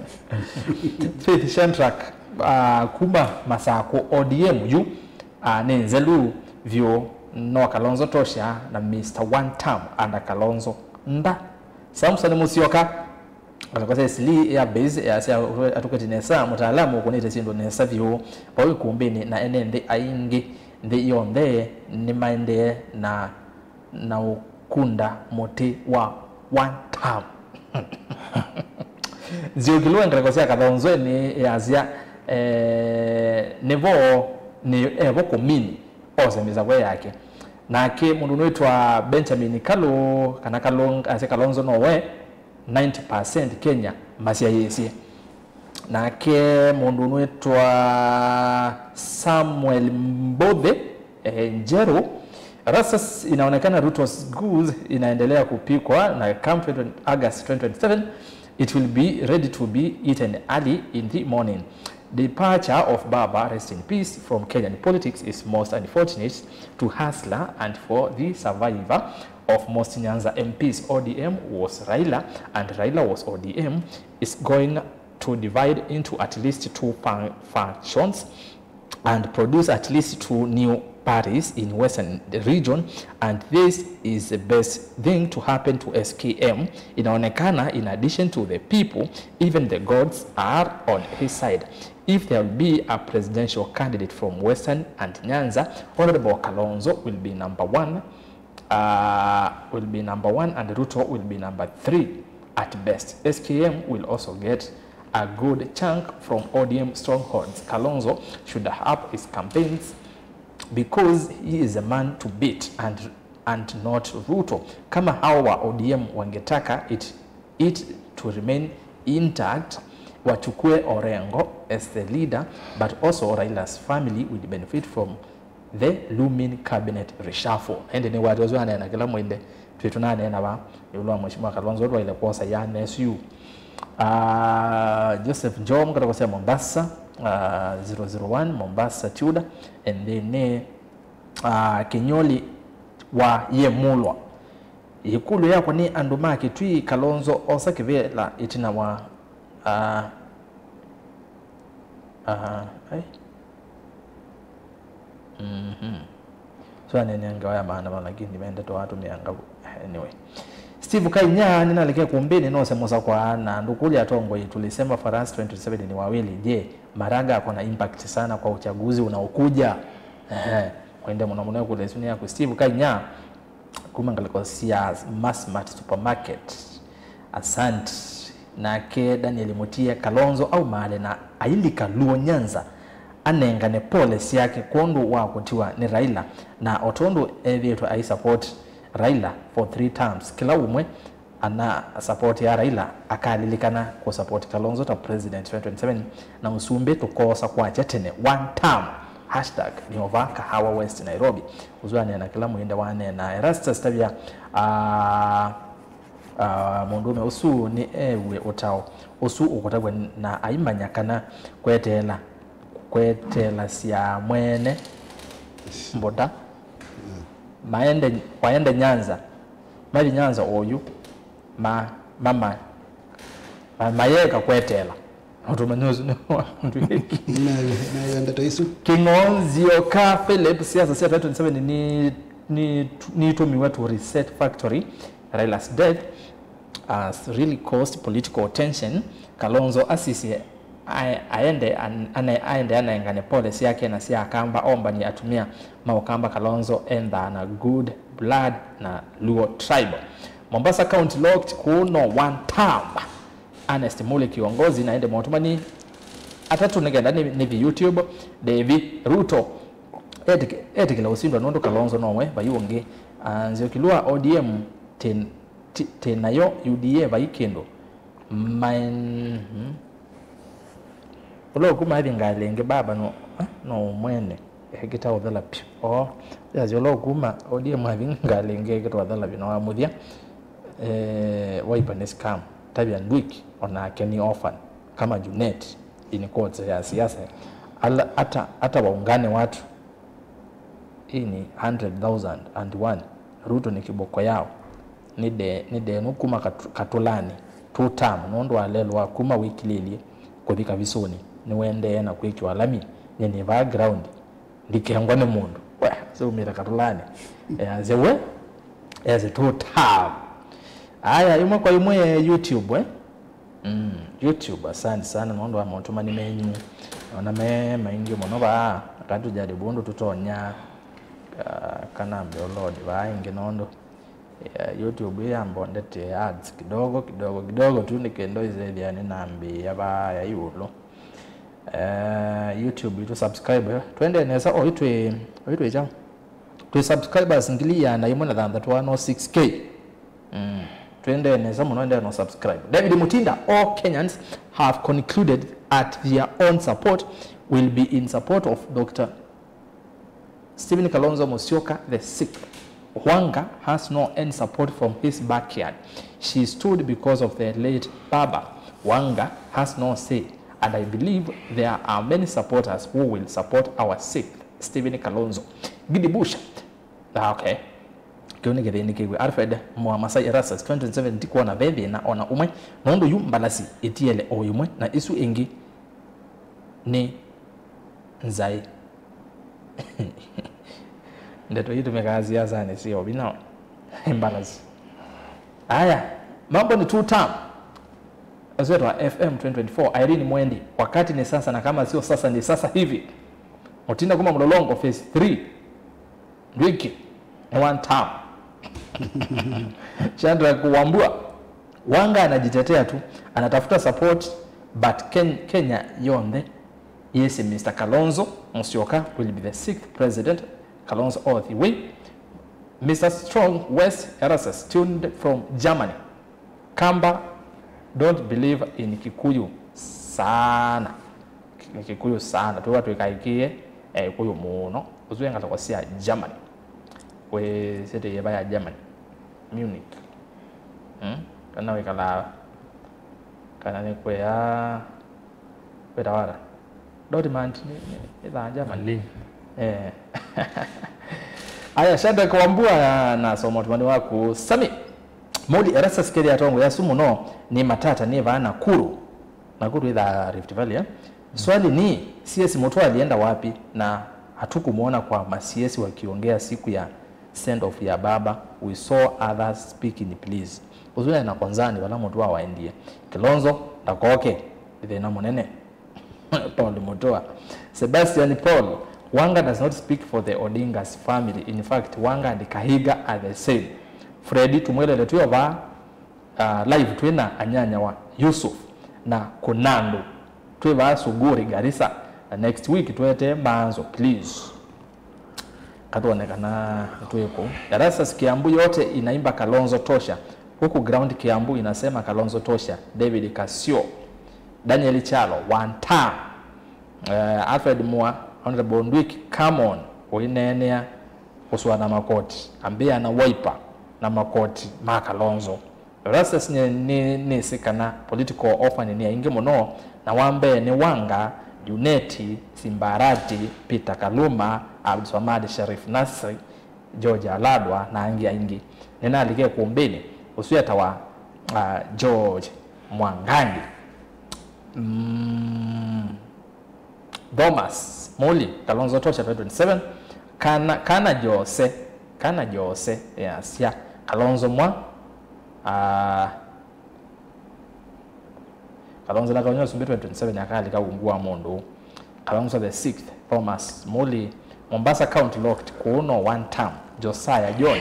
Faith Shadrack uh, kuma Masakũ, O D M yu uh, nĩ nzelu vyũ, no Kalonzo tosha na Mister One Term under Kalonzo nda. Samson Musyoka Ngalĩko sya Eastleigh Air Base yasya atũkĩte nesa mũtaalamu ũkũnĩte syĩndũ nesa vyũ vau ikumbĩnĩ, na ene nthĩ aingĩ nthĩ yonthe nĩmaendee na na ũkunda mũtĩ wa one term. Nziũkĩlwe ngalĩko sya Kathonzweni yasya eh, nĩvo nĩ evo kũmini ose mĩsakwe yake. Nake mũndũ nĩwĩtwa Benjamin Kalu, kana Kalu, asya Kalonzo nowe, ninety percent Kenya masyaĩĩsye. Nake mũndũ ũnwĩtwa Samuel Mbothe, eh, Njeru, Rasas inaonekana Ruto's goose inaendelea kupikwa na come twenty, August twenty twenty-seven, it will be ready to be eaten early in the morning. Departure of Baba, rest in peace, from Kenyan politics is most unfortunate to Hustler and for the survivor of most Nyanza M Ps. O D M was Raila and Raila was O D M is going to divide into at least two fa- factions and produce at least two new parties in western region, and this is the best thing to happen to S K M. Inaonekana, in addition to the people, even the gods are on his side. If there will be a presidential candidate from Western and Nyanza, Honorable Kalonzo will be number one, uh, will be number one and Ruto will be number three at best. S K M will also get a good chunk from O D M strongholds. Kalonzo should up his campaigns because he is a man to beat and, and not Ruto. Kama hawa wa O D M wangetaka it, it to remain intact, wachukue Orengo as the leader, but also Raila's family will benefit from the looming cabinet reshuffle. Ĩndĩ nĩ wati ũsu aneena kĩla mwĩndĩ twĩ tũnaneena va ĩũlũ wa Mheshimiwa Kalonzo twaĩle kwosa ya N S U. Uh, Joseph Njom katako sya Mombasa, uh, zero zero one Mombasa Tudor, and then nĩ uh, Kĩnyoli wa Yemulwa. Ĩkũlyo yakwa nĩ andũ ma Kĩtui, Kalonzo osa kĩvĩla ĩtina wa uh, uh, ai. Mhm. So anene ngewa ya maandamano lakini mende to atumia ngavu. Anyway. Steve Kainya, ninalekea kumbini nose musakwa na ndukuli atongoi, tulisema farasi twenty twenty-seven ni wawili. Je, Maraga ako na impact sana kwa uchaguzi unaokuja? Ehe. Kwende mũno mũno kule suni yaku Steve Kainya kuma ngalĩko sya Masmart Supermarket. Asante. Nake Daniel Mutie, Kalonzo aumaale na ailika Luo Nyanza anengane pole syake kwondũ wa kũtiwa nĩ Raila, na o tondũ ethĩĩtwe aisupport Raila for three terms, kĩla ũmwe ana support ya Raila akalilikana kũsupport Kalonzo ta president twenty twenty-seven, na ũsumbĩ tũkoosa kwakya tene, one term. Hashtag nĩ ova Kahawa West Nairobi. Ũsu aneena kĩla mwĩnda waneena. Erastus Tavia, ah, ah, mũndũũme ũsu nĩ eew'e ũtao ũsu ũkũtavw'a na aimanya kana kweteela, kweteelasya mwene mbũta maende, waende Nyanza, mathi Nyanza oyu, ma, mama, ma, mayeka kweteela. Ũtũmanya ũsu nĩ wa mũndũ ĩki. Nĩwenda ta isu. Kĩng'onzio ka Philip, siasa sya twenty twenty-seven ni, ni, nitũmiwe to reset factory. Raila's death has really caused political tension. Kalonzo asisye ae-, aende an-, ane-, aende anengane pole syake na sya Akamba ombanie atumia ma Ũkamba. Kalonzo enthaa na good blood na Luo tribal. Mombasa County locked kũũ no one term. Ernest Mule kiongozi na ende motũmani atatũ nĩkenda nĩ, nĩthi YouTube. Devi Ruto etĩkĩ-, etĩkĩla ũsindwa nũndũ Kalonzo nowe vai ũngĩ. Ah, Nzioki Lua O D M tĩ, tĩ, tĩ nayo U D A vai kĩndũ. Main, hmm? Ũla ũkuma athi ngalĩ ĩngĩ baba no, eh, no mwene ekĩta ũthela pyũ. Oo, yasya ũla ũkuma O D M athi ngalĩ ĩngĩ ekĩta ũthela vyũ na wa mũthya, eh, Wiper nĩ scam. Tavia Ndwiki onake nĩ orphan kama Junet, in quotes, ya siasa. Ala, hata, hata waungane watu, hii ni hundred thousand and one. Ruto ni kiboko yao. Nĩ de-, nĩ denu kuma katu-, katulani two term nũndũ wa lelwa kuma wĩkilĩlye kũthi kavisũnĩ. Nĩwendee na kwĩkĩwa lami, nye nĩ vaa ground ndikengwa nĩ mũndũ. We, seumĩte katulani. Easya we, easya two term. Aya, ĩmwe kwa ĩmwe YouTube, eh? Mm, YouTube, asante sana nũndũ wa motũmani menyu. Ona me maingĩ mũno vaa, akatujaribu ũndũ tũtonya, ah, kana mbe ũlodi vaa ĩngĩ nũndũ, eh, YouTube ĩyambondete ads kidogo, kidogo, kidogo tu nĩ kĩndũ ĩsethĩa nĩnambĩĩa vaa ya ĩũlũ. Eh, YouTube itũ subscribe, eh. Twende nesa, oyu twĩ, oyu twĩ kyaũ? Twĩ subscribers ngili ĩana ĩmwe na thanthatũ, no six K. Mm. Twendee nesa mũno, endee no subscribe. David Mutinda, all Kenyans have concluded at their own support will be in support of Doctor Stephen Kalonzo Musyoka the sixth. Wanga has no any support from his backyard. She stood because of the late Baba. Wanga has no say, and I believe there are many supporters who will support our sixth, Stephen Kalonzo. Gidi Bush. Ah, okay. Kĩu nĩ kĩthĩnĩkĩw'e. Alfred Mwamasai Erastus, twenty twenty-seven, ndikwona ve thĩna ona ũmwe, nũndũ yu mbalasi ĩtiele o ĩmwe, na isu ingĩ nĩ nzaĩ. Ndeto ii tũmĩkaa siasanĩ syĩ o vinya. Mbalasi. Aya, mambo ni two term. Azwetwa F M twenty twenty-four, Irene Mwendi, wakati ni sasa, na kama sio sasa ni sasa hivi. Mutinda kuma Mlolongo phase three. Ndwiki ni one term. Shadrack Wambua, Wanga anajitetea tu, anatafuta support, but Ken-, Kenya yonthe, yes, Mister Kalonzo Musyoka will be the sixth president, Kalonzo all the way. Mister Strong West Erastus tuned from Germany. Kamba, don't believe in Kikuyu sana. Ki-, Kikuyu sana. Twĩwa twĩkaĩkĩe Ekũyũ mũno. Ũsu e ngalĩko sya Germany. Wĩ city yĩva ya Germany? Munich. Hmm? Kana wĩkalaa, kana nĩ kwĩa, wĩtawa ata? Dortmund nĩ, nĩ, nĩ thaa Germany. Berlin. Eh. Aya, Shadrack Wambua, nasoma ũtũmani waku. Sami Muli, Erastus kethĩa atongoĩ asu mũno nĩ matata nĩ vaa Nakuru. Nakuru ĩthaa Rift Valley, eh? Swali ni, C S Mutua alienda wapi na hatukumwona kwa ma C S wakiongea siku ya send off ya baba? We saw others speaking, please. Ũsu ena konzani vala Mutua waendie. Kilonzo ndakoke, nĩ thĩna mũnene. Paul Mutua. Sebastian Paul, Wanga does not speak for the Odinga's family. In fact, Wanga and Kahiga are the same. Freddy, tumwelele twĩ o vaa, uh, live twĩ na anyanyawa Yusuf na Kunandu. Twĩ vaa Suguri, Garissa. Na next week twete Maanzo, please. Katwone kana twĩ kũu. Erastus, Kiambu yote inaimba Kalonzo tosha. Huku ground Kiambu inasema Kalonzo tosha. David Kasio. Daniel Chalo, one time. Eh, Alfred Mua, Honorable Ndwiki, come on. Ũineenea kũsũana makoti. Ambĩa na Wiper na makoti ma Kalonzo. Erastus, nĩ, nĩ, nĩsĩ kana political offer nĩ aingĩ mũno, na wa mbee nĩ Wanga, Juneti, Simbarati, Peter Kaluma, Abdulswamad Sharif Nasri, George Aladwa, na angĩ aingĩ. Nĩnalike kumbĩnĩ, ũsu etawa, ah, George Mwangangi. Mm. Thomas Muli, Kalonzo tosha twenty twenty-seven. Kana, kana Jose, kana Jose, yasya Kalonzo mwa, ah, Kalonzo na Kalonzo sumbi twenty twenty-seven akalika ungu wa mũndũ. Kalonzo the sixth, Thomas Muli, Mombasa County locked, kũũ no one term. Josiah John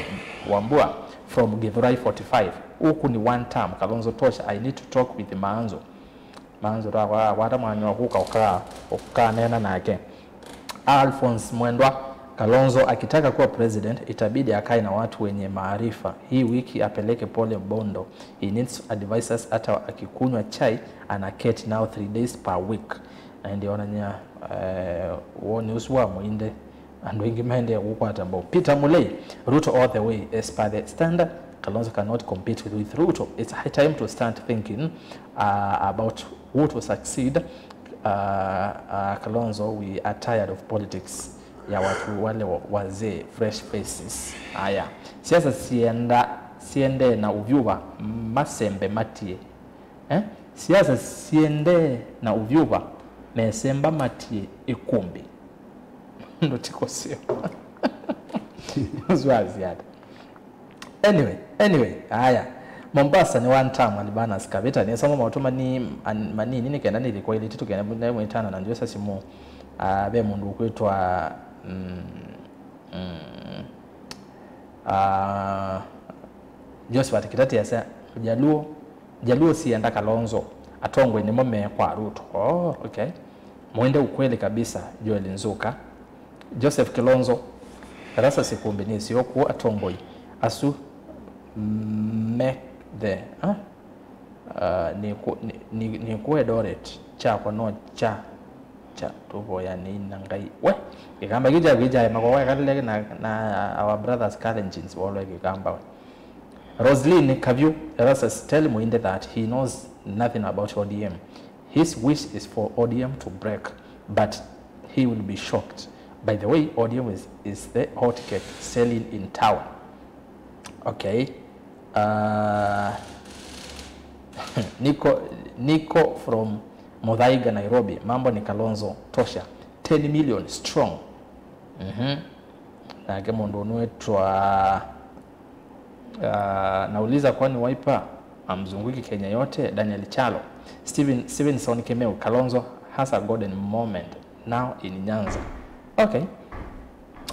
Wambua from Githurai forty-five. Huku ni one term, Kalonzo tosha, I need to talk with Maanzo. Maanzo ta kwa, kwata mwanya wa kuka uka, ukaneena nake. Alphonse Mwendwa, Kalonzo akitaka kuwa president, itabidi akae na watu wenye maarifa. Hii wiki apeleke Pole Bondo. He needs advisors, hata akikunywa chai, anaketi nao three days per week. Na ndio onany'a, eh, woni ũsu wa mũinde. Andũ aingĩ maendee kũkwata mbau. Peter Mulei, Ruto all the way. As per the standard, Kalonzo cannot compete with, with Ruto. It's high time to start thinking, uh, about who to succeed. Uh, uh, Kalonzo, we are tired of politics ya watu wale wa-, wazee, fresh faces. Aya. Siasa sienda, siende na uvyuva, masembe matie. Eh? Siasa siendee na uvyuva, mesemba matie ĩkũmbĩ. Ndũtikoseo. Ũsu asya ata? Anyway, anyway, aya. Mombasa ni one term, Alibanas Kavita. Nisoma maũtũ mani-, an-, manini nĩ kenda nĩthi kwa iliti tũkenda mwĩtana na njosa simu. Ah, ve mũndũ ũkwĩtwa, mm, mm, ah, Josephat Kitati asya, Jaluo, Jaluo sienda Kalonzo, atongoi nĩmo me kwa Ruto. Oh, okay. Mwende ukweli kabisa, Joel Nzuka. Joseph Kilonzo, Erastus Ĩkũmbĩ nĩseo kũũ atongoi asu me-, the, huh? Uh, nĩ kũ, nĩ, nĩ, nĩ kũ Eldoret, kyakwa no kya, kya, tũvoya nĩ na Ngai. We, Kĩkamba kĩ kya kwĩkyae makowa ekalile na, na our brothers Kalenjins volwe Kĩkamba we. Roslyn Kavyu, Erastus, tell Muinde that he knows nothing about O D M. His wish is for O D M to break, but he will be shocked. By the way, O D M is, is the hot cake selling in town. Okay. Uh, Nico, Nico from Muthaiga, Nairobi. Mambo ni Kalonzo tosha. ten million strong. Mhm. Nake mũndũ ũnwĩtwa, uh, nauliza, kwani Wiper amzunguki Kenya yote? Daniel Chalo. Steven, Stevenson Kimeu, Kalonzo has a golden moment now in Nyanza. Okay.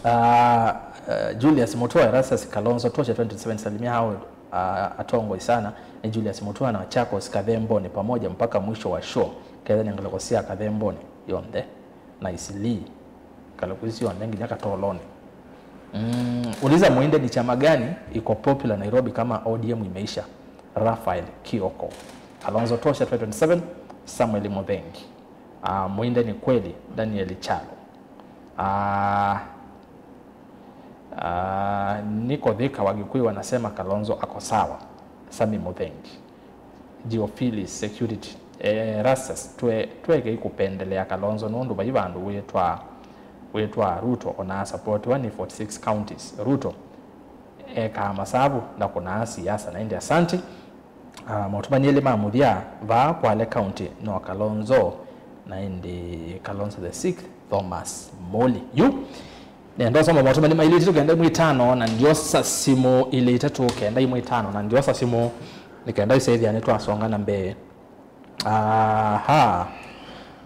Uh, uh, Julius Mutua, Erastus, Kalonzo tosha twenty twenty-seven, salimia hao, uh, atongoi sana. Ni Julius Mutua na Machakos Kathemboni pamoja mpaka mwisho wa show. Kethani ngalĩko sya Kathemboni yonthe na Eastleigh, ngalĩko isu syonthe nginya Katoloni. Mm, uliza Muinde ni chama gani iko popular Nairobi kama O D M imeisha. Raphael Kioko. Kalonzo tosha twenty twenty-seven, Samuel Muthengi. Ah, Muinde ni kweli, Daniel Chalo. Ah, ah, niko Thika, Wagikuyu wanasema Kalonzo ako sawa. Sami Muthengi. Geophilis Security. Eh, Erastus, twe, twekei kũpendelea Kalonzo nũndũ vai vandũ wĩtwa, wĩtwa Ruto ona asapotiwa nĩ forty-six counties. Ruto ekaa masavu, ndakũnaa siasa. Na ĩndĩ asante. Ah, maũtũmani elĩ ma mũthya vaa Kwale County no Kalonzo, na ĩndĩ Kalonzo the sixth, Thomas Muli. Yu nenda ũsoma maũtũmani mailĩ itatũ kenda imwe itano, na ndiosa simũ ilĩ itatũ kenda imwe itano, na ndiosa simũ nĩ kenda iseithya nĩtwasonga na mbee. Aha.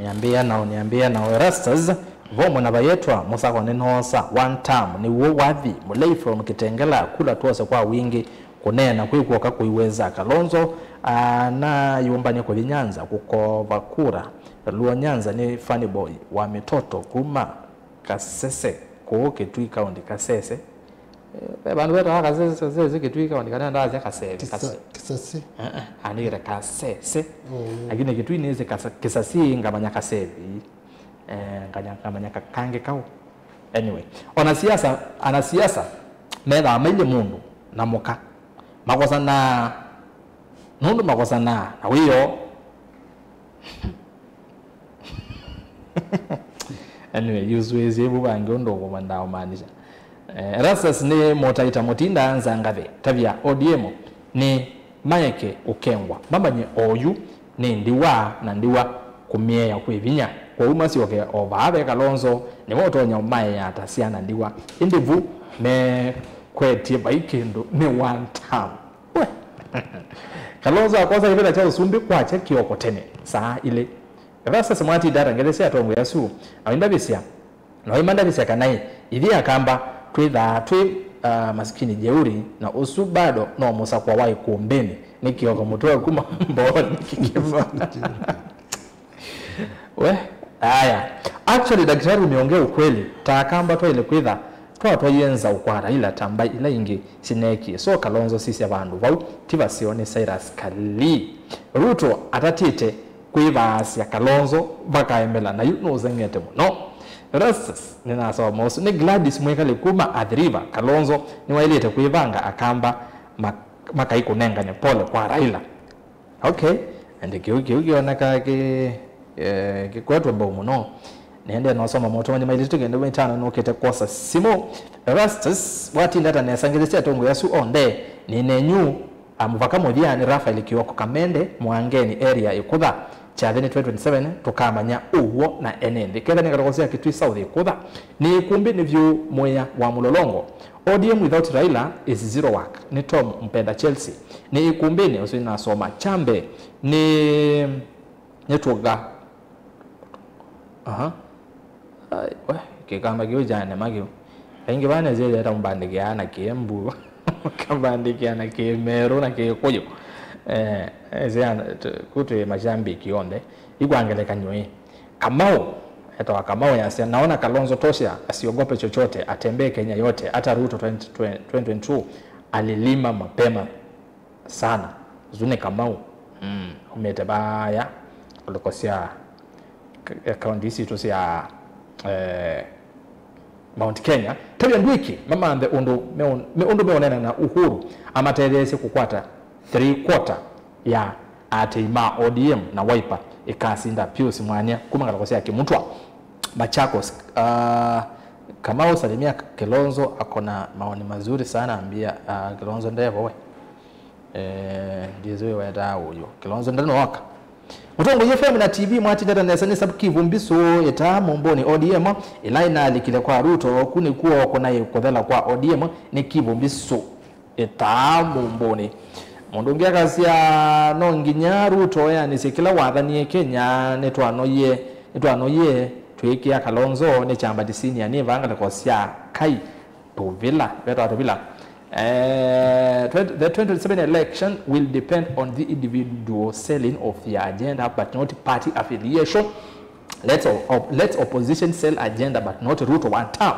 Nĩambĩĩa nao, nĩambĩĩa nao. Erastus, vo mwana vayetwa, mũsako nĩnoosa, one term, nĩw'o wathi, Mũlei from Kitengela, kula twose kwa wingĩ, kũneena kwĩ kw'oka kũiweza. Kalonzo, ah, nayũmbany'e kũthi Nyanza, kũkova kura. Luo Nyanza nĩ funny boy, wa mĩtoto, kuma Kasese, kũũ Kitui County, Kasese. Eh, ve vandũ vetawa Kasese, Kasese, Kitui County, kana ndasya Kasese, Kisa-, Kase-, Kisasi. Eh, eh, andĩkĩte Kasese. Mm. Lakini Kitui nĩsĩ Kasa-, Kisasi, ngamanya Kasevi. Eh, nganya-, ngamanya ka-, kangĩ kau. Anyway, ona siasa, ana siasa methaa mailye mũndũ na mũka. Makosanaa, nũndũ makosanaa na wĩoo. Anyway, yuswĩsye vu vangĩ ũndũ ũkũmwendaa ũmaanisha. Eh, Erastus nĩ mũtaita mũtinda nza ngathĩ, tavya O D M nĩ maeke ũkengwa, mamanye oyu nĩ ndiwa na ndiwa kũmĩea kwĩ vinya. Kwoou masyoke o vaa ve Kalonzo, nĩwe ũtonya ũmaea ta syana ndiwa. Ĩndĩ vu mekwetye vai kĩndũ nĩ one term. We. Kalonzo akosa kĩvĩla kya ũsumbĩ kwakya kĩoko tene, saa ilĩ. Erastus mwatinda atangĩthĩsya atongoi asu, na waimbavisya, na waimandavĩsya kana ĩ, ithyĩ Akamba twĩthaa twĩ, ah, masikini jeuri, na ũsu bado no mũsakwa wa ikumbĩnĩ, nĩ kĩoko mũtwe kuma mbooni kĩkĩva. We, aya. Actually, daktari, umeongea ukweli. Ta Akamba twaĩle kwĩtha twatwaie nzaũ kwa Raila ta mbaĩ ila ingĩ sineekie. So Kalonzo sisya vandũ vau, ti vaseo nĩ Cyrus Kali. Ruto atatĩte kwĩvaasya Kalonzo vakaemela, na yu nũseng'ete mũno. Erastus, nĩnasoma ũsu. Nĩ Gladys Mwĩkali kuma Athi River. Kalonzo nĩwaĩlĩte kwĩvanga Akamba ma-, makaikũnengane pole kwa Raila. Okay. And kĩu, kĩu kĩoneka kĩ, eh, kĩkwetwe mbau mũno. Nĩendee nosoma maũtũmani mailĩ tũkenda itano nũkĩte kwosa simũ. Erastus, watinda ata nesa ngĩthĩ sya atongoi asu onthe? Nĩ nenyu, a, mũvaka mũthya nĩ Raphael Kioko Kamende, Mwangeni area ĩkũtha. Kyathĩ nĩ twenty twenty-seven, tũkamanya ũw'o na ene nthĩ. Ketha nĩ katoko sya Kitui South ĩkũtha. Nĩ ikumbĩ nĩ vyũ mũya wa mũlolongo. O D M without Raila is zero work. Nĩ Tom Mpenda Chelsea. Nĩ ikumbĩnĩ ũsu nasoma. Kyambe nĩ, nĩ tũga. Aha. Ai, we, kĩkamba kĩu kyanema kĩu. Kaingĩ vana nĩsyĩthĩĩte mbandĩkĩaa na Kĩembu, kambandĩkĩa na Kĩmerũ na Kĩkũyũ. Eh, eh, syana, tu-, ku twĩ mashambiki onthe. Yu kwa ngelekany'o ĩ, Kamau, etawa Kamau yasya, naona Kalonzo tosha, asiogope chochote, atembee Kenya yote, hata Ruto twenty twenty, twenty twenty-two alilima mapema sana. Ũsu nĩ Kamau. Mm, aumĩte vaya ngalĩko sya k- kaunti ici sitũ sya eh, Mount Kenya. Tavya ndwĩki mamanthe ũndũ meũ- me- ũndũ meũneena na Uhuru amatetheesye kũkwata three quarter ya aatĩĩi ma O D M na Wiper ĩkasinda Pius Mwania kuma ngalĩko sya Kimutwa, Machakos. Uh, Kamau, salimia Kilonzo, ako na maoni mazuri sana, ambia uh, Kilonzo ndevo we. Eh, ndizi wetaa ũyũ Kilonzo ndanooka. Mũtongoi F M na T V mwatindata nesa nĩ sabu kĩvumbi sũ ĩtaa mũmbũnĩ O D M ĩla ĩnalikile kwa Ruto, ku nĩkw'o kũnaĩ kũthela kwa O D M nĩ kĩvumbi sũ ĩtaa mũmbũnĩ. Mũndũ ũngĩ akasya, no nginya Ruto eanĩsye kĩla wathanie Kenya, nĩtwanoie nĩtwanoie twĩkĩa Kalonzo nĩ kyambati senior nĩ vaa ngalĩko sya Kai. Tũvila, vetawa tũvila. Eh, twenty, the twenty twenty-seven election will depend on the individual selling of their agenda but not party affiliation. Let's, op- let's opposition sell agenda but not Ruto one term.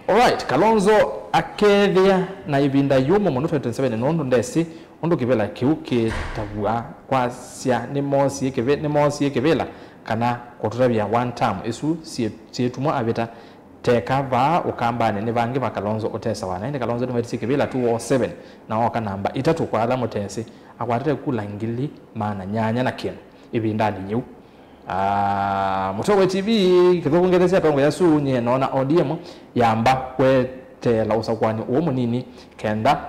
Alright, Kalonzo akethĩa na ĩvinda yũmũ mũno twenty twenty-seven nũndũ ndesĩ ũndũ kĩvĩla kĩu kĩtavw'a kwasya nĩmoosie kĩvĩ- nĩmoosie kĩvĩla kana kũtũtavya one term ĩsu syĩ- syĩtumwa avĩta. Teka vaa Ũkambanĩ nĩ vangĩ va Kalonzo ũtesawa, na ĩndĩ Kalonzo nĩwetisye kĩvĩla two oh seven na ooka namba itatũ kwa ala mũtesĩ, akwatĩte kula ngili maana nyanya na kĩndũ ĩvindanĩ yĩu. Ah, Mũtongoi T V, kĩthũkũ ngelesya atongoĩ asu, nyie noona O D M yamba kweteela ũsakũanĩ ũũ mũnini kenda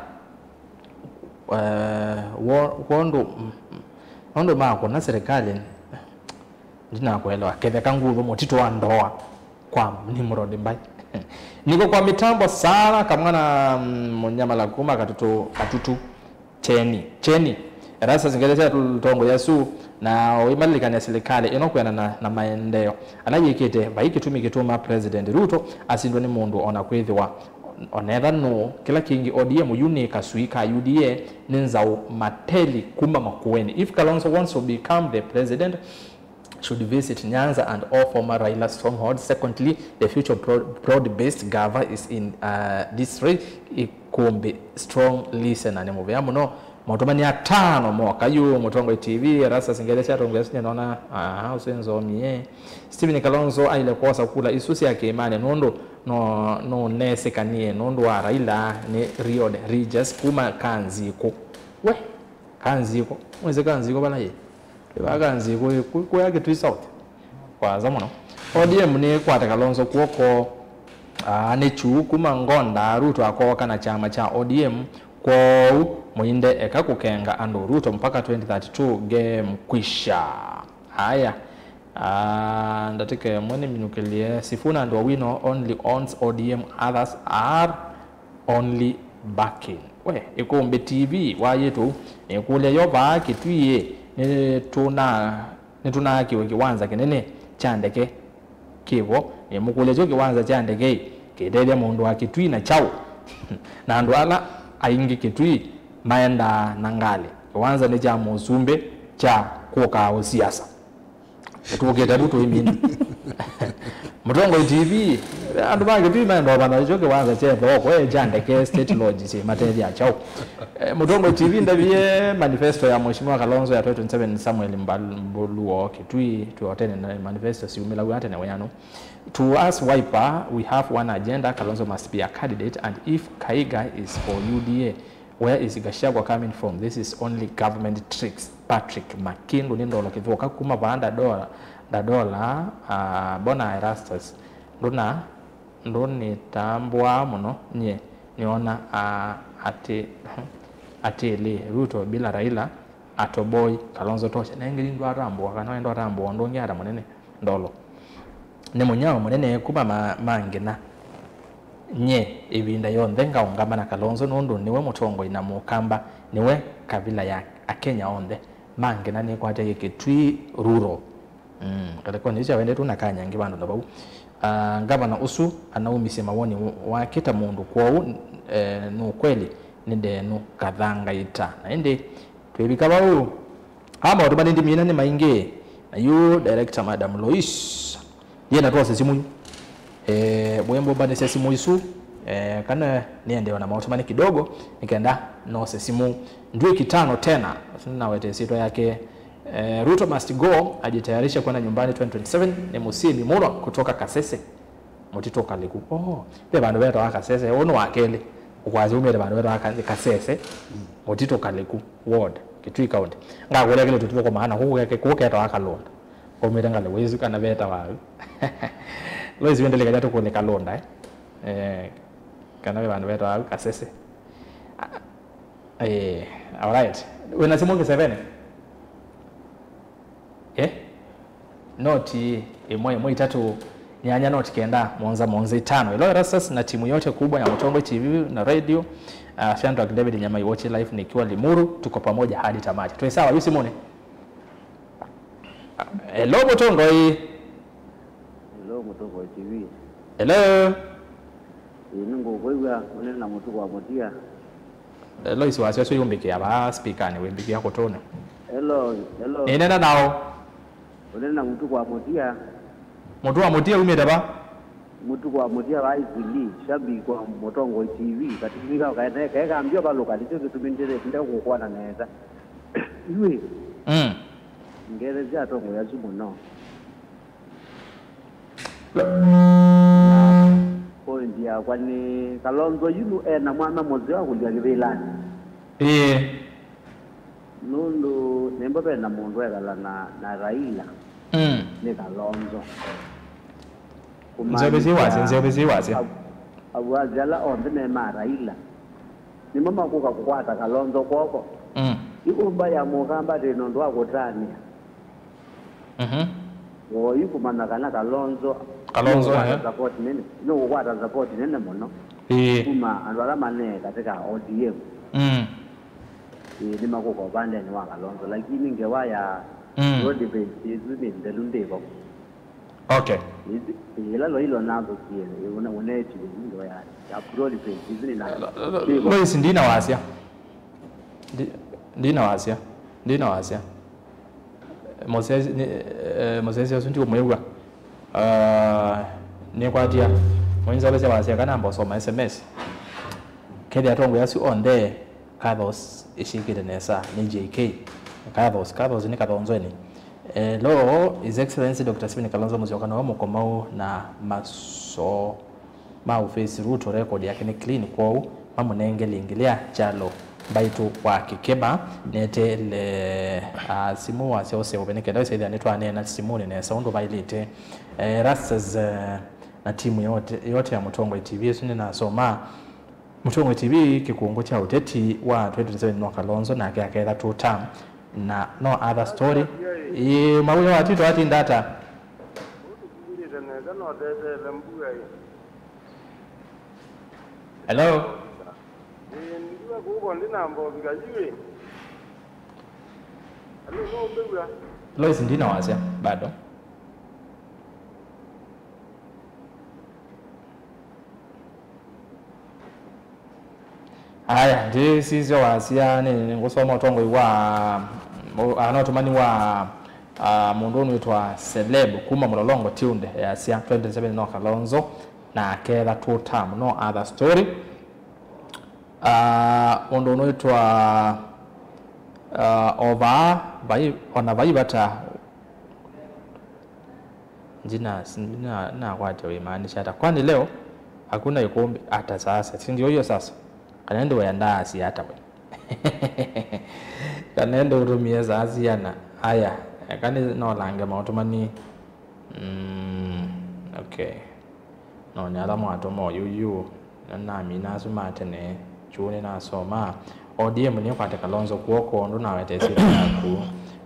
eh, wo- kwondũ mm, maũndũ ma kũna serikali ndinakũelewa. Ketheka nguthu mũtitũ wa ndoa kwa Nimrod Mbai. Niko kwa mitambo sana, kamwana mm, Munyamala kuma Katutu, Katutu. Cheni, Cheni. Erastus ngelesya tũtongoĩ asu na ũimalilikany'a silikalĩ ĩno kwĩanana na maendeeo ala yĩkĩte. Vai kĩtumi kĩtuma President Ruto asindwe nĩ mũndũ ona kwĩthĩwa onetha nũũ. Kĩla kĩngĩ O D M yu nĩ kasui ka U D A, nĩ nzaũ mateli kuma Makueni. If Kalonzo wants to become the president, should visit Nyanza and all former Raila strongholds. Secondly, the future broad, broad-based gava is in uh, disarray. Ikumbi strong listener nĩ mũvea mũno. Maũtũmani atano moka yu Mũtongoi T V, Erastus ngelesya atongoĩ asu nĩnona, aha, ũsu nzomie. Stephen Kalonzo aile kwosa kula isu sya kĩĩmanĩ nũndũ no nũnesĩkanie nũndũ wa Raila nĩ Rio de Rijas kuma Kanzikũ. We, Kanzikũ. Mwĩsĩ Kanzikũ vala yĩ? Ĩvaa Kanzikũ ĩ, kũ- kũya Kitui South. Kwaza mũno. O D M nĩ kwate Kalonzo kw'oko. Aa, nĩ kyuu kuma Ngonda, Ruto akooka na kyama kya O D M. Kwoou mũinde eka kũkenga andũ, Ruto mpaka twenty thirty-two game kwisha. Haya. Ah, ndatĩka ĩmwe nĩminũkĩlye. Sifuna and Owino only owns O D M, others are only backing. We, Ĩkũmbĩ T V wayĩtũ, nĩkũlya yo vaa Kĩtui ĩ, nĩtũna- nĩtũnaakiwe kĩwanza kĩnene kya ndeke kĩvo? Nĩmũkũlya kyo kĩwanza kya ndeke ĩ, kĩtethya mũndũ wa Kĩtui na kyaũ? Na andũ ala aingĩ Kĩtui maendaa na ngalĩ. Kĩwanza nĩ kya mũsumbĩ kya kũkaa ũsiasa. Tũkĩte vu tũimina. Mũtongoi T V, andũ ma Kĩtui maenda ũvana kyo kĩwanza kya ĩthoko, e kya ndeke, State Lodge, syĩ matethya kyaũ? Eh, Mũtongoi T V ndavie manifesto ya Mheshimiwa Kalonzo ya twenty twenty-seven, Samuel Mbal- Mbuluo Kĩtui, twĩotene na manifesto syumĩlaw'a tene wĩanũ. To us Wiper, we have one agenda, Kalonzo must be a candidate, and if Kaiga is for U D A, where is Gachagua coming from? This is only government tricks. Patrick Makindu nĩ ndolo kĩthũka kuma vaa Ndadola, Ndadola, ah, mbona Erastus? Ndũna, ndũnĩtambũaa mũno nyie, nĩona, ah, atĩ, atĩlĩ, Ruto bila Raila atoboi, Kalonzo tosha. Na ĩngĩ ndwatambũa, kana wenda ũtambũa ũndũ ũngĩ ata mũnene? Ndolo. Nĩ mũnyao mũnene kuma ma, ma ngĩna. Nye, ĩvinda yonthe ngaũngama na Kalonzo nũndũ nĩwe mũtongoi na mũkamba, nĩwe kavila ya Akenya onthe. Ma ngĩna nĩkwatĩe Kĩtui rural. Mm, ngalĩkonĩ ĩsu ya Wendetũ na Kanyangi vandũ na vau. Ah, ngavana ũsu anaumisye mawoni wake ta mũndũ, kwoou, eh, nũkweli nĩndenũkathangaĩta. Na ĩndĩ twĩvika vau, aa maũndũ manĩ ndimina nĩ maingĩ, na yu director Madam Lois, yenda twose simũ yu. Eh, wĩmbũmbanĩsya simũ isu, Eh, kana niendewe na maũtũmani kidogo, nĩ kenda nose simu. Ndwiki tano tena, nawete ĩsyĩtwa yake. Eh, Ruto must go, ajitayarishe kwenda nyumbani twenty twenty-seven, nĩ mũsyĩmi mũno kutoka Kasese, Mũtitũ Kaliku. Oh, ve vandũ vetawa Kasese, ũũ nĩ wa kelĩ. Ũkwasya umĩte vandũ vetawa Ka-, Kasese, Mũtitũ Kaliku ward, Kitui County. Ngakũlya kĩlĩ tũtũko maana, kũu ke-, kũu ketawa Kalũnda. Kaumĩte ngalĩ wĩsu kana vetawa. Lois wendele kaja tũkũlye Kalũnda, eh? Eh, kana ve vandũ vetawa Kasese. Ah, eh, all right. Wĩna simu kĩseveni? Eh? Noti ĩmwe ĩmwe itatũ nyanya noti kenda mũonza mũonza itano. Hello Erastus na timu yote kubwa ya Mũtongoi T V na radio. Uh, Shadrack David Nyamai, watch live nikiwa Limuru, tuko pamoja hadi tamati. Twĩ sawa, yu simuni. Hello Mũtongoi. Hello Mũtongoi T V. Hello. Ĩĩ, nĩngũkwĩw'a, ũnena Mũtuku wa Mũtia. Lois wasya ũsu yumbĩkĩa vaa speakerni, wĩmbĩkĩa kũtũnĩ. Hello, hello. Nĩnena nao. Ũnena Mũtuku wa Mũtia. Mũtuku wa Mũtia umĩte va? Mũtuku wa Mũtia wa Isili, shabiki wa Mũtongoi T V. Katitumika kae kae kambio valũka, nĩkyo kĩtumi ndĩrĩ ndekũkwona nesa. Yu. Mm. Ngetheesya atongoi asu mũno. Point yakwa nĩ Kalonzo yu ena mwana mũseo wa kũlika kĩvĩlanĩ. Ĩĩ. Nũndũ nĩmbo ve na mũndũ ekala na, na Raila. Mm. Nĩ Kalonzo. Nzeo vĩsĩ wasya, nzeo vĩsĩ wasya. Avu-, avuasi ala onthe me ma Raila nĩmo makũka kũkwata Kalonzo kw'oko. Mm. Ĩkũmba ya Mũkamba ndĩ nũndũ wa kũtanĩa. Mhm. Woi kũmanya kana Kalonzo Kalonzo, nũkũkwata eh, support nene, nũkũkwata support nene mũno. Ĩĩ. Kuma andũ ala mane katika O D M. Mm. Ĩĩ, nĩmakũka ũvandenĩ wa Kalonzo, lakini ngewa ya, mm, broad based ĩsu nĩ nthelu ndĩvo. Okay. Ĩla Lois ũnathũkie, ũna-, ũnetiwe ngewa ya, ya broad based ĩsu nĩ na, lo-, lo-, lo-, ndĩvo. Lois ndina wasya. Ndi-, ndina wasya. Ndina wasya. Mosesi, nĩ, eh, Mosesi ũsu ndiũmwĩw'a. Ah, nĩkwatya. Mwĩnzalesya wasya kana amba ũsoma S M S. Kethĩa atongoi asu onthe, Kathos ĩsyĩkĩte nesa, nĩ J K. Kathos, Kathos nĩ Kathonzweni. Hello, His Excellency Doctor Stephen Kalonzo Musyoka nĩwe mũkomau na maso ma ũfĩsi Ruto, record yake nĩ clean, kwoou mamũnenge lingĩ lya kyalo mbaitũ wa kĩkĩma. Neteele, ah, simũ wasya ũseũve nĩ kenda wĩsethĩa nĩtwaneena simunĩ nesa ũndũ vaĩlĩte. Eh, Rastas, eh, na timu yote, yote ya Mũtongoi T V ĩsu nĩnasoma. Mũtongoi T V, kĩkũngũ kya ũteti wa twenty twenty-seven no Kalonzo, nake aketha two term, na no other story. Ĩĩ, mawĩa watito atinda ata? Hello? Ĩĩ, ndiwe kuko ndinamba ũvika yu ĩ. Hello, no ũmbĩw'a? Lois ndina wasya bado. Aya, ndĩsisya wasya, nĩ, nĩ ngũsoma ũtongoi wa, o-, ana ũtũmani wa, ah, mũndũ ũnwĩtwa Celeb kuma Mũlolongo Tiunde, easya twenty twenty-seven no Kalonzo, na aketha two term, no other story. Ah, mũndũ ũnwĩtwa, ah, Ovaa, vai, ona vai vata Ndina, ndina, nakwatya wĩmaanisha ata? Kwani leo hakuna ikumbi? Ata sasa, si ndio hiyo sasa? Kana ĩndĩ wendaa asie ata we? Kana ĩndĩ ũtũmie saa siana? Aya, eka nĩ nolange maũtũmani. Mm, okay. No nĩ ala mwatũma ũyũyũ, na namina asu ma tene, kyũũ nĩnasomaa. O D M nĩkwate Kalonzo kw'oko ũndũ nawete ĩsyĩtwa yaku.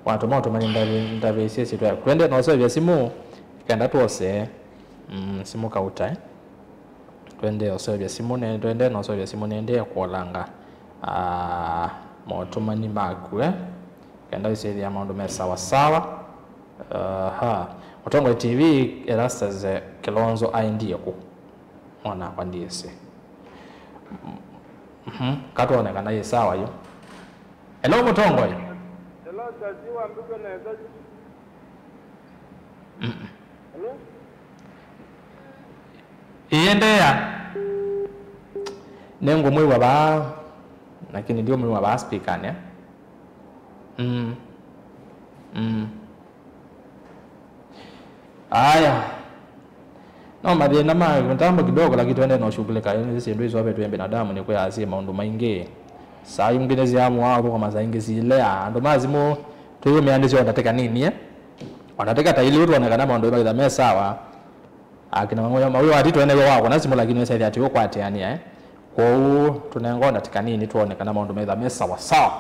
Watũma ũtũmani ndavĩ-, ndavĩsye ĩsyĩtwa yaku. Twende na ũseũvya simũ, kenda twose, mm, simũ kauta, eh. Twende ũseũvya simũ, ne-, twende na ũseũvya simũ, nĩendee kũolanga, ah, maũtũmani maku, eh. Kenda wĩsĩthĩa maũndũ me sawa sawa. Aha. Mũtongoi T V, Erastus, eh, Kilonzo aendie kũ? Mwana wakwa ndiĩsĩ. Mhm. Katwone kana yĩ sawa yu. Hello, Mũtongoi. Hello, Tati, wambĩkwe nesa yu. Mm-mm. Hello? Ĩĩ, endeea. Nĩngũmwĩw'a vaa, lakini ndiũmwĩw'a vaa speakernĩ. Mm. Mm. Aya. No mathĩna ma mtambo kidogo, lakini twende na ũshughulika. Nĩ syĩndũ isu ave twĩ binadamu, nĩ kwĩasĩ maũndũ maingĩ. Saa ingĩ nĩ syaamũa ũthũkũma, saa ingĩ siilea. Andũ ma simũ, twĩyũmĩa nĩ syo ndatĩka nini, eh? O ndatĩka ta ilĩ, tuone kana maũndũ maitha me sawa. Akina mawĩwa ati twene wĩ wakwa na simũ, lakini wĩsethĩa ati ũkwatĩanĩa, eh? Kwoou tũnenga o ndatĩka nini, tuone kana maũndũ maitha me sawa sawa.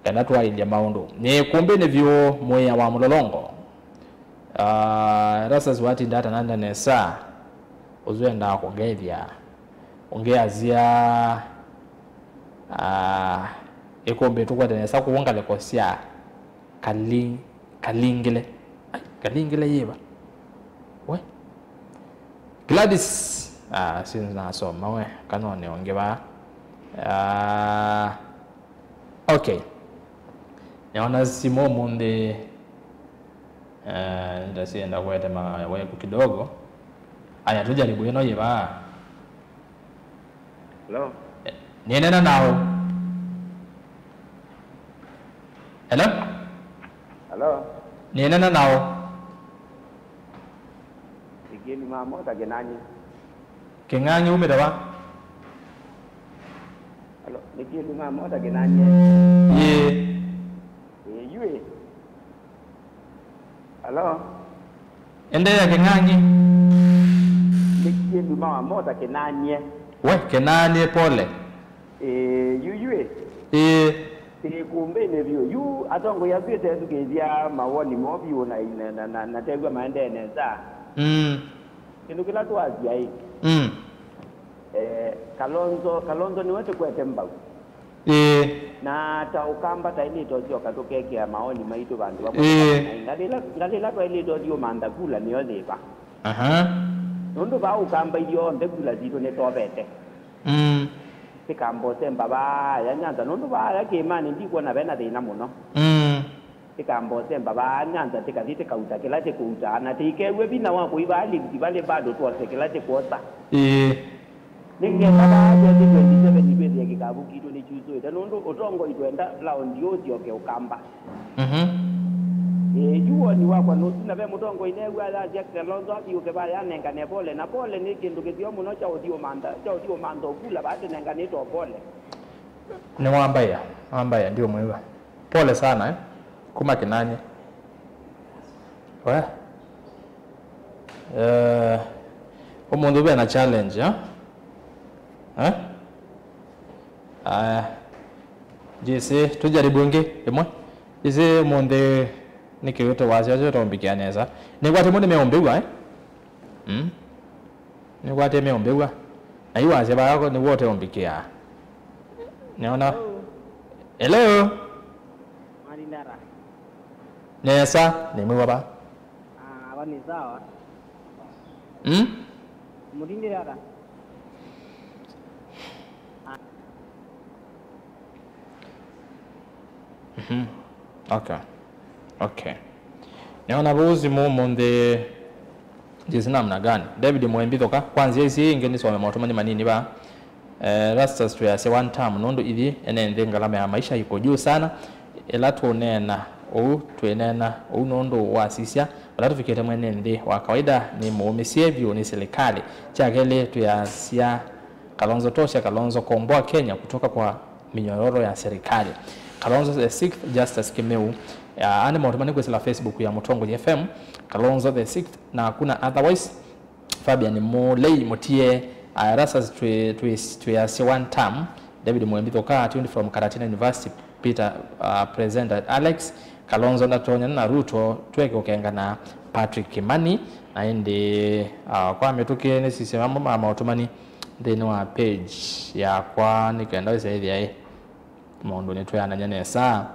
Kana twaĩlye maũndũ. Nĩ kumbĩnĩ vyũ mwĩa wa mũlolongo. Ah, Erastus watinda atananda nesa. Ũsu endaa kũngethya. Ũngĩasya, ah, ĩkũmbĩ tũkwete nesa kũu ngalĩko sya Kali-, Kalingile. Ai, Kalingile yĩva? We? Gladys. Ah, sinasoma we. Kanone ũngĩ va. Ah, Okay. Nĩona simũ ũmũnthĩ, eh, ndasienda kũete maweku kidogo. Aya, tujaribu ĩno yĩva. Hello? Eh, nĩnena nao. Hello? Hello? Nĩnena nao. Ikĩni mama ũtakĩnani. Kĩng'ang'i umĩte va? Alo, nĩ kĩndũ mama ũtakĩnanie? Ĩĩ. Ĩĩ, yu ĩ. Alo? Endeea, Kĩng'ang'i. Nĩ kĩndũ mama ũtakĩnanie? We, kĩnanie, pole. Ĩĩ, yu, yu ĩ. Ĩĩ. Ĩĩ, kumbĩnĩ vyũ. Yu atongoi asu ĩtethukĩĩsya mawoni moo vyũ na, na, na, na, na tew'a maendee nesa. Mm. Kĩndũ kĩla twasya ĩ, mm, eh, Kalonzo, Kalonzo nĩwe tũkwete mbau. Ĩĩ. Na ta Ũkamba taĩlĩte ũsyoka tũkekĩa maoni maitũ vandũ vamwe. Ĩĩ. Ngalĩ ĩla, ngalĩ ĩla twaĩlĩte ũthi ũmantha kula nĩyo yĩva? Aha. Nũndũ vaa Ũkamba ithyonthe kula sitũ nĩtovete. Mm. Tĩkamba ũsemba vaaya Nyanza, nũndũ vaaya kĩĩmanĩ ndikwona vena thĩna mũno. Mm. Tĩkamba ũsemba vaa Nyanza, tĩkathi tĩkauta kĩla tĩkũutaa, na tĩikew'e vinya wa kũivaa lift valĩ bado twose kĩla tĩkwosa. Ĩĩ. Nĩ kenda vaa twenty twenty-seven twĩthĩe kĩkavu kitũ nĩkyusũĩte, nũndũ ũtongoi twenda laundi ũũ ũsyoke Ũkamba. Mhm. Ĩĩ, yu woni wakwa nũsu, na ve mũtongoi neew'a ayasya Kalonzo athiũke vaya anengane pole, na pole nĩ kĩndũ kĩseo mũno kya ũthi ũmantha, kya ũthi ũmantha ũkula vaa tũnenganĩte o pole. Nĩwambaĩa, wambaĩa, ndiũmwĩw'a. Pole sana, eh? Kuma Kĩnani. We? Eh, ũmũnthĩ ve na challenge, eh? Eh? Aya. Jisi, tujaribu ĩngĩ, ĩmwe. Jisi, ũmũnthĩ nĩkĩ wĩto wasya ũtombĩkĩa nesa? Nĩkwatĩ mũndũ meũmbĩw'a, eh? Mm? Nĩkwatĩ meũmbĩw'a. Na yu wasya vaa nĩw'o ũteũmbĩkĩaa. Nĩona. Hello? Hello? Marindara. Nesa, nĩmwĩwa va? Ah, ava nĩ sawa. Mm? Mutindira ata? Mhm. Okay. Okay. Nĩona vau simũ ũmũnthĩ, jinsi namna gani. David Mwembi Thoka, kwa nzĩa isi ingĩ nisome maũtũmani manini va. Eh, Rastus twĩasya one term, nũndũ ithi ene nthĩ ngalama ya maisha iko juu sana. Ĩla tũneena ũu, twĩneena ũu nũndũ wasisya, vala tũvikĩte mwene nthĩ wa kawaida nĩ mũũmĩsye vyũ nĩ silikalĩ. Kya kelĩ, twĩasya Kalonzo tosha, Kalonzo komboa Kenya kutoka kwa minyororo ya serikali. Kalonzo the sixth, Justus Kimeu. Aa nĩ maũtũmani kwĩsĩla Facebook ya Mũtongoi F M, Kalonzo the sixth, na hakuna otherwise. Fabian Mulei Mutie, uh, Erastus Twi-, Twi-, Twiasya one term, David Mwembi Thoka, tuned from Karatina University, Peter, uh, Presenter Alex, Kalonzo Ndatonya na Ruto, tweke ũkengana Patrick Kimani, na ĩndĩ, uh, kwa mĩtũkĩ nĩ sisya mamwe ma maũtũmani nthĩnĩ wa page yakwa nĩ kenda wĩsethĩa ĩ. Maũndũ nĩtweanany'a nesa.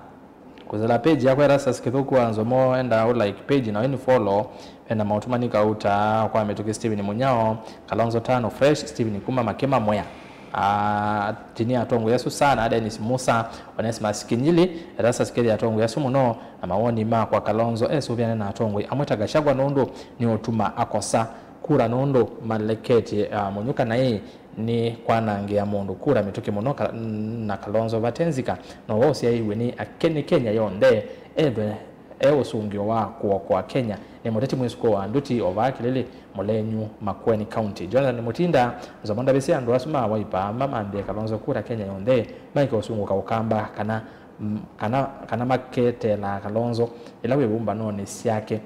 Kwĩsĩla page yakwa Erastus Kĩthũku wa Nzomo, enda ũ like page na ũini follow. Vena maũtũmani kauta kwa mĩtũkĩ Steven Munyao, Kalonzo Tano Fresh, Steven kuma Makema Mwea. Ah, tini atongoi asu sana, Dennis Musa, Onesmus Kinyili, Erastus Kĩthi atongoi asu mũno, na mawoni makwa Kalonzo esũvĩane na atongoi amwe ta Gachagua nũndũ nĩ ũtuma akosa kura nũndũ maleketye, ah, mũnyuka na ĩ nĩ kwanangĩa mũndũ kura mĩtũkĩ mũno ka-, na Kalonzo vate nzika, no ũsyaĩiw'e nĩ ake nĩ Kenya yonthe ethwe e ũsũngĩo wa kũokoa Kenya. Nĩ mũteti mwĩsũko wa nduti o vaa Kĩlĩlĩ, Mũlenyu, Makueni County. Jonathan Mutinda, nzomo ndavĩsya andũ asu ma Wiper mamanthĩe Kalonzo kura Kenya yonthe, maike ũsungũka Ũkamba kana, mm, kana, kana maketeelaa Kalonzo ĩla wĩ vũmbanonĩ syake,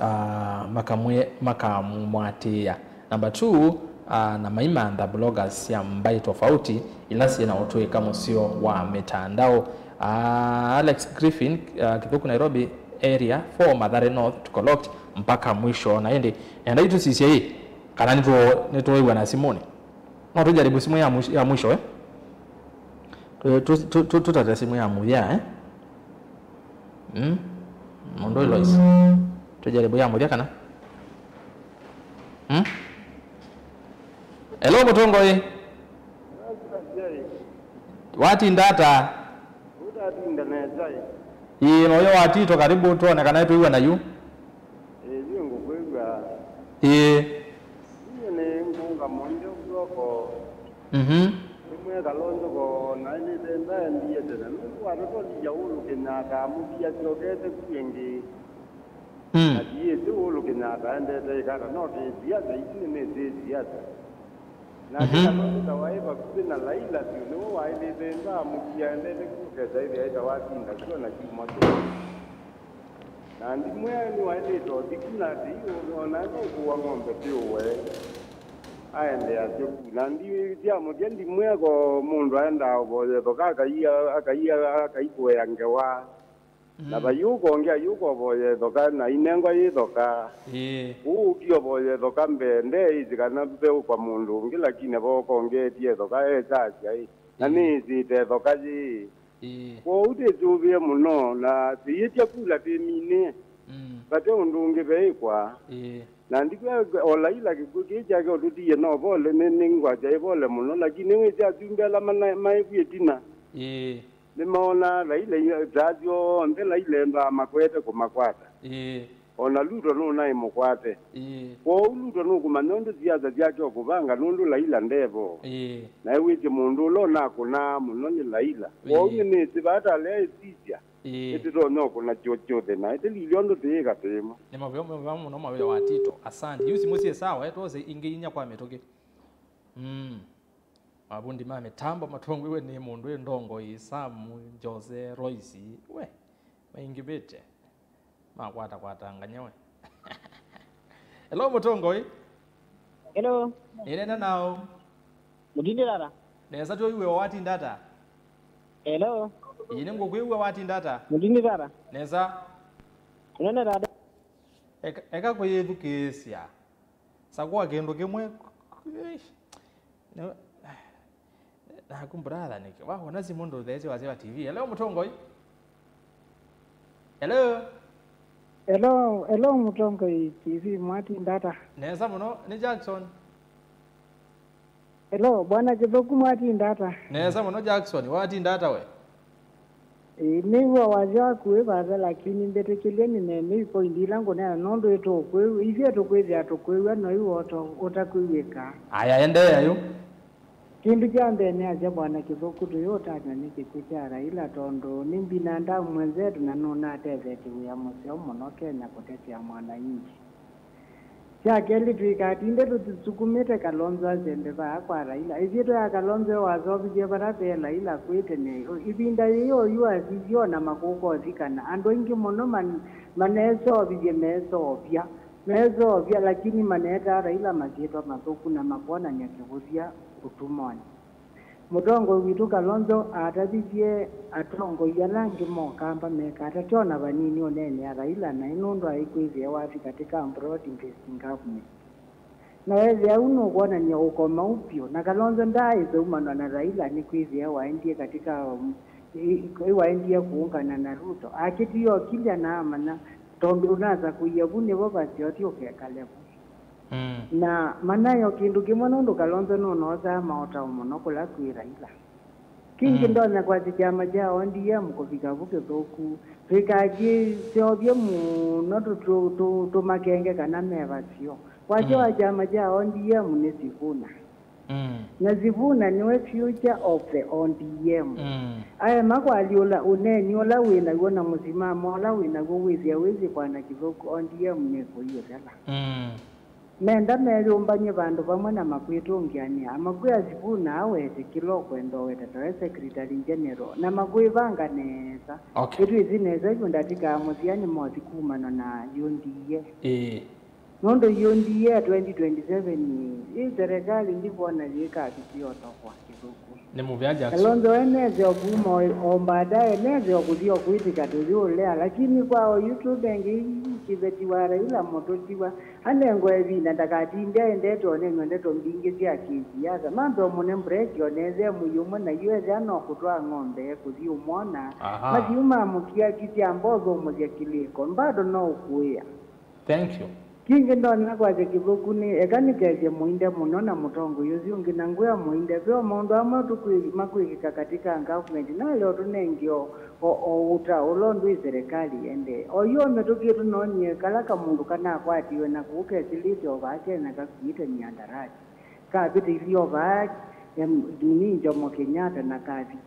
ah, makamwĩ-, makamũatĩĩa. Number two, ah, na maimantha bloggers sya mbaĩ tofauti ila syĩ na ũtũĩka mũseo wa mĩtandao. Ah, Alex Griffin, ah, Kĩthũku, Nairobi area four, Mathare North, Tukolokti mpaka mwisho. Na ĩndĩ, nenda itũsisye ĩ, kana nĩtũ-, nĩtũĩw'a na simũnĩ. No tũjaribu simũ ya mwisho, ya mwisho, eh? Tũ-, tũ-, tũ-, tũ-, tũtate simũ ya mũthya, eh? Mm? Mũndũ ũyũ Lois. Tũjaribu ya mũthya kana? Mm? Hello, mũtongoi. Watinda ata? Utatinda nesa ĩ. Ĩĩ, no ũyũ wa Tito, karibu tuone kana twĩw'a na yu. Ĩĩ, yu ngũkwĩw'a. Ĩĩ. Niĩ nĩ ngũngamo nde ũthoko. Mhm. Nĩmwĩa Kalonzo ko na nĩtenda ndiete na nũndũ watoto ndija ũlũkĩnyaata mũthia syokete ku ĩngĩ. Mm. Na ndiĩsĩ ũlũkĩnyaata endete ĩkata no kĩ siasa isu nĩ nĩsĩ siasa. Na mhm. Kĩla nũndũ ta waĩ vakuvĩ na Laila vyũ nĩwe waĩlĩte ĩndĩ amũkia endete ku ũkesa ĩthĩa ĩta watinda kw'o na kyumwa kĩu. Na ndimwĩa nĩwaĩlĩte ũthi ku na atĩ ona nũkũwa ng'ombe syũwe aendeasya ku. Na ndi sya mũthya ndimwĩa ko mũndũ aendaa ũvoye thoka akaia, akaia, akaikũea ngewa. Na vayũka ũngĩ ayũka ũvoye thoka na inengwa yĩ thoka. Ĩĩ. Ũũ ũthi ũvoye thoka mbee ndeĩsĩ kana ve kwa mũndũ ũngĩ lakini vooka ũngĩ etie thoka ekyasya ĩ. Na ĩĩ. Nĩĩsĩte thoka yĩĩ. Ĩĩ. Kwoou twĩsũvĩe mũno na tũiĩtya kula twĩminĩe. Mm. Vate ũndũ ũngĩ veĩkwa. Ĩĩ. Na ndikwĩa o Laila kĩkw'ũ kĩĩ kyake ũtũtiie no vole, nĩ, nĩ ngwakya ĩvole mũno, lakini nĩwĩsĩ asyumbe ala mana-, maĩ vu ĩtina. Ĩĩ. Nĩmaonaa Laila i-, ta asu onthe Laila endaa makwete kũmakwata. Ĩĩ. O na Ruto nũnaĩ mũkwate. Ĩĩ. Kwoou Ruto nũkũmanya ũndũ siasa syake ũkũvanga nũndũ Laila ndevo. Ĩĩ. Na ewĩsĩ mũndũ ũla ũnakũnaa mũno nĩ Laila. Kwoou ĩĩ. Nĩnĩsĩ vata alea ĩsisya. Ĩĩ. Ĩtĩtonya ũkũna kyũkyũthĩ na ĩtĩlilye ũndũ tĩĩka tĩĩmwe. Nĩ maveo maveo mũno mawĩa wa Tito. Asante. Yu simũ syĩ sawa, eh, twose ingĩ inya kwa mĩtũkĩ. Mm. Mavundi ma mĩtambo matongwiwe nĩ mũndũ wĩ ndongoi Sam Jose Roisi. We, maingĩvĩte. Makwata kwatanganya we. Hello, mũtongoi. Hello. Nĩnena nao. Mũtindi tata. Nesa twĩw'e watinda ata? Hello. Ĩĩ, nĩngũkwĩw'a watinda ata? Mũtindi tata. Nesa. Nene tata. Eka, eka kũyĩthukĩĩsya. Sakũa kĩndũ kĩmwe. Eish. Nĩ-, naku brother nĩkĩ? Wa, wona simũ ndũtheesye wasya wa T V. Hello, mũtongoi. Hello. Hello, hello, mũtongoi T V, mwatinda ata? Nesa mũno, nĩ Jackson. Hello, Bwana Kĩthũku, mwatinda ata? Nesa mũno, Jackson, watinda ata we? Ĩĩ, nĩw'a wasya waku wĩ vata, lakini mbĩtĩkĩlye nĩneene ipoindi ila ngũneena, nũndũ ĩtũkwĩw'a, ithyĩ tũkwĩthĩa tũkwĩw'a, no iwe ũta-, ũtakwĩw'ĩka. Aya, endeea yu. Kĩndũ kya mbee nĩasya Bwana Kĩthũku tũyũtany'a nĩ kĩkw'ũ kya Raila, tondũ nĩ binadamu mwenzetu na nũnatethetye wĩa mũseo mũno Kenya kũtetea mwananchi. Kya kelĩ, tũikatinde tũsukumĩte Kalonzo asembe vaa kwa Raila. Ĩsyĩtwa ya Kalonzo ĩwaseũvisye vala ve Raila kwĩ tene. Ĩvinda yĩĩ oyu asisye o na makũka ũthikana. Andũ aingĩ mũno man-, maneseũvisye meseũvya. Meseũvya, lakini maneetaa Raila masyĩtwa mathũku na makwonany'a kĩvũthya ũtumonĩ. Mũtongoi witũ Kalonzo atavisye atongoi ala angĩ ma Ũkamba meka ata, tyo na vanini ũneenea Raila naĩ nũndũ aikwĩthĩa wathi katika broad based government. Na weethĩa ũu nũkwonany'a ũkomau vyũ, na Kalonzo ndaaĩse umanwa na Raila nĩkwĩthĩa waendie katika, um, ĩ-, ĩ-, waendie kũũngana na Ruto. Akĩtie okilya na amanya tondũ ũnasakũie vu nĩvo vasyothi ũkekale vu. Mm. Na manayo kĩndũ kĩmwe nũndũ Kalonzo nũnoosaa maũtao mũno kũla kwĩ Raila. Kĩngĩ mm. Ndonya kwasya kyama kya O D M kũvika vu kĩthũku. Tũikakĩseũvye mũno tũ-, tũ-, tũ-, tũmakenge kana me vasyo. Wasya mm. Wa kyama kya O D M nĩ Sifuna. Mm. Na Sifuna nĩwe future of the O D M. Mm. Aema kũalyũla ũneeni ũla wĩ naw'o na mũsimamo ũla wĩ naw'o, wĩthĩa wĩsĩ kwana kĩthũku, O D M nĩkũiũthela. Mm. Menda meyũmbany'e vandũ vamwe na makwĩtũngĩanĩa, makwĩa Sifuna awete kĩla ũkwenda ũweta tawe Secretary General, na makwĩvanga nesa. Okay. Nĩtwĩsĩ nesa yu ndatĩka ya mũthya nĩmothi kumana na U D A. Ĩĩ. Nũndũ U D A twenty twenty-seven ĩ, ĩ serikali ndivona yĩkavisi otokwa kĩthũku. Nĩ mũvea Jackson. Kalonzo we nese o kuma o, o baadaye nese o kũthi o kwĩtĩka tũyũlea, lakini kwa oyu tũthenge kĩveti wa Raila mũtũtiwa, anengwe ĩvinda ndakatinde aendete onenwe ndeto mbingĩ sya kĩsiasa. Mambe ũmũne mbureki onethee mwĩĩ ũmwe na yu ethĩa no kũtwaa ng'ombe kũthi ũmwona. Aha. Mathiu ma mũkiaki sya mbotho ũmũthya kĩlĩko, mbado no ũkũĩa. Thank you. Kĩngĩ ndonya kwasya kĩthũku nĩ, eka nĩkesye mũinde mũno na mũtongoi ũsu ũngĩ, na ngwĩa mũinde, ve o maũndũ amwe tũkwĩ-, makwĩkĩka katika government, naleo tũnenge o, o, o ũtao ũla ũndũ ĩ serikali ĩendee. Oyu o mĩtũkĩ tũnonie kala kamũndũ kanakwatiwe na kũu kesĩlĩte o vaa Kenya kakuĩte miandarati. Kavĩtĩilyĩ o vaa, em, nini Jomo Kenyatta na kathi.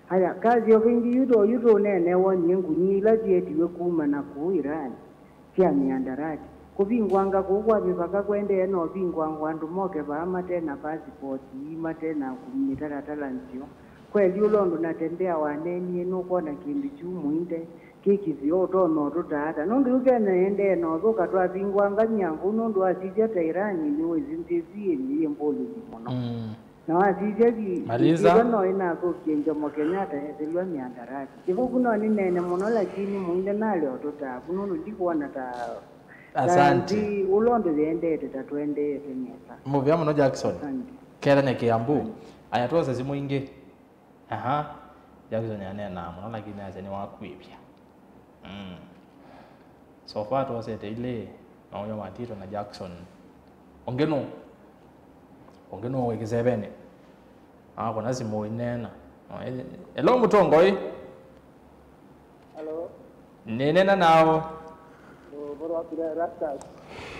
Aya, kathi o vĩngĩ yu tũ-, yu tũneenewa nyie ngunyi ila syetiwe kuma na kũu Iran. Sya miandarati. Kũvingwanga kũu kwa mĩvaka kũendee na ũvingwangwa andũ moke vaa mate na pasipoti, mate na mĩtalatala nzeo. Kweli ũla ũndũ Natembeya waneenie, nũkwona kĩndũ kyu mũinde kĩ kĩseo ũtonya ũtũta ata? Nũndũ yu Kenya ĩendee na ũthũka twavingwanga nyia kũu nũndũ wasisya ta Iran nĩwĩsĩ nthĩ ĩsu yĩ, yĩ mbũlĩli mũno. Mm. Na wasisya vi-, Maliza. Ĩva no ĩnathũkie Jomo Kenyatta ethĩlw'a miandarati. Kĩvuku no nĩneene mũno, lakini mũinde nalĩ o tũtaavu, nũndũ ndikwona ta, ta Asante. Nthĩ ũla ũndũ yĩendete ta tũendeete nesa. Mũvea mũno Jackson. Asante. Kethane Kiambu. Asante. Aya, twose simũ ingĩ. Aha. Jackson aneenaa mũno, lakini asya nĩwakwĩvya. Mm. So far twosete ilĩ, Mawĩa Matito na Jackson. Ũngĩ nũ? Ũngĩ nũ wĩ kĩsevenĩ? Ah, kuna simũ ineena. Hello, mũtongoi. Hello. Nĩneena nao. Ũvoro waku Rastus.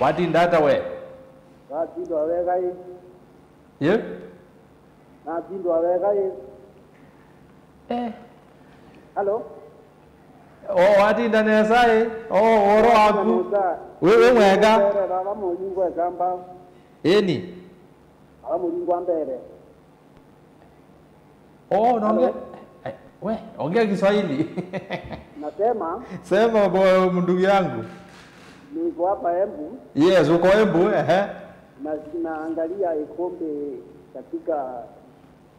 Watinda ata we? Watinda wega ĩ. Ye? Natindwa wega ĩ. Eh. Hello? Oh, watinda nesa ĩ. Oh, ũhoro waku? Watinda nesa. Wĩ, wĩ mwega? Mbere, baba mũlingo ekamba. Ĩni. Baba mũlingo wa mbere. Oh, naongea. Hello? Eh, we, ongea Kiswahili. Nasema. Sema bo, ndugu yangu. Niko hapa Embu. Yes, uko Embu, ehe. Na, naangalia ikombe katika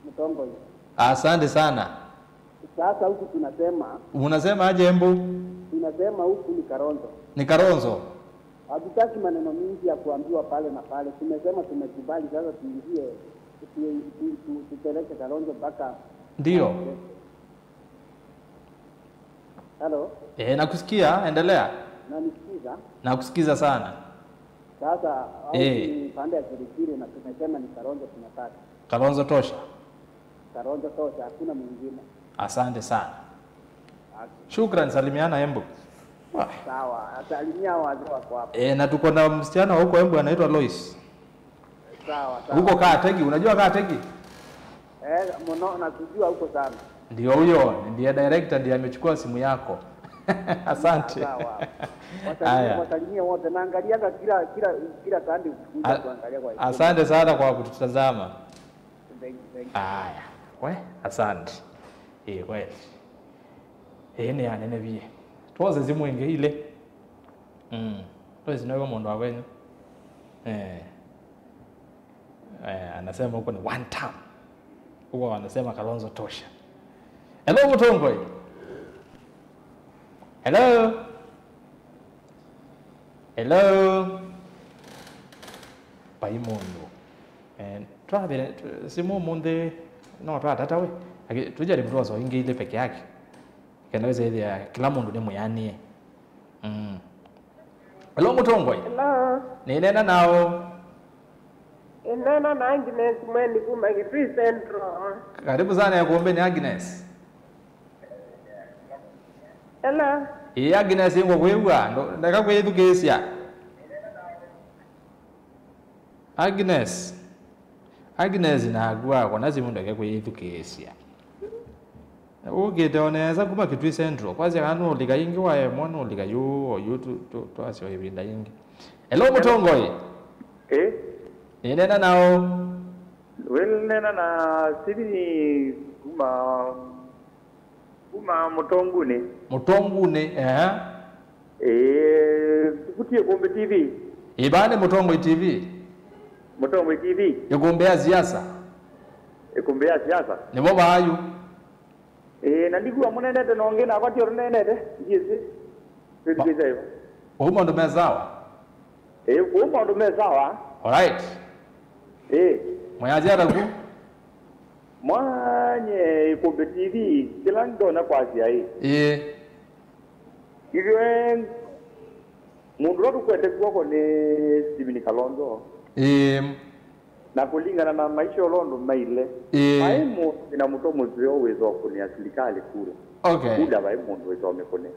Mtongoi. Asante sana. Sasa huku tunasema. Unasema aje Embu? Tunasema huku ni Karonzo. Ni Karonzo? Hatutaki maneno mingi ya kuambiwa pale na pale. Tumesema tumekubali, sasa tuingie, tu-, tu-, tu-, tupeleke Karonzo mpaka. Ndio. Hello? Eh, nakusikia, endelea. Nanisikiza? Nakusikiza sana. Sasa, au Eh. ni pande ya Kirikiri na tumesema ni Karonzo tunataka. Kalonzo tosha. Karonzo tosha, hakuna mwingine. Asante sana. Asante. Shukran, salimiana Embu. Sawa, asalimia wazee wako hapo. Eh, na tuko na msichana wa huko Embu anaitwa Lois. Sawa, sawa. Huko Kategi, unajua Kategi? Eh, mno, nakujua huko sana. Ndio huyo, ndiye director, ndiye amechukua simu yako. Asante. Sawa. Wasalimie, Haya. wasalimie wote. Naangalianga kila, kila, kila Sunday ukikuja A-, kuangalia kwa YouTube. Asante sana kwa kututazama. Thank you, thank you. Aya, we, asante. Ĩĩ, kweli. Ĩĩ, nĩ anene vie. Twose simũ ingĩ ilĩ. Mm. Twese nĩwe mũndũ wa kwenyu. Eh. Eh, anasema huko ni one term. Huko wanasema Kalonzo tosha. Hello, Mutongoi. Hello. Hello. Vai mũndũ. Eh, twavire, tu-, simũ ũmũnthĩ, no twatata we. Aki-, tujaribu twosa ingĩ ilĩ peke yake. Kenda wĩse ĩthĩa kĩla mũndũ nĩ mwĩanĩe. Mm. Hello, Mutongoi. Hello. Nĩneena nao. Nĩneena na Agnes Mweni kuma Kitui Central. Karibu sana Ĩkũmbĩnĩ, Agnes. Hello. Ĩĩ, Agnes, ngũkwĩw'a. Ndo-, ndeka kwĩthukĩĩsya. Agnes. Agnes naku akona simũ ndeke kwĩyĩthukĩĩsya. Ũkĩte o nesa kuma Kitui Central. Kwasya kana nũlika ingĩ wa ĩmwe nũlika yu o yu tu- tu- twasya o ĩvinda yingĩ. Hello, mũtongoi. Eh? Nĩnena nao. Well, nena na Steven kuma kuma Mũtongunĩ. Mũtongunĩ, ehe. Ĩĩ, tukutie Kumbi T V. Ĩĩ, vaa nĩ Mũtongoi T V. Mũtongoi T V. Ĩkũmbĩ ya siasa. Ĩkũmbĩ ya siasa. Nĩvo vaa yu. Ĩĩ, na ndikuwa mũnenete na ũngĩ nakwa tio tũnenete. Ndiĩsĩ. Twĩthukĩĩsya ĩva. Ũu maũndũ me sawa? Ĩĩ, kũu maũndũ me sawa. Alright. Ĩĩ. Mwĩasya ata ku? Mwanye Kumbi T V, kĩla ndonya kwasya ĩ. Ĩĩ. Ithyĩ mũndũ ũla tũkwete kw'oko nĩ Steven Kalonzo. Ĩĩ. Na kũlingana na maisha ũla ũndũ maile, ĩĩ, vai mũndũ wĩna mũtwe mũseo wĩsa ũkũnĩa silikalĩ kula. Okay. Kula vai mũndũ wĩsa ũmĩkũnĩa.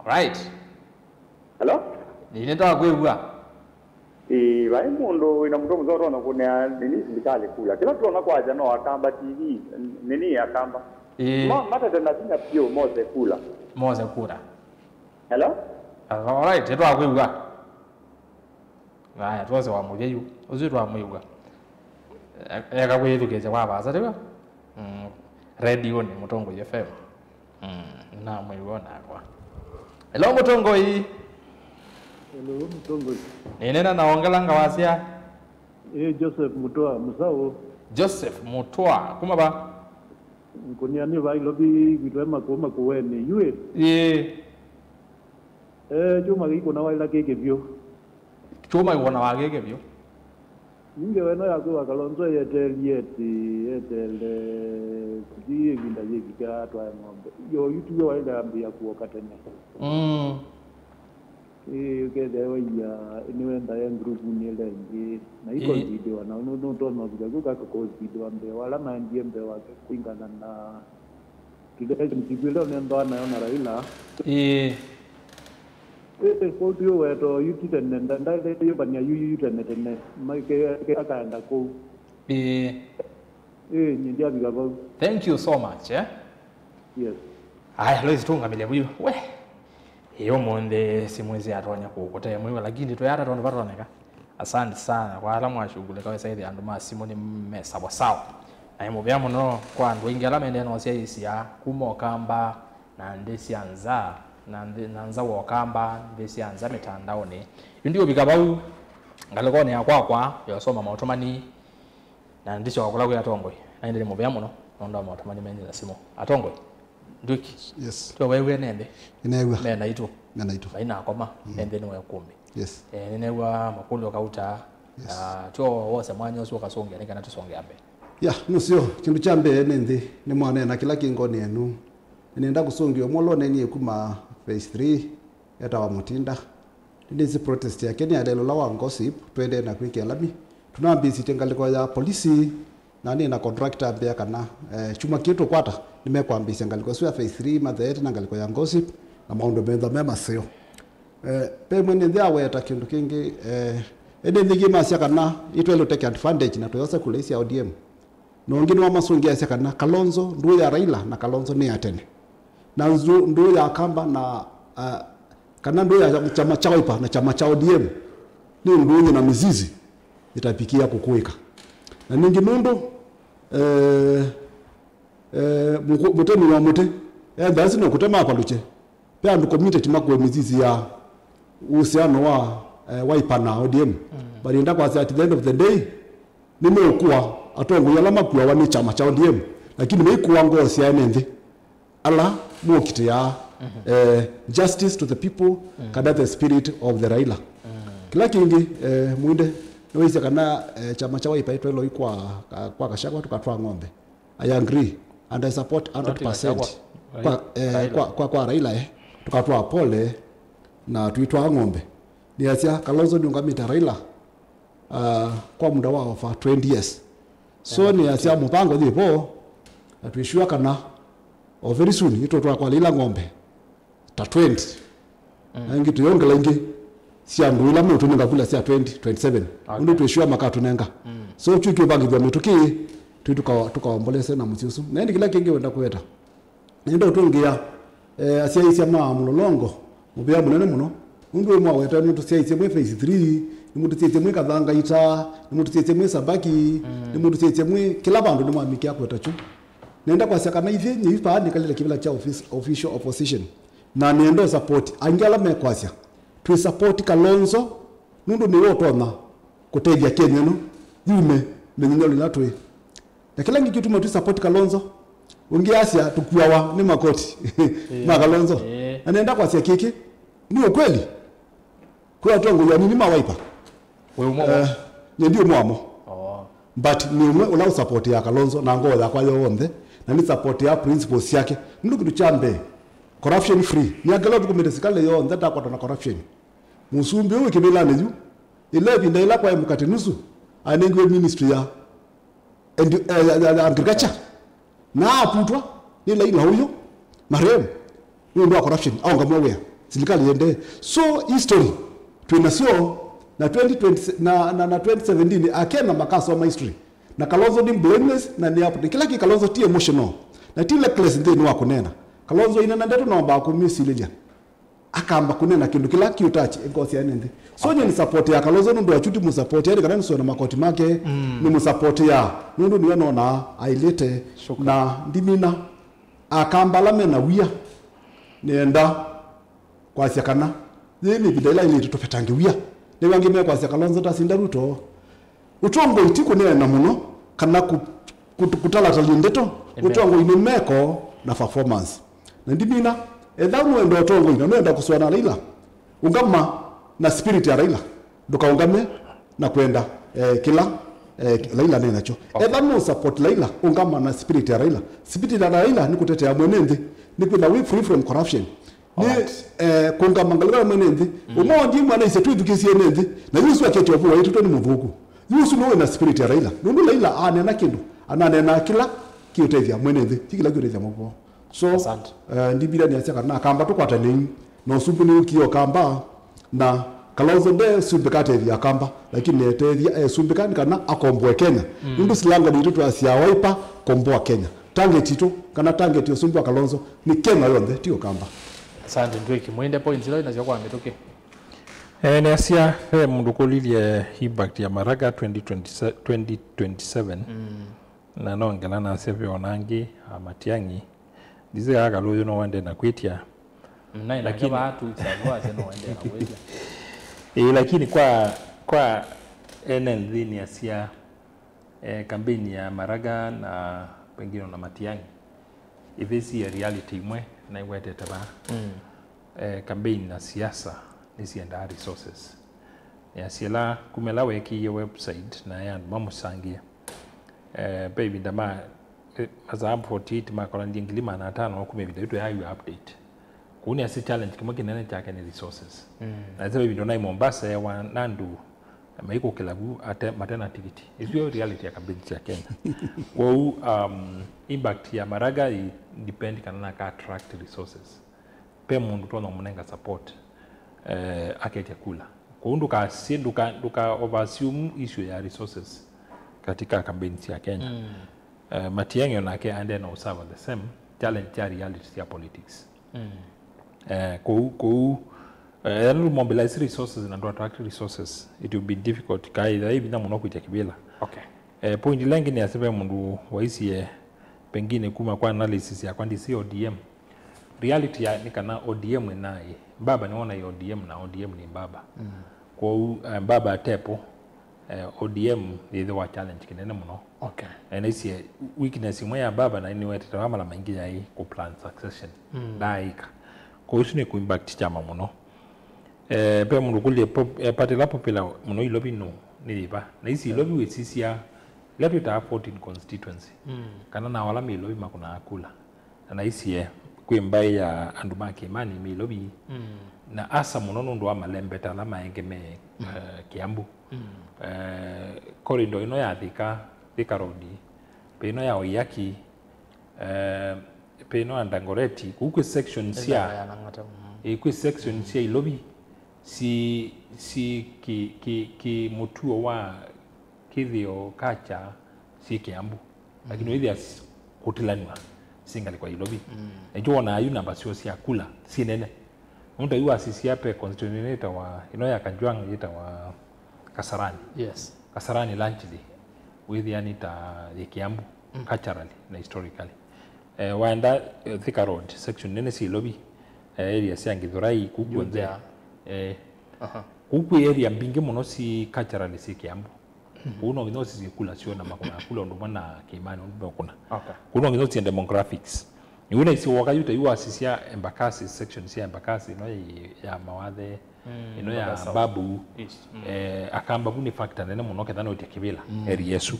Alright. Hello? Nĩ nĩtakwĩw'a. Ĩĩ, vai mũndũ wĩna mũtwe mũseo ũtonya kũnĩa nini silikalĩ kula. Kĩla tũtonya kwasya no Akamba T V, nini Akamba. Ĩĩ. Ma matete na vinya vyũ mose kula. Mose kula. Hello? Alright, nĩtwakwĩw'a. Aya, twose wa mũthya yu. Ũsu twamwĩw'a. E- eka kwĩyĩthukĩĩsya kwa vaasa, tiw'o? Mm. Redionĩ, Mũtongoi F M. Mm, namwĩw'a nakwa. Hello, Mũtongoi. Hello, Mũtongoi. Nĩnena na ongela ngawasya. Ĩ, Joseph Mũtwa, mũsaũ. Joseph Mũtwa, kuma va? Nkũnia nĩ va Ilovi, gwitũ e makũũ makũwenĩ, yu ĩ? Ĩĩ. Eh, kyũma gĩikũna waĩla kĩkĩ vyũ. Kyũma ĩkũna wa kĩkĩ vyũ. Ninge weno yakwĩwa Kalonzo yeteelie ati, yeteele, kũthi ĩvinda yĩvika atwae ng'ombe. Yo, yu tiwe waĩle ambĩĩa kuoka tene. Mm. Ĩĩ, ũkethĩa waia, nĩwendae ngurupunĩ ĩla ĩngĩ. Na ĩĩ, ikonsidiwa, na nũ- nũtonya ũvika kũu kaka konsidiwa mbee, wala maendie mbee wake kũingana na relationship ĩla ũnendawa nayo na Raila. Ĩĩ. Ĩĩ, kũu ti ũweto, yu ti tene, nda- ndaĩlĩte yũmbany'a yu, yu, yu tene tene, ma- ke- ke- akaenda kũu. Ĩĩ. Ĩĩ, nyie ndyavika vau. Thank you so much, eh? Yes. Aya, Lois, tũngamĩle vuyu. We. Ĩĩ, ũmũnthĩ simũ ĩsĩ atonya kũkũte mwĩwa, lakini twĩata tondũ vatonyeka. Asante sana kwa ala mwashughulika wesa ĩthĩa andũ ma simũ nĩ me sawa sawa. Na nĩ mũvea mũno kwa andũ aingĩ ala mendee nosyaĩĩsya kuma Ũkamba na nthĩ sya nza, na nthĩ, na nza wa Ũkamba, nthĩ sya nza mĩtandaonĩ. Yu ndiũvika vau ngalĩkonĩ ya kwakwa yosoma maũtũmani, na ndisyoka kũla kwĩ atongoi. Na ĩndĩ nĩ mũvea mũno nũndũ wa maũtũmani menyu na simũ. Atongoi, Nduki. Yes. Twe wewe nende. Nĩneew'a. Me naitũ. Me naitũ. Vai nakoma. Mm. Ende nĩ wekumbi. Yes. Eh, nĩneew'a makũlyo kauta. Yes. Na tyo wose mwanya ũsu ũkasũngĩa nĩ kana tũsonge mbee. Ya, nũsyo, kĩndũ kya mbee nĩ nthĩ, nĩ mwaneena kĩla kĩ ngoni yenu. Nĩnenda kũsũngĩa ũmwe ũla ũneenie kuma phase three, etawa Mũtinda. Nĩnĩsĩ protest yake nĩ ya lelo la wa gossip, twendee na kwĩkĩa lami. Tũnambĩĩsĩtye ngalĩko ya polisi, na nĩ na contractor ambĩa kana, eh, kyumwa kĩĩ tũkwata, nĩmekwambĩĩsya ngalĩko ĩsu ya phase three, matheete na ngalĩko ya gossip, na maũndũ methwa me maseo. Eh, ve mwe nĩ nthĩ aweta kĩndũ kĩngĩ, eh, ĩndĩ nthĩ masya kana itwaĩle take advantage na tũyosa kula isi ya O D M. Na ũngĩ nĩwamasũngĩasya kana Kalonzo ndũũ ya Raila na Kalonzo nĩ ya tene. Na nzu- ndũũ ya Kamba na, ah, kana ndũũ ya kyama kya Wiper na kyama kya O D M nĩ ndũũ nyina mizizi ĩtavikie kũkũĩka. Na ningĩ nũndũ, eh, eh, mũkũ- mũtemi wa mũtĩ endaa sino kũtema apalũkye. Ve andũ committed makũe mizizi ya uhusiano wa, eh, Wiper na O D M. Mm. But enda kwasya at the end of the day, nĩmeũkũa atongoi ala makuawa nĩ kyama kya O D M, lakini maikũa ngoo sya ene nthĩ ala mokitĩaa, mhm, eh, justice to the people, mm, kana the spirit of the Raila. Mm. Kĩla kĩngĩ, eh, Mwinde nĩwaisye kana, eh, kyama kya Wiper itwaĩlwe kwa, kwa Gachagua tũkatwaa ng'ombe. I agree and I support hundred percent. Kwa, eh, Raila. Kwa, kwa, kwa Raila, eh, tũkatwaa pole na twitwaa ng'ombe. Nĩasya Kalonzo nĩũngamĩte Raila, ah, kwa muda wa over twenty years. So, eh, nĩasya mũvango yĩ vo, na twĩsure kana o very soon itũtwaa kwa Raila ng'ombe ta twenty. Mm. Na ĩngĩ tũyongela ingĩ. sya andũ ila meũtũnenga kula sya twenty twenty-seven. Okay. Nũndũ twĩ sure makatũnenga. So, twĩ kĩũvangĩthya mĩtũkĩ, twĩ tũka-, tũkaombolese na mũsyĩ ũsu. Na ĩndĩ kĩla kĩngĩ wenda kũweta, nenda ũtũngĩa, eh, asyaĩĩsya ma Mũlolongo mũvea mũnene mũno. Nũndũ mwaweta nĩmũtũsyaĩĩsye mwĩ phase three, nĩmũtũsyaĩĩsye mwĩ Kathangaita, nĩmũtũsyaĩĩsye mwĩ Sabaki, nĩmũtũsyaĩĩsye mwĩ kĩla vandũ, nĩmwamĩkĩa kweta kyu. Nenda kwasya kana ithyĩ nyie vaa nĩkalĩte kĩvĩla kya office, official opposition. Na nĩenda ũsupport angĩ ala mekwasya twĩ support Kalonzo, nũndũ nĩwe ũtonya kũtethya Kenya ĩno yume mĩnyinyĩlo ĩla twĩ. Na kĩla kĩngĩ kĩtuma twĩ support Kalonzo, ũngĩ asya tũkuawa nĩ makoti ma Kalonzo. Ĩĩ. Na nenda kwasya kĩkĩ, nĩ ũkweli. Kwĩ atongoi anini ma Wiper. Wĩ ũmwe wao? Eh, nyie ndi ũmwe wamo. Oh. But nĩ ũmwe ũla ũsupportia Kalonzo na ngoo yakwa yonthe, na nĩ supportia principles syake. Nũndũ kĩndũ kya mbee, corruption free. Nĩ angela tũkũmĩte sikalĩ yonthe takwatwa na corruption. Mũsumbĩ ũyũ wĩ kĩvĩlanĩ yu, ĩla ĩvinda ĩla kwaĩ mũkate nusu, anengiwe ministry ya endi-, eh, ya, ya, ya agriculture. Na aputwa nĩ Laila ũyũ marehemu nĩ ũndũ wa corruption, aũngamwa wĩa, silikalĩ yendee. So history twĩ nasyo, na twenty twenty, na, na, na twenty seventeen Akenya makasoma history. Na Kalonzo nĩ blameless, na nĩ up-, nĩ kĩla kĩ Kalonzo ti emotional, na ti reckless nthĩnĩ wa kũneena. Kalonzo ainena ndeto na wambaa kũmĩsilĩlya. Akamba kũneena kĩndũ kĩla kĩũtachi ĩngoo sya ene nthĩ. So, okay, nyie nĩ support ya Kalonzo nũndũ wa chuti mũsupport, yani kana nĩsũe na makoti make, mm, nĩ mũsupport ya, nũndũ nĩwe nonaa ailĩte. Shukran. Na ndimina Akamba ala mena wia, nĩenda kwasya kana yĩĩ nĩ ĩvinda ĩla ĩlĩte tũvetange wia. Nĩw'o angĩ mekwasya Kalonzo tasinda Ruto. Ũtongoi ti kũneena mũno kana kũ-, kũt-, kũtalatalya ndeto. Ĩndĩ. Ũtongoi nĩ meko na performance. Na ndimina, ethĩwa nũenda ũtongoi na nũenda kũsũana na Laila, ũngama na spirit ya Laila. Ndũkaũngame na kwenda, eh, kĩla, eh, Laila nĩ nakyo. Okay. Ethĩwa nũ support Laila, ũngama na spirit ya Laila. Spirit ya Laila nĩ kũtetea mwene nthĩ, nĩ kwĩtha wĩ free from corruption. Nĩ, alright, eh, kũngama ngalĩko ya mwene nthĩ. Mm. Ũmwe wa ndimu anaisye twĩthukĩĩsye ene nthĩ. Na yu ũsu aketya ũvũwa ĩtũtwe nĩ mũthũku. Yu ũsu nĩwe wĩna spirit ya Laila. Nũndũ Laila aneena kĩndũ, ananeenaa kĩla kĩũtethya mwene nthĩ, ti kĩla kĩũtethya mũvoo. So, asante, eh, ndimina nĩasya kana Akamba tũkwatanei. Na ũsumbĩ nĩwũkie Ũkamba, na Kalonzo nde sumbĩka atethya Akamba, lakini etethya esumbĩka nĩ kana akomboe Kenya. Mm. Nũndũ silanga nitũ twasya Wiper, komboa Kenya. Target itũ, kana target ya ũsumbĩ wa Kalonzo, nĩ Kenya yonthe, ti Ũkamba. Asante, Ndwĩki. Mwĩnde points ila inasyo kwa mĩtũkĩ. Eh, nĩasya, ve mũndũ kũlilye impact ya Maraga twenty twenty, twenty twenty-seven. Mm. Na nongela nasya ve ona angĩ, a Matiang'i, ndisĩ kaa Kalonzo no wende na kwĩtya. Mm, naĩ nake lakini vaa tu, Salu asya no wende na kwĩtya. Ĩĩ, lakini kwa, kwa ene nthĩ nĩasya, eh, campaign ya Maraga na pengine ona Matiang'i, ĩvĩsie reality imwe na iwetete vaa. Mm. Eh, campaign na siasa nĩsiendaa resources. Nĩasya ĩla kuma ĩla weekĩie website na ya andũ mamũsangĩa. Eh, ve ĩvinda ma, eh, masaa forty-eight makolanilye ngili maana atano kuma ĩvinda yu tũyaaĩw'a update. Kũu nĩasya challenge kĩmwe kĩnene kyake nĩ resources. Mm. Na ĩsĩ ve ĩvinda naĩ Mombasa ewa na andũ maikũkĩla vu ate, mate na tikiti. Ĩsu yo reality ya campaign sya Kenya. Kwoou, um, impact ya Maraga i depend kana naka attract resources. Ve mũndũ ũtonya kũmũnenga support, eh, aketya kula. Kwoou ndũkasye, ndũka, ndũka overassume issue ya resources katika campaign sya Kenya. Mm. Eh, Matiang'i onake aendee na ũsava the same challenge ya reality sya politics. Mm. Eh, kũu, kũu, eh, ethĩwa ndũmobilize resources na ndũ attract resources, it will be difficult. Kaitha ĩ vinya mũno kwĩtya kĩvĩla. Okay. Eh, point ĩla ĩngĩ nĩasya ve mũndũ waisie, pengine kuma kwa analysis yakwa, ndisĩ O D M. Reality ya, nĩ kana O D M ĩnaĩ, mbaba nĩwona O D M na O D M nĩ mbaba. Mm. Kwoou, eh, mbaba atepo, eh, O D M yĩthĩwa challenge kĩnene mũno. Okay. Eh, naisye weakness ĩmwe ya mbaba na nĩwetete vaa mala maingĩ yaĩ kũ plan succession. Mm. Ndaaĩka. Kwoou ĩsu nĩ kũ impact kyama mũno. Eh, ve mũndũ ũkũlye pop-, eh, party ĩla popular mũno Ilovi nũ, nĩ yĩva? Na isi Ilovi wĩsisya ĩla twĩtaa fourteen constituency. Mm. Kana na ala me Ilovi makũnaa kula. Na naisye kwĩ mbaĩ ya andũ ma Kĩmani me Ilovi. Mm. Na asa mũno nũndũ wa malembeta ala maengemee, mm, eh, Kiambu. Mm. Eh, corridor ĩno ya Thika, Thika Road, ve ĩno ya Waiyaki, eh, ve ĩno ya Dagoretti, kũu kwĩ section sya, ĩĩ, kwĩ section sya Ilovi si, si ki, ki, ki mũtuo wa kĩthĩo culture si Kiambu. Lakini wĩthĩa s-, kũtilanwa si ngalĩko ya Ilovi. Na nĩkyo wonaa yu namba syoo sya kula si nene. Nũndũ yu wasisya pe constituency ĩno yĩtawa, ĩno ya Kajwang' yĩtawa Kasarani. Yes. Kasarani largely wĩthĩa nĩ ta yĩ Kiambu, culturally na historically. Eh, waenda, eh, Thika Road, section nene sya Ilovi, eh, area sya Githurai, kũu kw'onthe. Eh, kũu kwĩ area mbingĩ mũno si culturally si Kiambu. Kũu no nginya ũsisye kula syoo na makũna kula ũndũ ũmwe na Kĩĩmanĩ ũndũ mekũna. Okay. Kũu no nginya ũsisye demographics. Nĩw'o naisye woka yu ta yu wasisya Embakasi, section sya Embakasi, ĩno ya, ya Mawathe, ĩno ya Babu, eh, Akamba vu nĩ factor nene mũno ketha noĩtye kĩvĩla, area ĩsu.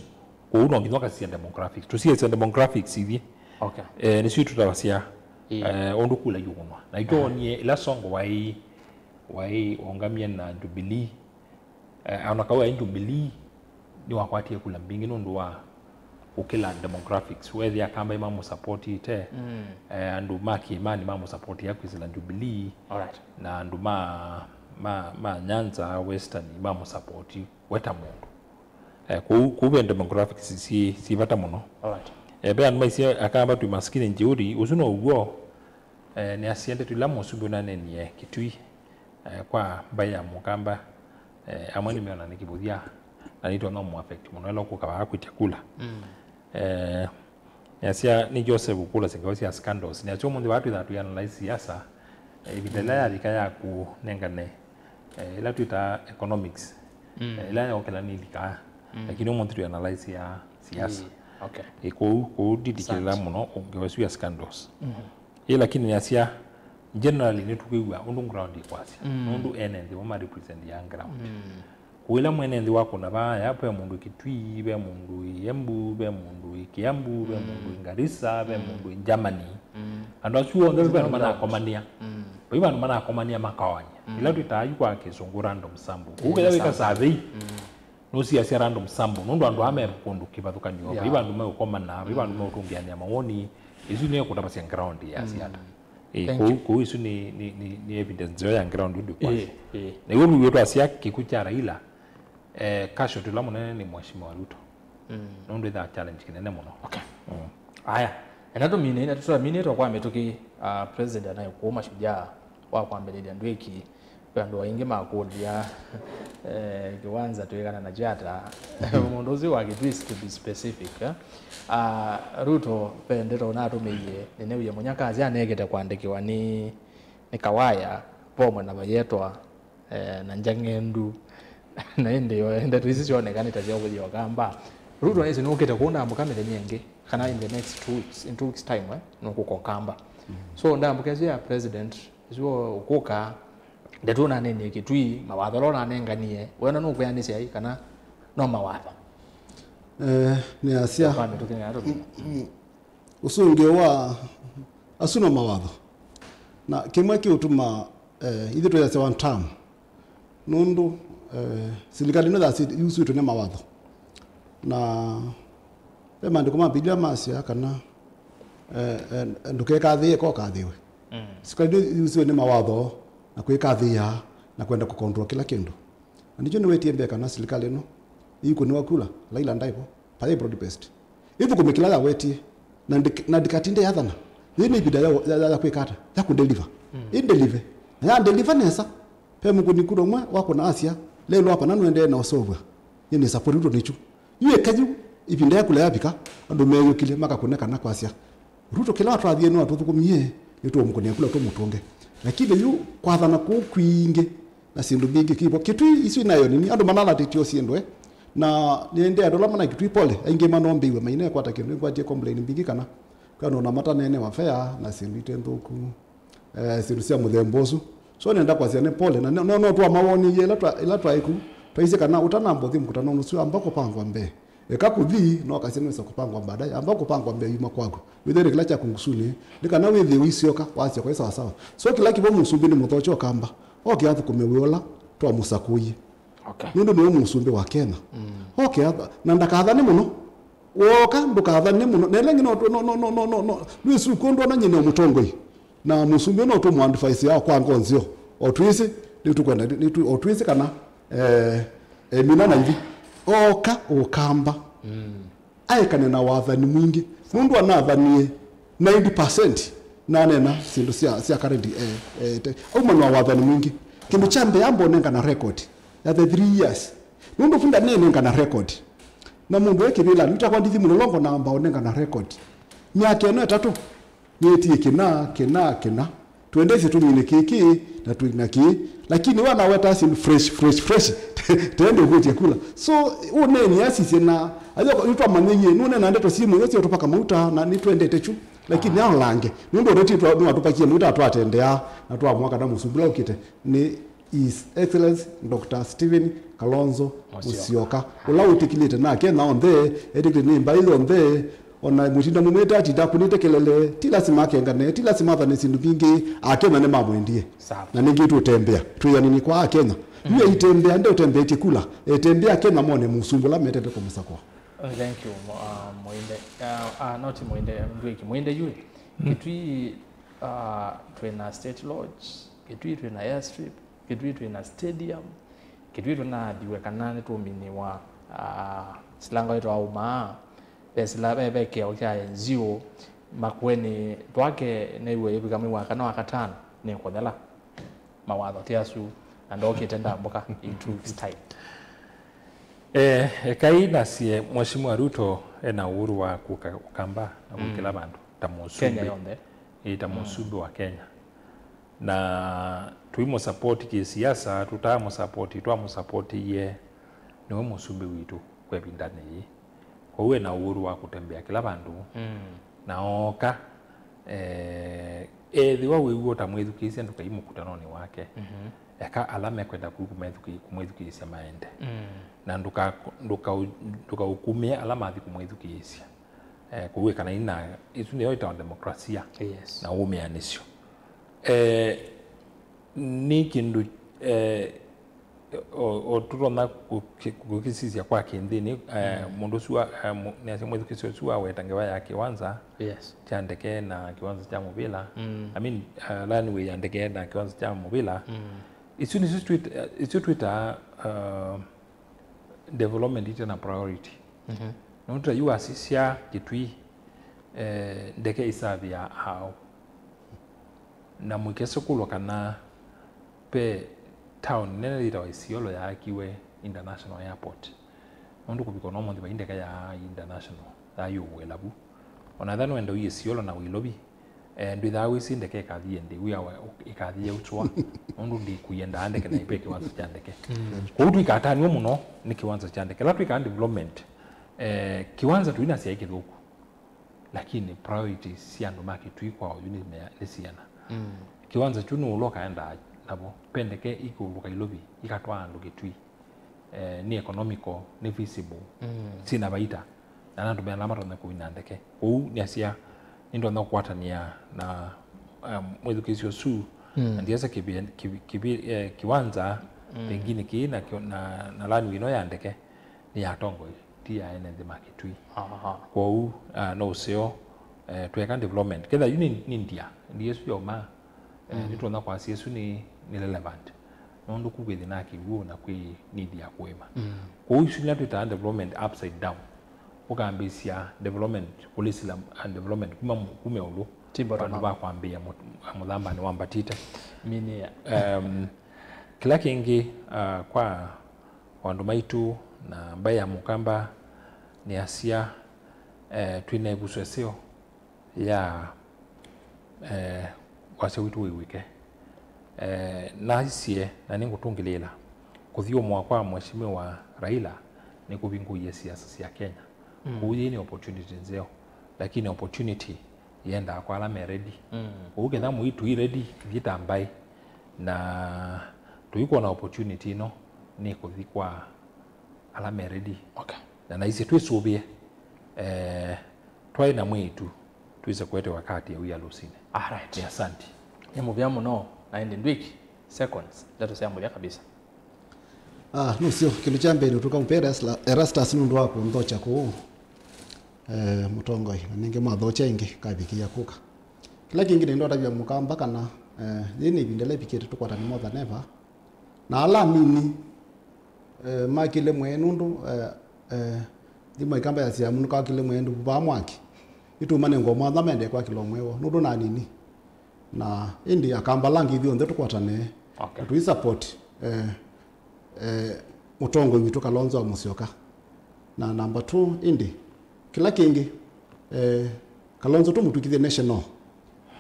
Kwoou no nginya ũkasisya demographics. Tũsisye demographics ithyĩ. Okay. Eh, nĩsyo itũtavasya, eh, ũndũ kula iũkũnwa. Na itwonie ĩla Sonko waĩ, waĩ ũngamie na Jubilee. Eh, ona kau aĩ Jubilee, nĩwakwatie kula mbingĩ nũndũ wa ũkĩla demographics. Wethĩa Akamba mamũsapotĩte, eh, andũ ma Kĩĩmanĩ mamũsapotĩa kwĩsĩla Jubilee, alright, na andũ ma, ma, ma Nyanza Western mamũsapoti we ta mũndũ. Eh, kũu, kũu ve demographics syĩ, syĩ vata mũno. Alright. Eh, ve andũ maisye Akamba twĩ masikini njeuri, ũsu no w'o. Eh, nĩasya ndeto ila mũsumbĩ ũnaneenie Kitui, eh, kwa mbaĩ ya Mũkamba, eh, amwe nĩmeona nĩ kĩvũthya, na nĩtwona ũmũ affect mũno ĩla ũkũka vaa kwĩtya kula. Eh, nĩasya nĩ Joseph ũkũlasya ngewa sya scandals. Nĩasya ũmũnthĩ vaa twĩthaa tũianalyze siasa, eh, ĩvinda ĩla yavika ya kũnengane, eh, ĩla twĩtaa economics, eh, ĩla yokela nĩ ĩlikaa, lakini ũmũnthĩ tũianalyze ya siasa. Okay. Ĩ, kũu, kũu ndidikĩlĩla mũno ngewa isu ya scandals. Ĩ, lakini nĩasya, generally nĩtũkwĩw'a ũndũ ground ĩkwasya. Nũndũ ene nthĩ mo ma represent ya ground. Kũu ĩla mwene nthĩ wakũna vaya, ve mũndũ Kitui, ve mũndũ ĩ Embu, ve mũndũ ĩ Kiambu, ve mũndũ ĩ Garissa, ve mũndũ ĩ Germany. Andũ asu onthe ve vandũ manakomanĩa. Vai vandũ manakomanĩa makaoany'a. Ĩla twĩtaa yu kwa kĩsũngũ random sample. Kũu kethĩa wĩka survey, nũsiasya random sample, nũndũ andũ aa me kũndũ kĩvathũkany'o, vai vandũ meũkomana, vai vandũ meũtũngĩanĩa mawoni, ĩsu nĩyo kũtavasya ground ya siasa. Ĩ, kũu, kũu ĩsu nĩ, nĩ, nĩ, nĩ evidence nzeo ya ground ũndũ kwasya. Na iwe viw'e twasya kĩkw'ũ kya Raila, eh, casualty ũla mũnene nĩ Mheshimiwa Ruto. Nũndũ ĩthaa challenge kĩnene mũno. Okay. Aya, ena tũmine, ena tũmine twa kwa mĩtũkĩ, ah, president anaĩ kũũ Mashujaa wa kwambĩlĩlya ndwĩki. Ve andũ aingĩ makũlya, eh, kĩwanza twĩkana na kyata. Mũndũ ũsu wa Kitui, to be specific, eh? Ah, Ruto ve ndeto ũnatũmĩie, nĩnewie mũnyaka asya anekĩte kũandĩkĩwa nĩ, nĩ Kawaya vomwe na vayetwa, eh, na Njang'endu. Na ĩndĩ yo ndeto isu syonekanĩte sya ũkũthi Ũkamba. Ruto nĩsĩ nũkĩte kũu ndambũka mĩthenya ĩngĩ, kana in the next two weeks, in two weeks time, eh, nũkũka Ũkamba. So ndambũka ĩsu ya president, ĩsu ũkũka, ndeto ũnanenie Kitui, mawatho ala ũnanenganie, wena nũkwĩanĩsya ĩ kana no mawatho? Eh, nĩasya, kwa mĩtũkĩ nĩ atũmĩa. Ũsũngĩo wa asu no mawatho. Na kĩmwe kĩũtuma, eh, ithyĩ twĩasya one term, nũndũ, eh, silikalĩ ĩno yusĩtwe nĩ mawatho. Na ve maandĩko ma Mbivilia masyaa kana, eh, eh, ndũkekathĩĩe, eka ũkathĩĩwe. Silikalĩ ĩno yusiwe nĩ mawatho na kwĩkathĩĩa na kwenda kũcontrol kĩla kĩndũ. Na nĩkyo nĩwetie mbee kana silikalĩ ĩno ĩikũnĩwa kula, Raila ndaĩ vo, payaĩ broad based. Ĩthũkũme kĩla yawetie, na ndĩk-, na ndĩkatinde yathana. Yĩĩ nĩ ĩvinda ya, ya, ya, ya kwĩka ata? Ya kũdeliver. Ĩndelive. Na yandeliver nesa, ve mũkũni kula ũmwe wakũna asya, lelũ hapa na nũendee na ũseũvw'a. Yĩĩ nĩ support Ruto nĩkyu. Yu eka yu, ĩvinda ya kula yavika, andũ meyũkilye makakũne kana kwasya, Ruto kĩla watwathie nĩwatũthũkũmie, nĩtũũmũkũnĩa kula tũmũtũnge. Lakini yu kwathana kũu kwingĩ na syĩndũ mbingĩ kĩvo. Kitui isu inayo nini, andũ manalatĩtio syĩndũ, eh? Na nĩendee andũ ala mana Kitui pole, aingĩ manombĩiwe, mainekwata kĩndũ, nĩngwatie complain mbingĩ kana, kana ona mataneenewa fare na syĩndũ ite nthũku. Eh, syĩndũ sya mũthemba ũsu. So nenda kwasya nĩ pole, na no, no, no twamawoniie ĩla twa-, ĩla twaĩ ku, twaisye kana ũtanamba ũthi mũkũtanonĩ ũsu, amba kũpangwa mbee. Eka kũthi, no kasya nĩwĩsa kũpangwa baadaye, amba kũpangwa mbee yuma kwaku. Wĩthĩe nĩ kĩla kya kũngusunĩ, nĩ kana wĩthĩe ũisyoka, wasyoka ĩ sawasawa. So kĩla kĩvo mũsumbĩ nĩ mũthokye Ũkamba, oke athũkũme wĩa ũla twamũsakũie. Okay. Nũndũ nĩwe mũsumbĩ wa Kenya. Oke atha-, na ndakathane mũno. Wooka, ndũkathane mũno. Na ĩla ĩngĩ no, no, no, nĩwĩsĩ kwondũ ona nyie nĩ mũtongoi. Na mũsumbĩ no tũmũ advise yao kwa ngoo nzeo. O twĩsĩ, Nĩtũkwenda, nĩtũ-, o twĩsĩ kana, eh, eh, mina na ithi. Oka ũkamba. Aekane na wathani mwingĩ. Nũndũ anathanie ninety percent nanena syĩndũ sya, sya current, eh, eh, te-, auma na wathani mwingĩ. Kĩndũ kya mbee amba ũnengana record ya the three years. Nũndũ vu ndanenengana record. Na mũndũ e kĩvĩla, nĩtakwa ndithi mũlolongo na amba ũnengana record. Myaka ĩno ĩtatũ, nĩetie kĩna, kĩna, kĩna. Twendeesye tũmine kĩkĩ na tũina kĩĩ. Lakini wanaweta syĩndũ fresh, fresh, fresh. Tende ũkwĩtya kula. So, ũneeni asisye na, ayo, nĩtwamanyĩie, nũnena ndeto syĩ mũyo sya ũtũpaka mauta, na nĩtwendete kyu. Lakini nao lange. Nũndũ ũteti twa-, nĩwatũpakie mauta twatendea, na twamwaka na mũsumbula ũkĩte. Nĩ His Excellency Doctor Stephen Kalonzo Musyoka. Musyoka, ũla ũtĩkĩlĩte na Akenya onthe, etĩkĩlĩte nĩ mbaĩ yonthe, ona mũtinda mũmwĩte atinda akũnĩte kelele, ti lasima akengane, ti lasima athane syĩndũ mbingĩ, Akenya nĩmamwendie. Sawa. Na nĩngĩ tũtembea, twĩanini kwa Akenya. Yu eitembea, nde ũtembeetye kula, etembea Akenya mone mũsumbĩ ũla metete kũmũsakũa. Oh, thank you, Mo-, uh, Moinde. Uh, uh, not Moinde, Ndwiki. Moinde yu, Kitui, uh, twĩna State Lodge, Kitui twĩna airstrip, Kitui twĩna stadium, Kitui tũnathiwe kana nĩtũminĩwa, ah, silanga witũ wa ũmaa, ve sila, ve, ve kĩao kya N G O, Makueni twake nĩw'o yĩvika mwei wa kana wa katano, nĩkũthela. Mawatho ti asu, na ndokĩte ndambũka in two weeks time. Eh, ekai nasye, Mheshimiwa Ruto ena uhuru wa kũka Ũkamba na kũkĩla vandũ ta mũsumbĩ. Kenya yonthe. Ĩĩ, ta mũsumbĩ wa Kenya. Na tũimũsapoti kĩsiasa, tũtaamũsapoti, twamũsapotiie nĩwe mũsumbĩ witũ kwa ĩvindanĩ yĩĩ. Kwoou ena ũhuru wa kũtembea kĩla vandũ. Na ooka, eh, ethĩwa wĩw'o ta mwĩthukĩĩsya ndũkai mũkutanonĩ wake, eka ala mekwenda ku kũmethukĩ-, kũmwĩthukĩĩsya maende. Na ndũka-, ndũka-, ndũkaũkumĩe ala mathi kũmwĩthukĩĩsya. Eh, kũu ĩkanai na, ĩsu nĩyo ĩtawa demokrasia. Yes. Na wũmĩanĩsyo. Eh, nĩ kĩndũ, eh, o, o tũtonya kũkĩ-, kũkĩsisya kwa kĩnthĩnĩ, eh, mũndũ ũsu wa, eh, mũ-, nĩasya mwĩthukĩĩsya ũsu waweta ngewa ya kĩwanza, yes, kya ndeke na kĩwanza kya mũvĩla. I mean, eh, runway ya ndeke na kĩwanza kya mũvĩla. Isu nĩsyo twĩta-, isu twĩtaa, eh, development ite na priority. Nũndũ ta yu wasisya Kitui, eh, ndeke isavia aũ? Na mũikesũkũlwa kana ve town nene yĩtawa Isiolo yaakiwe international airport. Nũndũ kũvika ona ũmũnthĩ vai ndeke ya international yayũũĩla vu. Ona ethĩwa nũenda ũi Isiolo na wĩ Ilovi, eh, ndwĩthaa wĩsĩ ndeke ĩkathi ĩndĩ, wĩa wa, ĩkathi yautwa, nũndũ ndĩkũiendaa ndeke na ĩve kĩwanza kya ndeke. Kwoou tũikatanw'a mũno nĩ kĩwanza kya ndeke. Ĩla twĩkaa development, eh, kĩwanza tũinasya ĩ kĩthũku, lakini priorities sya andũ ma Kitui kwa oyu nĩ mea-, nĩ siana. Kĩwanza kyu nũũ ũla ũkaendaa navo? Ve ndeke ikũlũka Ilovi, ikatwaa andũ Kitui. Eh, nĩ economical, nĩ feasible, syĩna vaita, na nĩ andũ me ala matonya kũmina ndeke. Kwoou nĩasya, nĩndonya kũkwatanĩa na, um, mwĩthukĩĩsya ũsu, na ndiasa kĩvi-, kĩvi-, kĩvi-, eh, kĩwanza, pengine kĩĩ na kĩ-, na, na runway ĩno ya ndeke nĩ ya atongoi, ti ya ene nthĩ ma Kitui. Kwoou, ah, no ũseo, eh, tweka development. Ketha yu nĩ, nĩ ndia, ndia ĩsu yauma, eh, nĩtũtonya kwasya ĩsu nĩ, nĩ relevant. Nũndũ ku kwĩ thĩna wa kĩw'ũ na kwĩ need ya kũĩma. Kwoou isu nĩla twĩtaa development upside down. Ũkambĩĩsya development, kũlĩsĩla, uh, development kuma mu-, kuma ĩũlũ. Ti bottom up. Vandũ va kwambĩĩa mũ-, mũthambanĩ wambatĩte. Minia. Um, kĩla kĩngĩ, uh, kwa andũ maitũ na mbaĩ ya Mũkamba nĩasya, eh, twĩna ĩvuso ĩseo ya, eh, wasya witũ wĩw'ĩke. Eh, naisye, na nĩngũtũngĩlĩĩla, kũthyũmũa kwa Mheshimiwa Raila nĩkũvingũie siasa sya Kenya. Kũu yĩĩ nĩ opportunity nzeo, lakini opportunity yendaa kwa ala me ready. Kũu ketha mũi tũi ready, ithyĩ ta mbaĩ, na tũikwona opportunity ĩno nĩ kũthi kwa ala me ready. Okay. Na naisye twĩsũvĩe, eh, twaĩ na mwĩĩtu twĩse kũete wakati ya wia lũsinĩ. Alright. Nĩ asante. Nĩ mũvea mũno, na ĩndĩ ndwĩki, seconds, ndeto sya mũthya kabisa. Ah, nũsyo, kĩndũ kya mbee nĩtũkamũpea Erasla-, Erastus nũndũ wa kũnthokya kũũ, eh, mũtongoi, na nĩngĩ mwathokya ĩngĩ kavikĩa kũka. Kĩla kĩngĩ nĩndotavya Mũkamba kana, eh, yĩĩ nĩ ĩvinda ĩla ĩvikĩte tũkwatane more than ever. Na ala anini, eh, makĩle mwei nũndũ, eh, eh, thimo ĩkamba ya siamu nĩkakĩle mwei ndũvaa mwaki. Nĩtũmanengwa mwanya mende kwakĩlwa mwei woo nũndũ na anini. Na ĩndĩ akamba ala angĩ ithyonthe tũkwatane. Okay. Na tũisupport, eh, eh, mũtongoi witũ Kalonzo wa Musyoka. Na number two, ĩndĩ kĩla kĩngĩ, eh, Kalonzo tũmũtw'ĩkĩthye national.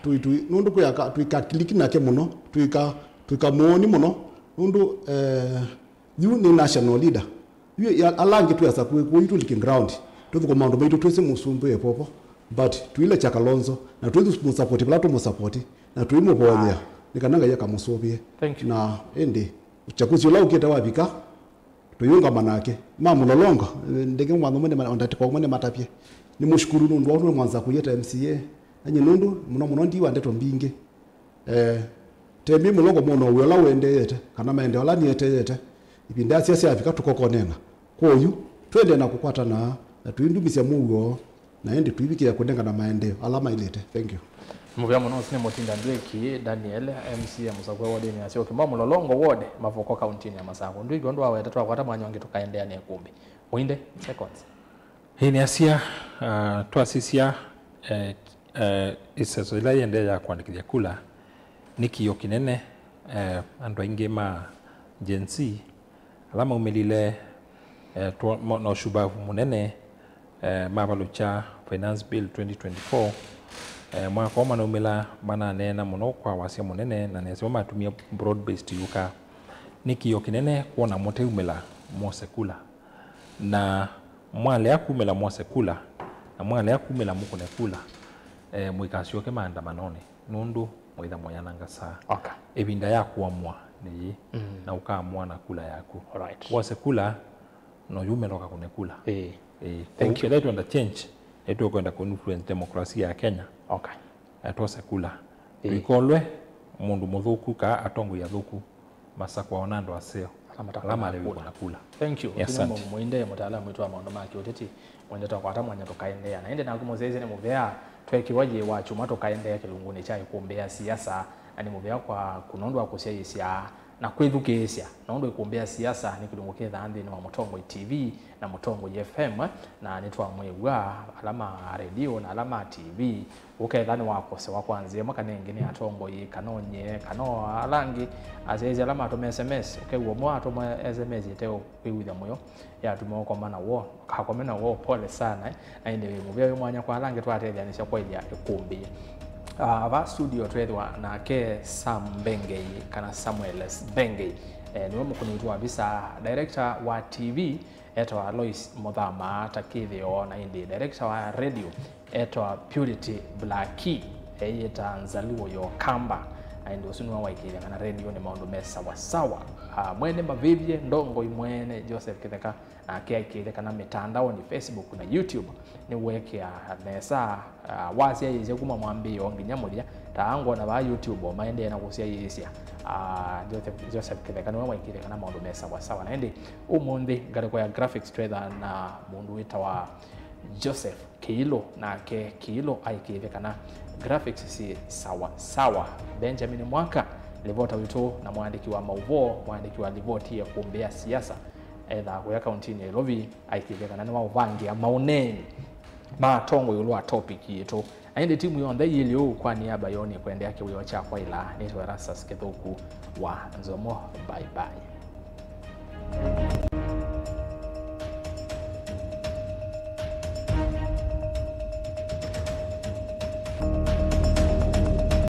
Tũi, tũi, nũndũ kwĩ aka, tũikakiliki nake mũno, tũika, tũikamũoni mũno, nũndũ, eh, yu nĩ national leader. Yu ya, ala angĩ twĩasa kwĩ kũu, yu tũlike ground. Tũthũkũma maũndũ maitũ twĩsĩ mũsumbĩ wĩ popo. But tũilekya Kalonzo, na twĩmũsapoti vala tũmũsapoti, na tũimũvoyea, nĩ kana Ngai akamũsũvĩe. Thank you. Na ĩndĩ, ũchakusi ũla ũkĩte wavika, tũyĩũngama nake. Ma Mũlolongo, ndeke mwatho mwene ma-, ondatĩka ũmwe nĩmatavye. Nĩ mũshukuru nũndũ wao nĩmwanza kũyĩta M C A. Enye nũndũ, mũno mũno ndiwa ndeto mbingĩ. Eh, tembi Mũlolongo mũno wĩ ũla ũendeete, kana maendeeo ala nĩeteete. Ivinda yasya syavika tũkokonena. Kwoyu, twende na kũkwatana, na tũindumisya mũuo. Na ĩndĩ tũivikĩa kũnengana maendeeo ala maĩlĩte. Thank you. Mũvea mũno. Ũsu nĩ Mũtinda Ndwĩki Daniel, M C A mũsakũe wodinĩ ya Syokimau Mũlolongo ward, Mavoko, kauntinĩ ya Masakũ. Ndwĩki, ũndũ wa weta twakwata mwanya ũngĩ tũkaendeea na ĩkũmbĩ. Mũinde, seconds. Ĩĩ, nĩasya, ah, twasisya, eh, eh, ĩseso ĩla yĩendee ya kũandĩkĩthya kula nĩ kĩio kĩnene, eh, andũ aingĩ ma Gen Z ala maumĩlile, eh, twa-, mo-, na ũshupavu mũnene, eh, mavalũkya Finance Bill twenty twenty-four, eh, mwaka ũũ manaumĩla mananeena mũno kwa wasya mũnene, na nĩasya matumie broad based yũka. Nĩ kĩio kĩnene kwona mũteumĩla mwose kula, na mwalea kumĩla mwose kula, na mwalea kumĩla mũkũne kula, eh, mũikasyoke maandamanonĩ. Nũndũ mwĩtha mũyananga saa. Okay. Ĩvinda ya kũamũa nĩ yĩĩ, mm, na ũkaamũa na kula yaku. Alright. Wose kula, no yume ndoka kũne kula. Ĩĩ. Ĩĩ. Thank you. Kethwa twenda change, nĩtũkwenda kũ influence democracy ya Kenya. Okay. Na twose kula. Ĩĩ. Tũikolwe mũndũ mũthũku kaa atongoi athũku. Masakwa ona andũ aseo. Ala matakwenda kula. Ala malewi kũna kula. Thank you. Yes, asante. Mũinde mũtaalamu witũ wa maũndũ ma kĩũteti, mwende twakwata mwanya tũkaendeea. Na ĩndĩ naku mũsyaĩĩsya nĩ mũvea, twekiwa yĩ wa kyumwa tũkaendeea kĩlungunĩ kya ĩkũmbĩ ya siasa, na nĩ mũvea kwaku nũndũ wa kũsyaĩĩsya na kwĩthukĩĩsya, nũndũ ĩkũmbĩ ya siasa nĩ kĩlungu kĩthaa nthĩnĩ wa Mũtongoi T V na Mũtongoi F M, na nĩtwamwĩw'a ala ma redio na ala ma T V. Ũkethwa nĩwakosewa kwa nzĩa ĩmwe kana ĩngĩ nĩ atongoi, kana o nyie, kana o ala angĩ, asyaĩĩsya ala matũma S M S, ũkew'a ũmwe atũma S M S ĩte kwĩw'ĩthya mũyo, yatuma ũkoma na woo, ndũkakome na woo, pole sana, eh. Na ĩndĩ wĩ mũvea wĩ mwanya kwa ala angĩ twatetheanĩsya kwaĩlya ĩkũmbĩ. Ah, va studio twethĩwa nake Sam Mbengei, kana Samuel Mbengei. Eh, nĩwe mũkũnĩtũ wa visa, director wa T V, etawa Lois Mũthama ta kĩthĩo, na ĩndĩ director wa radio etawa Purity Blackie, eyĩta Nzaluo yo Kamba, na ĩndĩ ũsu nĩwe waĩkĩĩthya kana radio nĩ maũndũ me sawa sawa. Ah, mwene mavĩvye ndongoi mwene Joseph Kĩtheka, nake aikĩĩthya kana mĩtandaonĩ, Facebook na YouTube, nĩwekĩa nesa, ah, wasyaĩĩsya kuma mwambĩĩo nginya mũthya. Ta ngwona vaa YouTube o maendee na kũsyaĩĩsya, ah, Joseph, Joseph Kĩtheka nĩwe waĩkĩĩthya kana maũndũ me sawa sawa. Na ĩndĩ ũmũnthĩ ngalĩko ya graphics twethaa na mũndũ wĩtawa Joseph Kĩilũ, nake Kĩilũ aikĩĩthya kana graphics syĩ sawa sawa. Benjamin Mwaka, livota witũ na mwandĩki wa maũvoo, mwandĩki wa livoti ya ĩkũmbĩ ya siasa, ethaa kũya kauntinĩ ya Nairobi, aikĩĩthya kana nĩwaũvangĩa maũneeni ma atongoi ĩũlũ wa topic yitũ. Na ĩndĩ timu yonthe yĩlĩ ũu kwa niaba yoo nĩkwendea kĩwĩoo kyakwa ĩla nĩtawa Erastus Kĩthũku wa Nzomo. Bye bye.